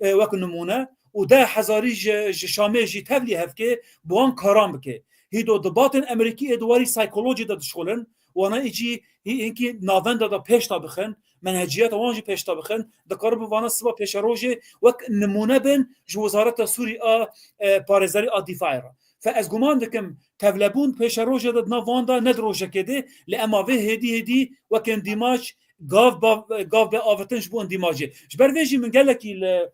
e, wek nimûne, û deh hezarî ji, ji Şamê jî tevlî hevkê bi wan karan bike. Hîdo di batên Amerîkî ê di warî psîkolojî de dişxulin, wana î jî hî hinkî navenda de pêş de bixin, menheciyeta wan jî pêş de bixin, dikaribin vana siba pêşerojê wek nimûne bin ji Wezareta Sûrî a, e, Parêzerî a Dîfaê re. Fe ez guman dikim tevlebûn pêşerojê de di nav wan de ne di rojekê de, lê ema vê hêdî hêdî wek îndîmac gav ba-, gav be avitin ji bo îndîmacê. Ji ber vê jî min gelekî li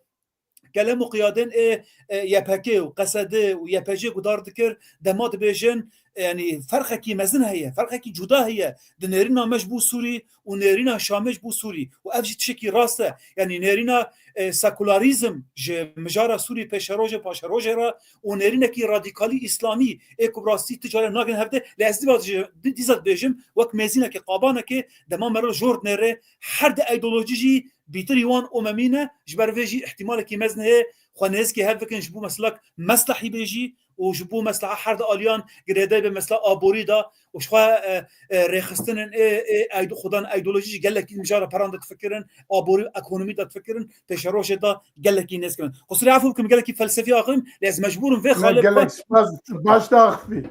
kelem û qiyadên ê, e, Y P G û Qesede û Y P G guhdar dikir, dema dibêjin, e, yanî ferqekî mezin heye, ferqekî cuda heye di nêrîna me ji bo Sûrî û nêrîna Şamê ji bo Sûrî. Û ev jî tiştekî rast e. Yanî nêrîna, e, sekularîzm ji mijara Sûrî pêşerojê, paşerojê re û nêrînekî radîkalî îslamî ê ku bi rastî ti carê nagin hevdê. Lê ez dîva dij-, dî-, dîza dibêjim, wek mêzînekê, qabanekê, dema meriv jor dinêre, her di îdeolojî jî bîtirî wan û me mîne, ji ber vê jî îhtîmalekî mezin heye xwe nêzikî hev bikin ji bo meslek meslehî bê jî û ji bo mesleha her di aliyan girêdayî be mesela aborî de û ji xwe, e, e, rêxistinên ê, ê, ê, xwedan îdeolojî jî gelekî mijara peran de difikirin, aborî û ekonomî de difikirin, pêşerojê de gelekî nêz kirin. Qusûrê efû bikim, gelekî felsefî axivim, lê ez mecbûr im vê Ne, xalê gelek spas, baş de axivî.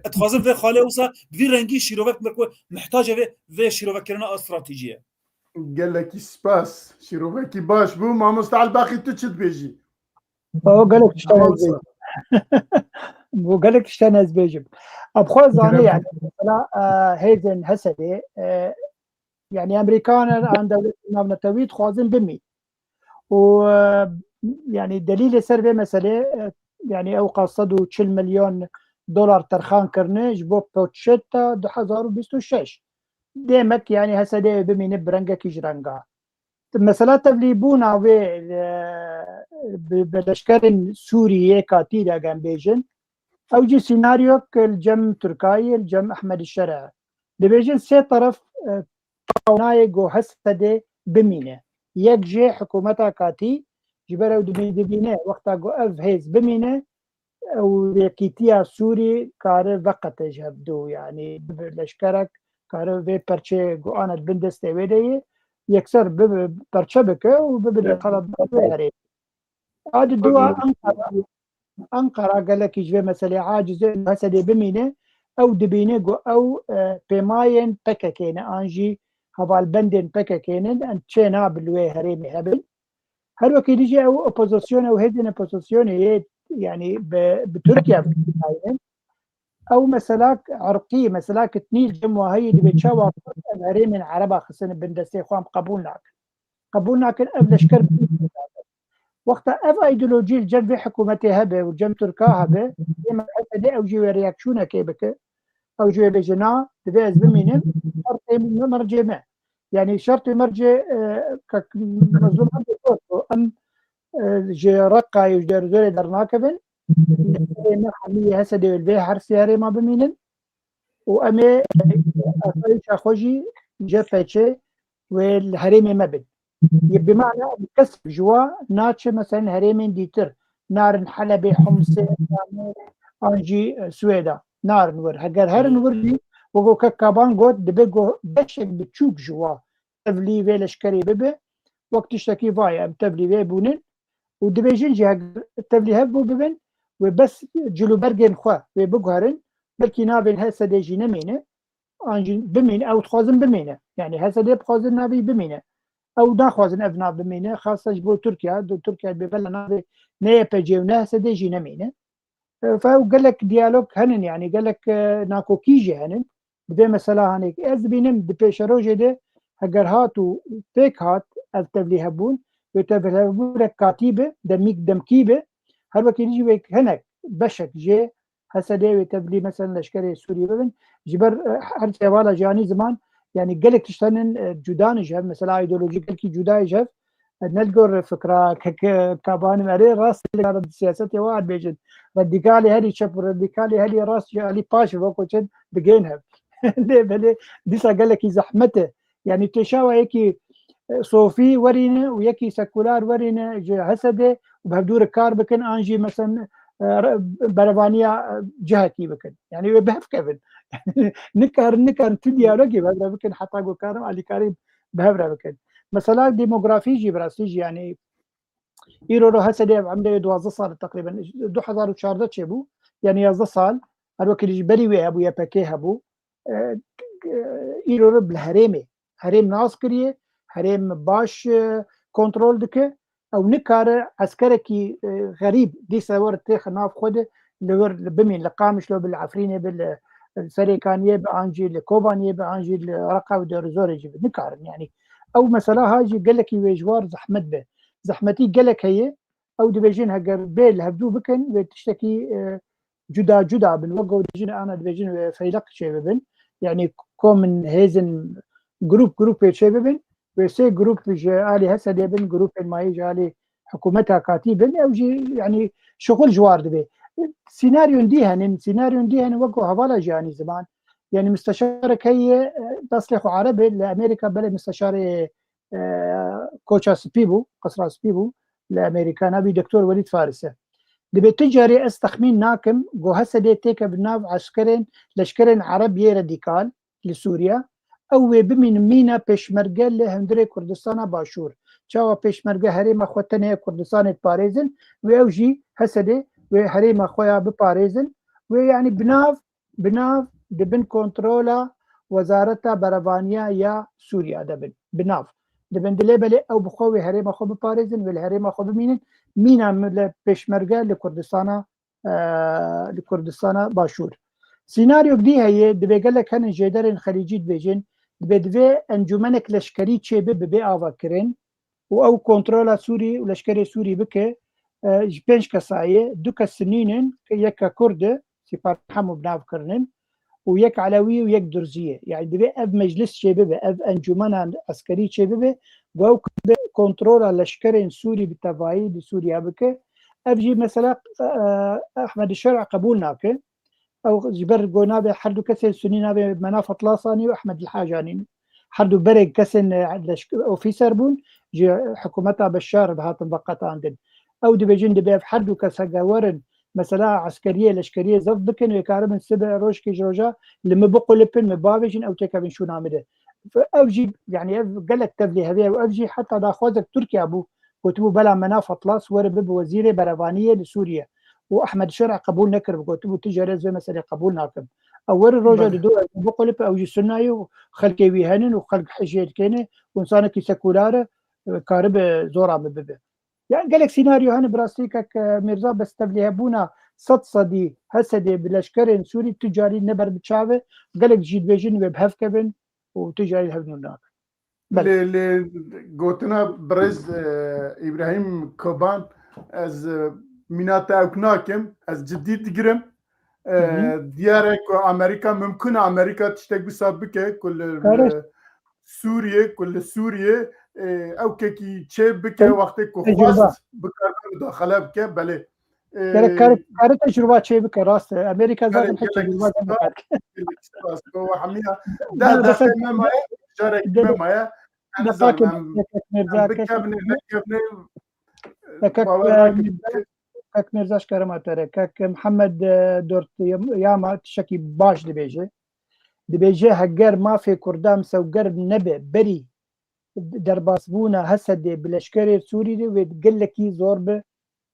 Dixwazim vê xalê wisa bi vî rengî şîrove bikim, ku mihtacê vê, vê şîrovekirina a stratejî ye. Gelekî spas. Şîrovekî baş bû. Mamoste Elbaxî, tu çi dibêjî? O gelek tiştan ez bêjim. Bu gelek tiştan ez bêjim. Ab xwe zanî yani, mesela, e, hêzên Hesedê, e, yani Amerîkan an dewlet navnetewî dixwazin bimî. Û, e, yani delîlê ser vê meselê, e, yani ew qas sed û çil milyon dolar terxan kirine ji bo poçeta du hezar û bîst û şeş. Demek yani Hesedê bimîne bi rengekî ji renga. Mesela tevlîbûna wê, e, bi, bi leşkerên Sûriyê katî de gem bêjin. Ew jî sînaryok li cem Tirkayê, li cem Ehmed Şere. Dibêjin sê teref, e, nayê ku Hesedê bimîne. Yek jê hikûmeta katî, ji ber ew dibî-, dibîne wexta ku ev hêz bimîne, ew yekîtiya Sûrî kare veqete ji hevdû, yanî bibe leşkerek, kare vê perçê ku ane di bin destê wê de ye, yekser bibe, perçe bike û bibe Evet. qeradana wê herêmê. A di dua Anqara, Anqara gelekî ji vê meselê aciz e, Hesedê bimîne, ew dibîne ku ew, e, pêmayên P K K ne, an jî hevalbendên P K K ne, em çê nabe li wê herêmê hebin. Her wekî dî jî ew opozîsyon, ew hêzên opozîsyonê yê, yanî bi, bi Tirkiye nayînin. Ew meselak irqî, meselak etnî li cem wa heyî, dibê çawa Kurd ev herêmên Ereba xistine bin destê xwe, em qebûl nakin. Qebûl nakin ev leşker bi Wexta ev îdeolojî li cem vê hikûmetê hebe û cem Tirka hebe, ê me Hesedê ew jî wê reaksiyonekê bike. Ew jî wê bêje, na, divê ez bimînim, şertê min, mercê me. Yanî şertê mercê, e, kek Mezlûm Ebdî got, em, e, ji Reqayê û ji Dêrozorê dernakevin, lê me hemî yê Hesedê li vê her sê herêma bimînin û em ê, e, asayîşa xwe jî ji P K K wê li herêmê me bin. Yê bi mana kesek ji wa naçe, mesela herêmên dîtir, narin Helebê, Homsê, Şamê, an jî, e, Swêda, narin wir. Heger herin wir jî, wek ku kek Kaban got, dibe ku beşek biçûk ji wa tevlî vê leşkerê bibe, wek tiştekî va ye, em tevlî vê bûnin û dibêjin jî heger tevlî hev bû bibin, wê bes cilûbergên xwe wê biguherin, belkî navê H S D jî nemîne, an jî bimîne, ew dixwazin bimîne. Yanî H S D dixwazin navê bimîne. Ew naxwazin ev nav bimîne, xasa ji bo Tirkiye, di Tirkiye bê bela navê ne Y P G û ne H S D jî nemîne. E, fe ew gelek diyalog henin, yanî gelek, e, nakokî jî henin. Di vê mesela hanê ez dibînim di pêşerojê de heger hat û pêk hat ev tevlîhevbûn, wê tevlîhevbûnek katî be, demîk demkî be, her wekî dî jî wê hinek beşek jê H S D wê tevlî mesela leşkerê Sûriyê bibin. Ji ber, e, her hevala jiyanî ziman, yanî gelek tişt henin, e, cudan ji hev, mesela îdeolojî gelkî cuda ji hev, e, ne li gor fikra ke, ke, Kaban im erê rast li siyasetê wa dibêjin. Radîkalê herî çep û radîkalê herî rast ji alî paş ve koçin digên hev. Lê belê dîsa gelekî zehmet e. Yanî têşawa yekî, e, sofî werîne û yekî sekular werîne ji H S D û bi hevdû re kar bikin, an jî mesela, e, re-, berevaniya, e, cihekî bikin. Yanî wê bi hev kevin. Nikarin, nikarin tu diyalogê bi hev re bikin heta ku karin alîkarî bi hev re bikin. Mesela demografî jî bi rastî jî, yanî îro ro H S D ev emrê duwazdeh sal teqrîben, du hezar û çardeh çêbû, yanî yazdeh sal, her wekî jî berî wê hebû, Y P G hebû. E, îro ro bi herêmê, herêm nas kiriye, herêm baş, e, kontrol dike. Ew nikare eskerekî, e, xerîb dîsa wer têxe nav xwe de li wir li bimîn, li Qamişlo bi, li Efrînê bi, li Serêkaniyê bi, an jî li Kobaniyê bi, an jî li Reqa û Dêrizorê jî bi. Nikarin, yanî ew mesela ha jî gelekî wê ji war zehmet be. Zehmetî gelek heye. Ew dibêjin heger bê li hevdû bikin, wê tiştekî, e, cuda cuda bin. Wek ku dibêjin, ana dibêjin wê feylek çê bibin. Yanî komên hêzên grup grupê çê bibin. Wê sê grup ji alî H S D bin, grupên mayî ji alî hikûmeta katî bin. Ew jî yanî şixul ji war dibe. Sînaryon dî henin, sînaryon dî henin wek ku hevala jiyanî ziman. Yanî misteşarek heye, e, eslê xwe Ereb e, li Amerîka belê misteşarê, e, Koça Spî bû, Qesra Spî bû li Amerîka, navî Doktor Welîd Faris e. Dibê tu carê ez texmîn nakim ku H S D têke bi nav eskerên, leşkerên Ereb yê radîkal li Sûriye, ew wê bimînin mîna pêşmerge li hundirê Kurdistana Başûr. Çawa pêşmerge herêma xwe tenê Kurdistanê diparêzin, wê ew jî H S D wê herêma xwe ya biparêzin, wê yanî bi nav, bi nav di bin kontrola Wezareta Berevaniya ya Sûriya de bin. Bi nav. Di bin dilê belê ew bi xwe wê herêma xwe biparêzin, wê li herêma xwe bimînin. Mîna mile pêşmerge li Kurdistana, e, li Kurdistana Başûr. Sînaryok dî heye, dibê gelek henin jêderên xelîcî dibêjin, dibê divê encûmenek leşkerî çêbe, bibe avakirin û ew kontrola Sûrî û leşkerê Sûrî bike, e, ji pênc kesayê, du kes Sinî ne, yeke Kurd e, Sîpar Hemo bi nav kirinin, û yek Elewî û yek Durzî ye. Yani divê ev meclis çêbibe, ev encûmena eskerî çêbibe, ku ew kibe kontrola leşkerên Sûrî bi tevayî di Sûriya bike. Ev jî mesela, e, Ehmed Şer'a qebûl nake. Ew ji ber ku nabê her du kesên Sunî nabê Menaf Atlas anî û Ehmed El Haj anîn. Her du berê kesên, e, leşk-, ofîser bûn, ji hikûmeta Beşar ve hatin veqetandin. Ew dibêjin, dibê ev her du kes hege werin, mesela eskeriyê, leşkeriyê zeft bikin, wê karibin sibe rojkê ji roja li min biqulipin, min bavêjin, ew têkevin şûna min de. Ev jî, yani ev gelek tevlî hevê, ew jî heta daxwazek Tirkiye bû, gotibû, bela Menaf Atlas were bibe wezîrê berevaniyê li Sûriye. Û Ehmed Şer'a qebûl nekiribû, gotibû, tu jê re ez vê meselê qebûl nakim. Ew were roja Belê. dido, ew biqulip, ew jî Sunna ye û xelkê wî henin û xelk hijê dikêne û insanekî sekular e, karibe zora min bibe. Yani gelek senaryo hene bi rastî kek, e, Mîrza, bes tevlîhebûna sed sedî H S D bi leşkerên Sûrî tu carî ne ber bi çav e, gelek jî dibêjin wê bi hev kevin û tu carî hev nû nakin. Belê. Lê, lê gotina birêz, e, Îbrahîm Koban, ez, e, mîna te ewk nakim, ez cidî digirim. E, Hı hı. Diyar e ku Amerîka, mimkun e Amerîka tiştek wisa bike ku li, Kardeş. li Sûriyê, ku li Sûriyê, e, ewkekî çê bike, Te-, wextê ku tecrübe. xwest bikare mudaxele bike, belê. E, Gerek kar-, kare tecrüba çê bike, rast e. Amerîka zaten Gerek, hiç gerek tecrüba spas, gerek spas. Ku hemiya deh deqe me maye, carek me maye. Deqakê, em, kek Mirza, em kek bikevnê, nekevnê, kek, bawer e, nakim. Mirza, kek Mirza, ji kerema te re. Kek Mihemed, e, Dort Yama tiştekî baş dibêje. Dibêje, heger mafê Kurdan misewger nebe berî derbasbûna Hesedê bi leşkerê Sûrî re wê gelekî zor bi.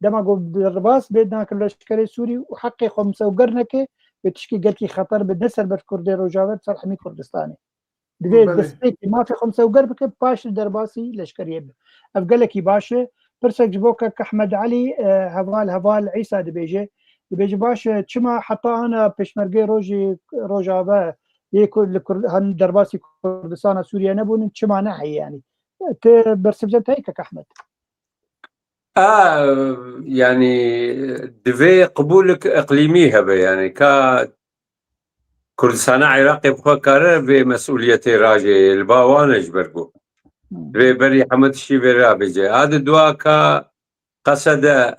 Dema ku derbas bê, nake leşkerê Sûrî û heqê xwe misewger neke, wê tişkî gelkî xeter bi, ne ser ber Kurdê Rojava, ser hemî Kurdistanê. Divê Belê. destpêkê mafê xwe misewger bike, paş li derbasî leşkeriyê be. Ev gelekî baş e. Pirsek ji bo kek Ehmed Elî, e, heval, heval Îsa dibêje. Dibêje, baş e, çima heta ana pêşmergê rojê, Rojava yê ku li Kur-, han derbasî Kurdistana Sûriye nebûnin, çima ne heye yanî? Tu bersivcen te yê kek Ehmed? A, yanî divê qibûlik iqlîmî hebe, yanî ka Kurdistana Iraqê bi xwe kare vê mesûliyetê rajê li ba wan e ji ber ku Hmm. divê berî hemû tiştî vê re bêje. A di dua ka Qesede,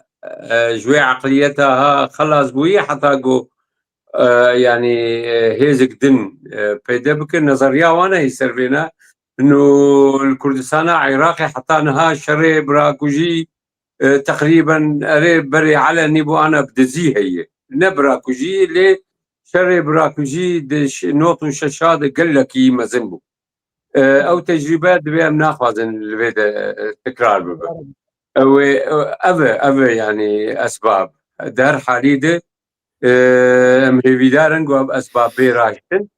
e, ji wê eqliyeta ha xelas bûyî heta ku, e, yanî, e, hêzik din, e, peyde bike. Nezeriya wan e ser vê ne. Ino li Kurdistana Iraqê heta niha şerê birakujî, e, teqrîben erê berê elenî bû, ana bi dizî heye. Ne birakujî, lê şerê birakujî di ş-, not û şeşa de gelekî mezin bû. E, ew tecrîbe divê em naxwazin li vê de, e, tekrar bibe. Ew ê, ev e, ev e, yanî esbab. Di her halî de, e, em hêvîdar in ku ev esbab bê raştin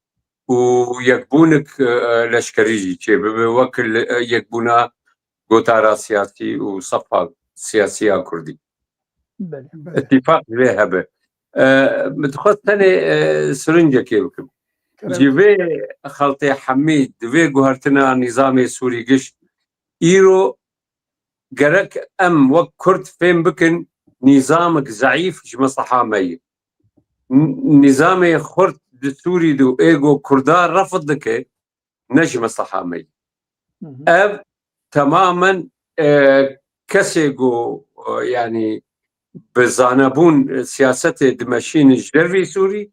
û yekbûnik, e, leşkerî jî çêbibe, wek li, e, yekbûna gotara siyasî û sefa siyasî ya Kurdî. Belê. Îtîfaq vê hebe. E, min dixwest tenê, e, sirincekê bikim. Kerem. Ji vê xeltê hemî di vê guhertina nîzamê Sûrî giş, îro gerek em wek Kurd fêm bikin, nîzamek zeîf ji mesleha me ye. N-, nîzamê xurt di Sûrî de ê ku Kurda refd dike, ne ji mesleha me ye. Hı hı. Ev temamen, e, kesê ku, e, yanî bi zanebûn, e, siyasetê dimeşînin ji dervî Sûrî,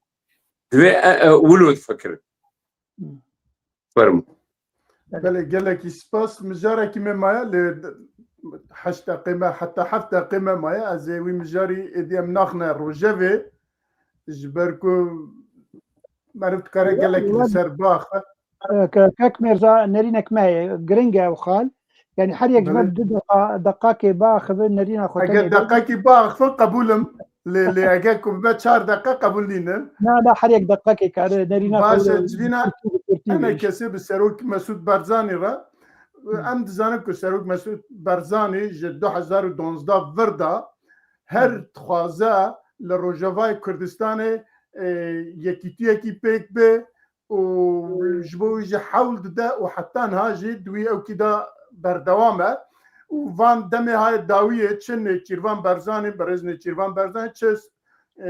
divê, e, e, wilo difikirin. Hı. Fermo. Belê, gelekî spas. Mijarekî me maye, lê heşt deqê me, heta heft deqê me maye. Ez ê wî mijarî êdî em naxine rojevê. Ji ber ku meriv dikare Ya, gelekî li ser biaxe. E, ke-, kek Mirza, nerînek me heye, giring e ew xal. Yanî her yek ji me Belê. du deqa, deqakê biaxive, nerîna xwe Eger tenê be. deqekî biaxive qebûl im. Lê, lê eger ku bibe çar deqa qebûl nînim. Na, na, her yek deqakê kare, nerîna Baş xwe e, civîna kurtî bi kurtî ene bêje. kesê bi Serok Mesûd Barzanî re. Hı. Em dizanin ku Serok Mesûd Barzanî ji du hezar û duwazdeh vir de her Hı. dixwaze li Rojavayê Kurdistanê, e, yekîtiyekî pêk be û ji bo wî jî hewl dide û heta niha jî di wî ewkî de berdewam e. Û van demê hayê dawiyê çi Nêçîrvan Barzanî, birêz Nêçîrvan Barzanî, çi, e,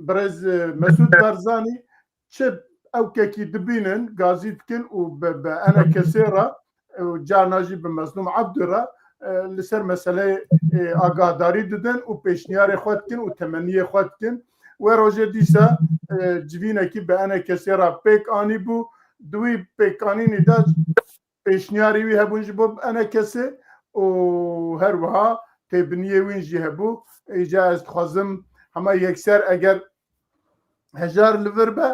birêz, e, Mesûd Barzanî, çi ewkekî dibînin, gazî dikin û bi, bi enekesê re, e, û carna jî bi Mezlûm Ebdû re, e, li ser meseleyê, e, agahdarî didin û pêşniyarê xwe dikin û temenniyê xwe dikin. Wê rojê dîsa, e, civînekî bi enekesê re pêk anîbû. Di wî pêkanînî de pêşniyarê wî hebûn ji bo enekesê û her wiha têbiniyê wîn jî hebû. Îca ez dixwazim hema yekser eger hejar li vir be,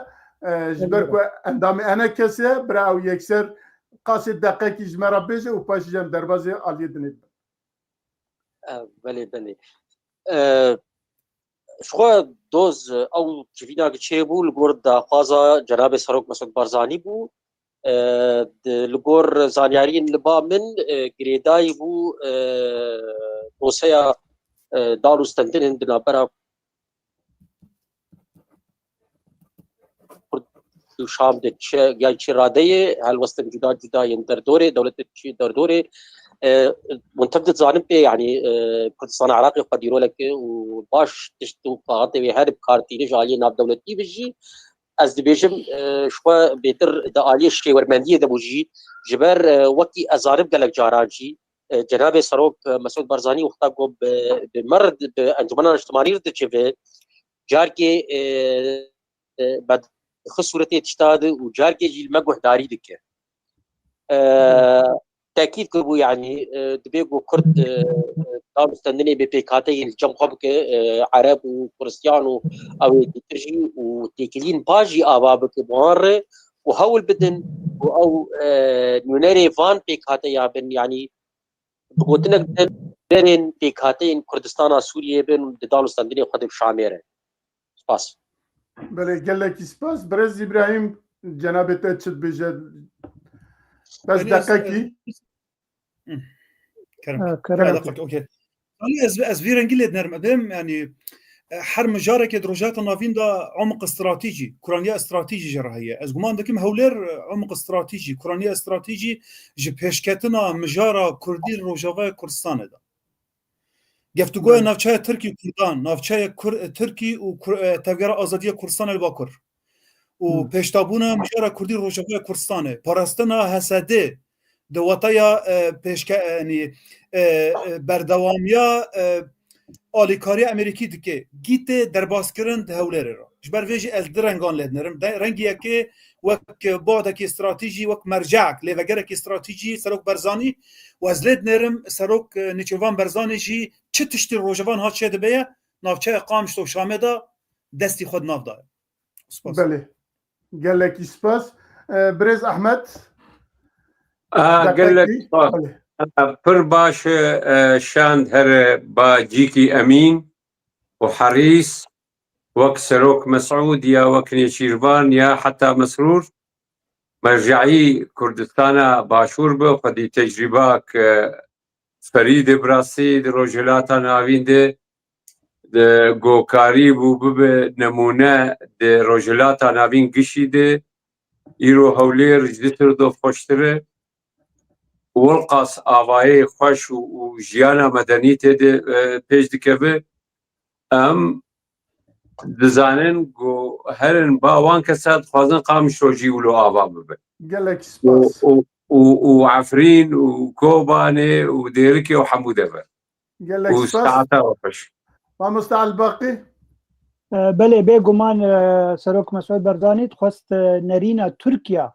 e, ji ber ku endamê enekesê ye, bira ew yekser qasê deqekî ji me re bêje û paşî jî em derbazê aliyê dinê dibin. E, belê, belê. E, ji xwe doz, e, ew civîna ki çêbû li gor daxwaza Cenabê Serok Mesûd Barzanî bû. E, di, li gor zanyariyên li ba min, e, girêdayî bû, e, doseya, e, dan û stendinên di navbera Kurd û Şam de çi, ya çi radeyê, helwestin cuda cuda yên derdorê, dewletê çi derdorê, e, hûn tev dizanin pê, yanî, e, Kurdistana Iraqê xwedî roleke û baş tişt û xaxetê wê her bi kar tîne ji aliyê navdewletî bi jî. Ez dibêjim, e, ji xwe bêtir di aliyê şêwermendiyê de bû jî, ji ber, e, wekî ez zanim gelek caran jî, e, Cenabê Serok, e, Mesûd Barzanî wexta ku bi, bi me re, bi Encûmena Niştimanî re dicive, carkê, e, e, bi xi sûretê tişta de û carkê jî li me guhdarî dike. e, tekîd kiribû, yanî, e, dibê ku Kurd, e, e, danûstendinê bê pêkhateyên li cem xwe bike, e, Ereb û Kurdistiyan û ew ê dîtir jî û têkiliyên baş jî ava bike bi wan re û hewl bidin ku ew, e, nûnerê van pêkhateya bin, yanî bi gotinek din nûnerên pêkhateyên Kurdistana Sûriyê bin di danûstendinê xwe de bi Şamê re. Spas. Belê, gelekî spas. Birêz Îbrahîm, cenabê te çi dibêje? Bes Yanî ez, deqekî. ez, Hı. Kerem. Ha, kerem. Kerem. Deqekî, okey. Yanî ez, ez vî rengî lê dinerim. Em, yanî, e, her mijareke di Rojhilata Navîn de umq stratejî, kuraniya stratejî jê re heye. Ez guman dikim Hewlêr, e, umq stratejî, kuraniya stratejî ji pêşketina mijara Kurdî li Rojavaya Kurdistanê de. Geftugoya Belê. navçeya Tirkî û Kurdan, navçeya Kur-, Tirkî û Kur-, e, Tevgera Azadiya Kurdistanê li Bakur. Û Hı. pêşdabûna mijara Kurdî Rojavaya Kurdistanê, parastina H S D, di wataya, e, pêşke-, e, yanî, e, e, berdewamiya, e, alîkariya Amerîkî dike, gîtê derbaskirin di Hewlêrê re. Ji ber vê jî ez di rengan lê dinerim. De-, rengî yekê wek badekî stratejî, wek merceek, lêvegerekî stratejî Serok Barzanî û ez lê dinerim Serok, e, Nêçîrvan Barzanî jî çi tiştî Rojava niha çêdibe ye, navçeya Qamişlo û Şamê de destî xwe di nav de ye. Spas. Belê. Gelekî spas. E, Birêz Ehmed. A, Deqekî. gelek spas. Belê. A, pir baş e, e, şand here ba cîkî emîn û herîs, wek Serok Mesûd ya wek Nêçîrvan ya heta Mesrûr, merceî Kurdistana Başûr bi, xwedî tecrîbak, e, ferî de bi rastî di Rojhilata Navîn de, de gokarî bû bibe nemûne di Rojhilata Navîn gişî de, îro Hewlêr ji di tir do xweştir e. Wilqas avayê xweş û, û jiyana medenî tê de, e, pêş dikeve. Em dizanin ku herin ba wan kesa dixwazin Qamişlo jî wilo ava bibe. Gelek Û, spas. û, û, û Efrîn û Kobanê û Dêrikê û hemû dever. Gelek Û spas. saeta we xweş. Mamoste Elbaqî? E, belê, bêguman, e, Serok Mesûd Barzanî dixwest, e, nerîna Tirkiye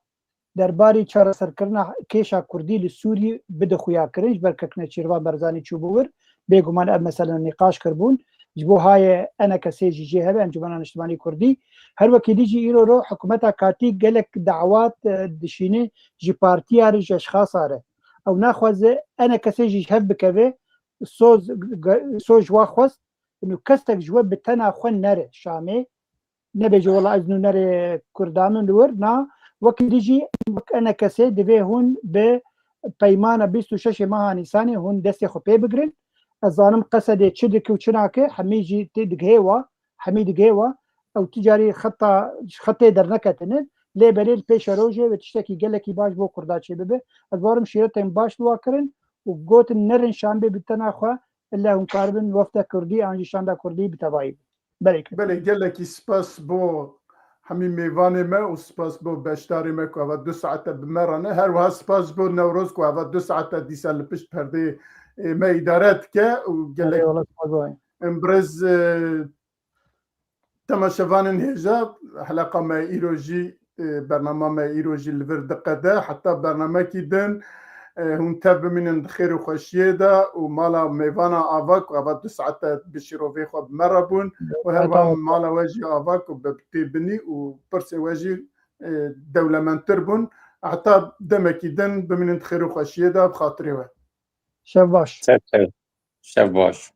derbarê çareserkirina kêşa Kurdî li Sûriyê bide xuyakirin, ji ber kek Nêçîrvan Barzanî çûbû wir. Bêguman ev mesele nîqaş kirbûn. Ji bo hayê ENKSê jî jê hebe, Encûmena Niştimanî Kurdî. Her wekî dî jî îro ro hikûmeta katî gelek dawat, e, dişîne ji partiya re, ji eşxasa re. Ew naxwaze ENKSê jî ji hev bikeve, soz, ge-, soz ji wa xwest, û kesek ji we bi tena xwe nere Şamê, nebêje, wela ez nûnerê Kurdan im li wir, na, wekî dî jî wek ENKSê divê hûn bi peymana bîst û şeş meha Nîsanê hûn destê xwe pê bigirin. Ez zanim Qesedê çi dike û çi nake, hemî jî tê digihê wa, hemî digihê wa. Ew tu carî xeta, xetê derneketine, lê belê li pêşerojê wê tiştekî gelekî baş bo Kurda çê bibe. Ez barim şîretên baş li wa kirin û gotin nerin Şambê bi tena xwe, illa hûn karibin wefda Kurdî an jî şanda Kurdî bi tevayî bin. Belê. Belê, gelekî spas bo hemî mêvanê me û spas bo beşdarê me ku eva du saete bi me re ne. Her wiha spas bo Newroz ku eva du saete dîsa li pişt perdeyê, e, me îdare dike û gelek Erê, wela spas bo. Em birêz, e, temaşevanên hêja, heleqa me îro jî, e, bernama me îro jî li vir diqede. Heta bernamekî din, e, hûn tev bimînin di xêr û xweşiyê de û mala mêvana ava ku ava du saete bi şîrovê xwe bi me re bûn û her wiha mala we jî ava ku bi tê binî û pirsê we jî, e, dewlemendtir bûn. Heta demekî din bimînin di xêr û xweşiyê de bi xatirê we. Şev baş. Ser ser. Şev baş.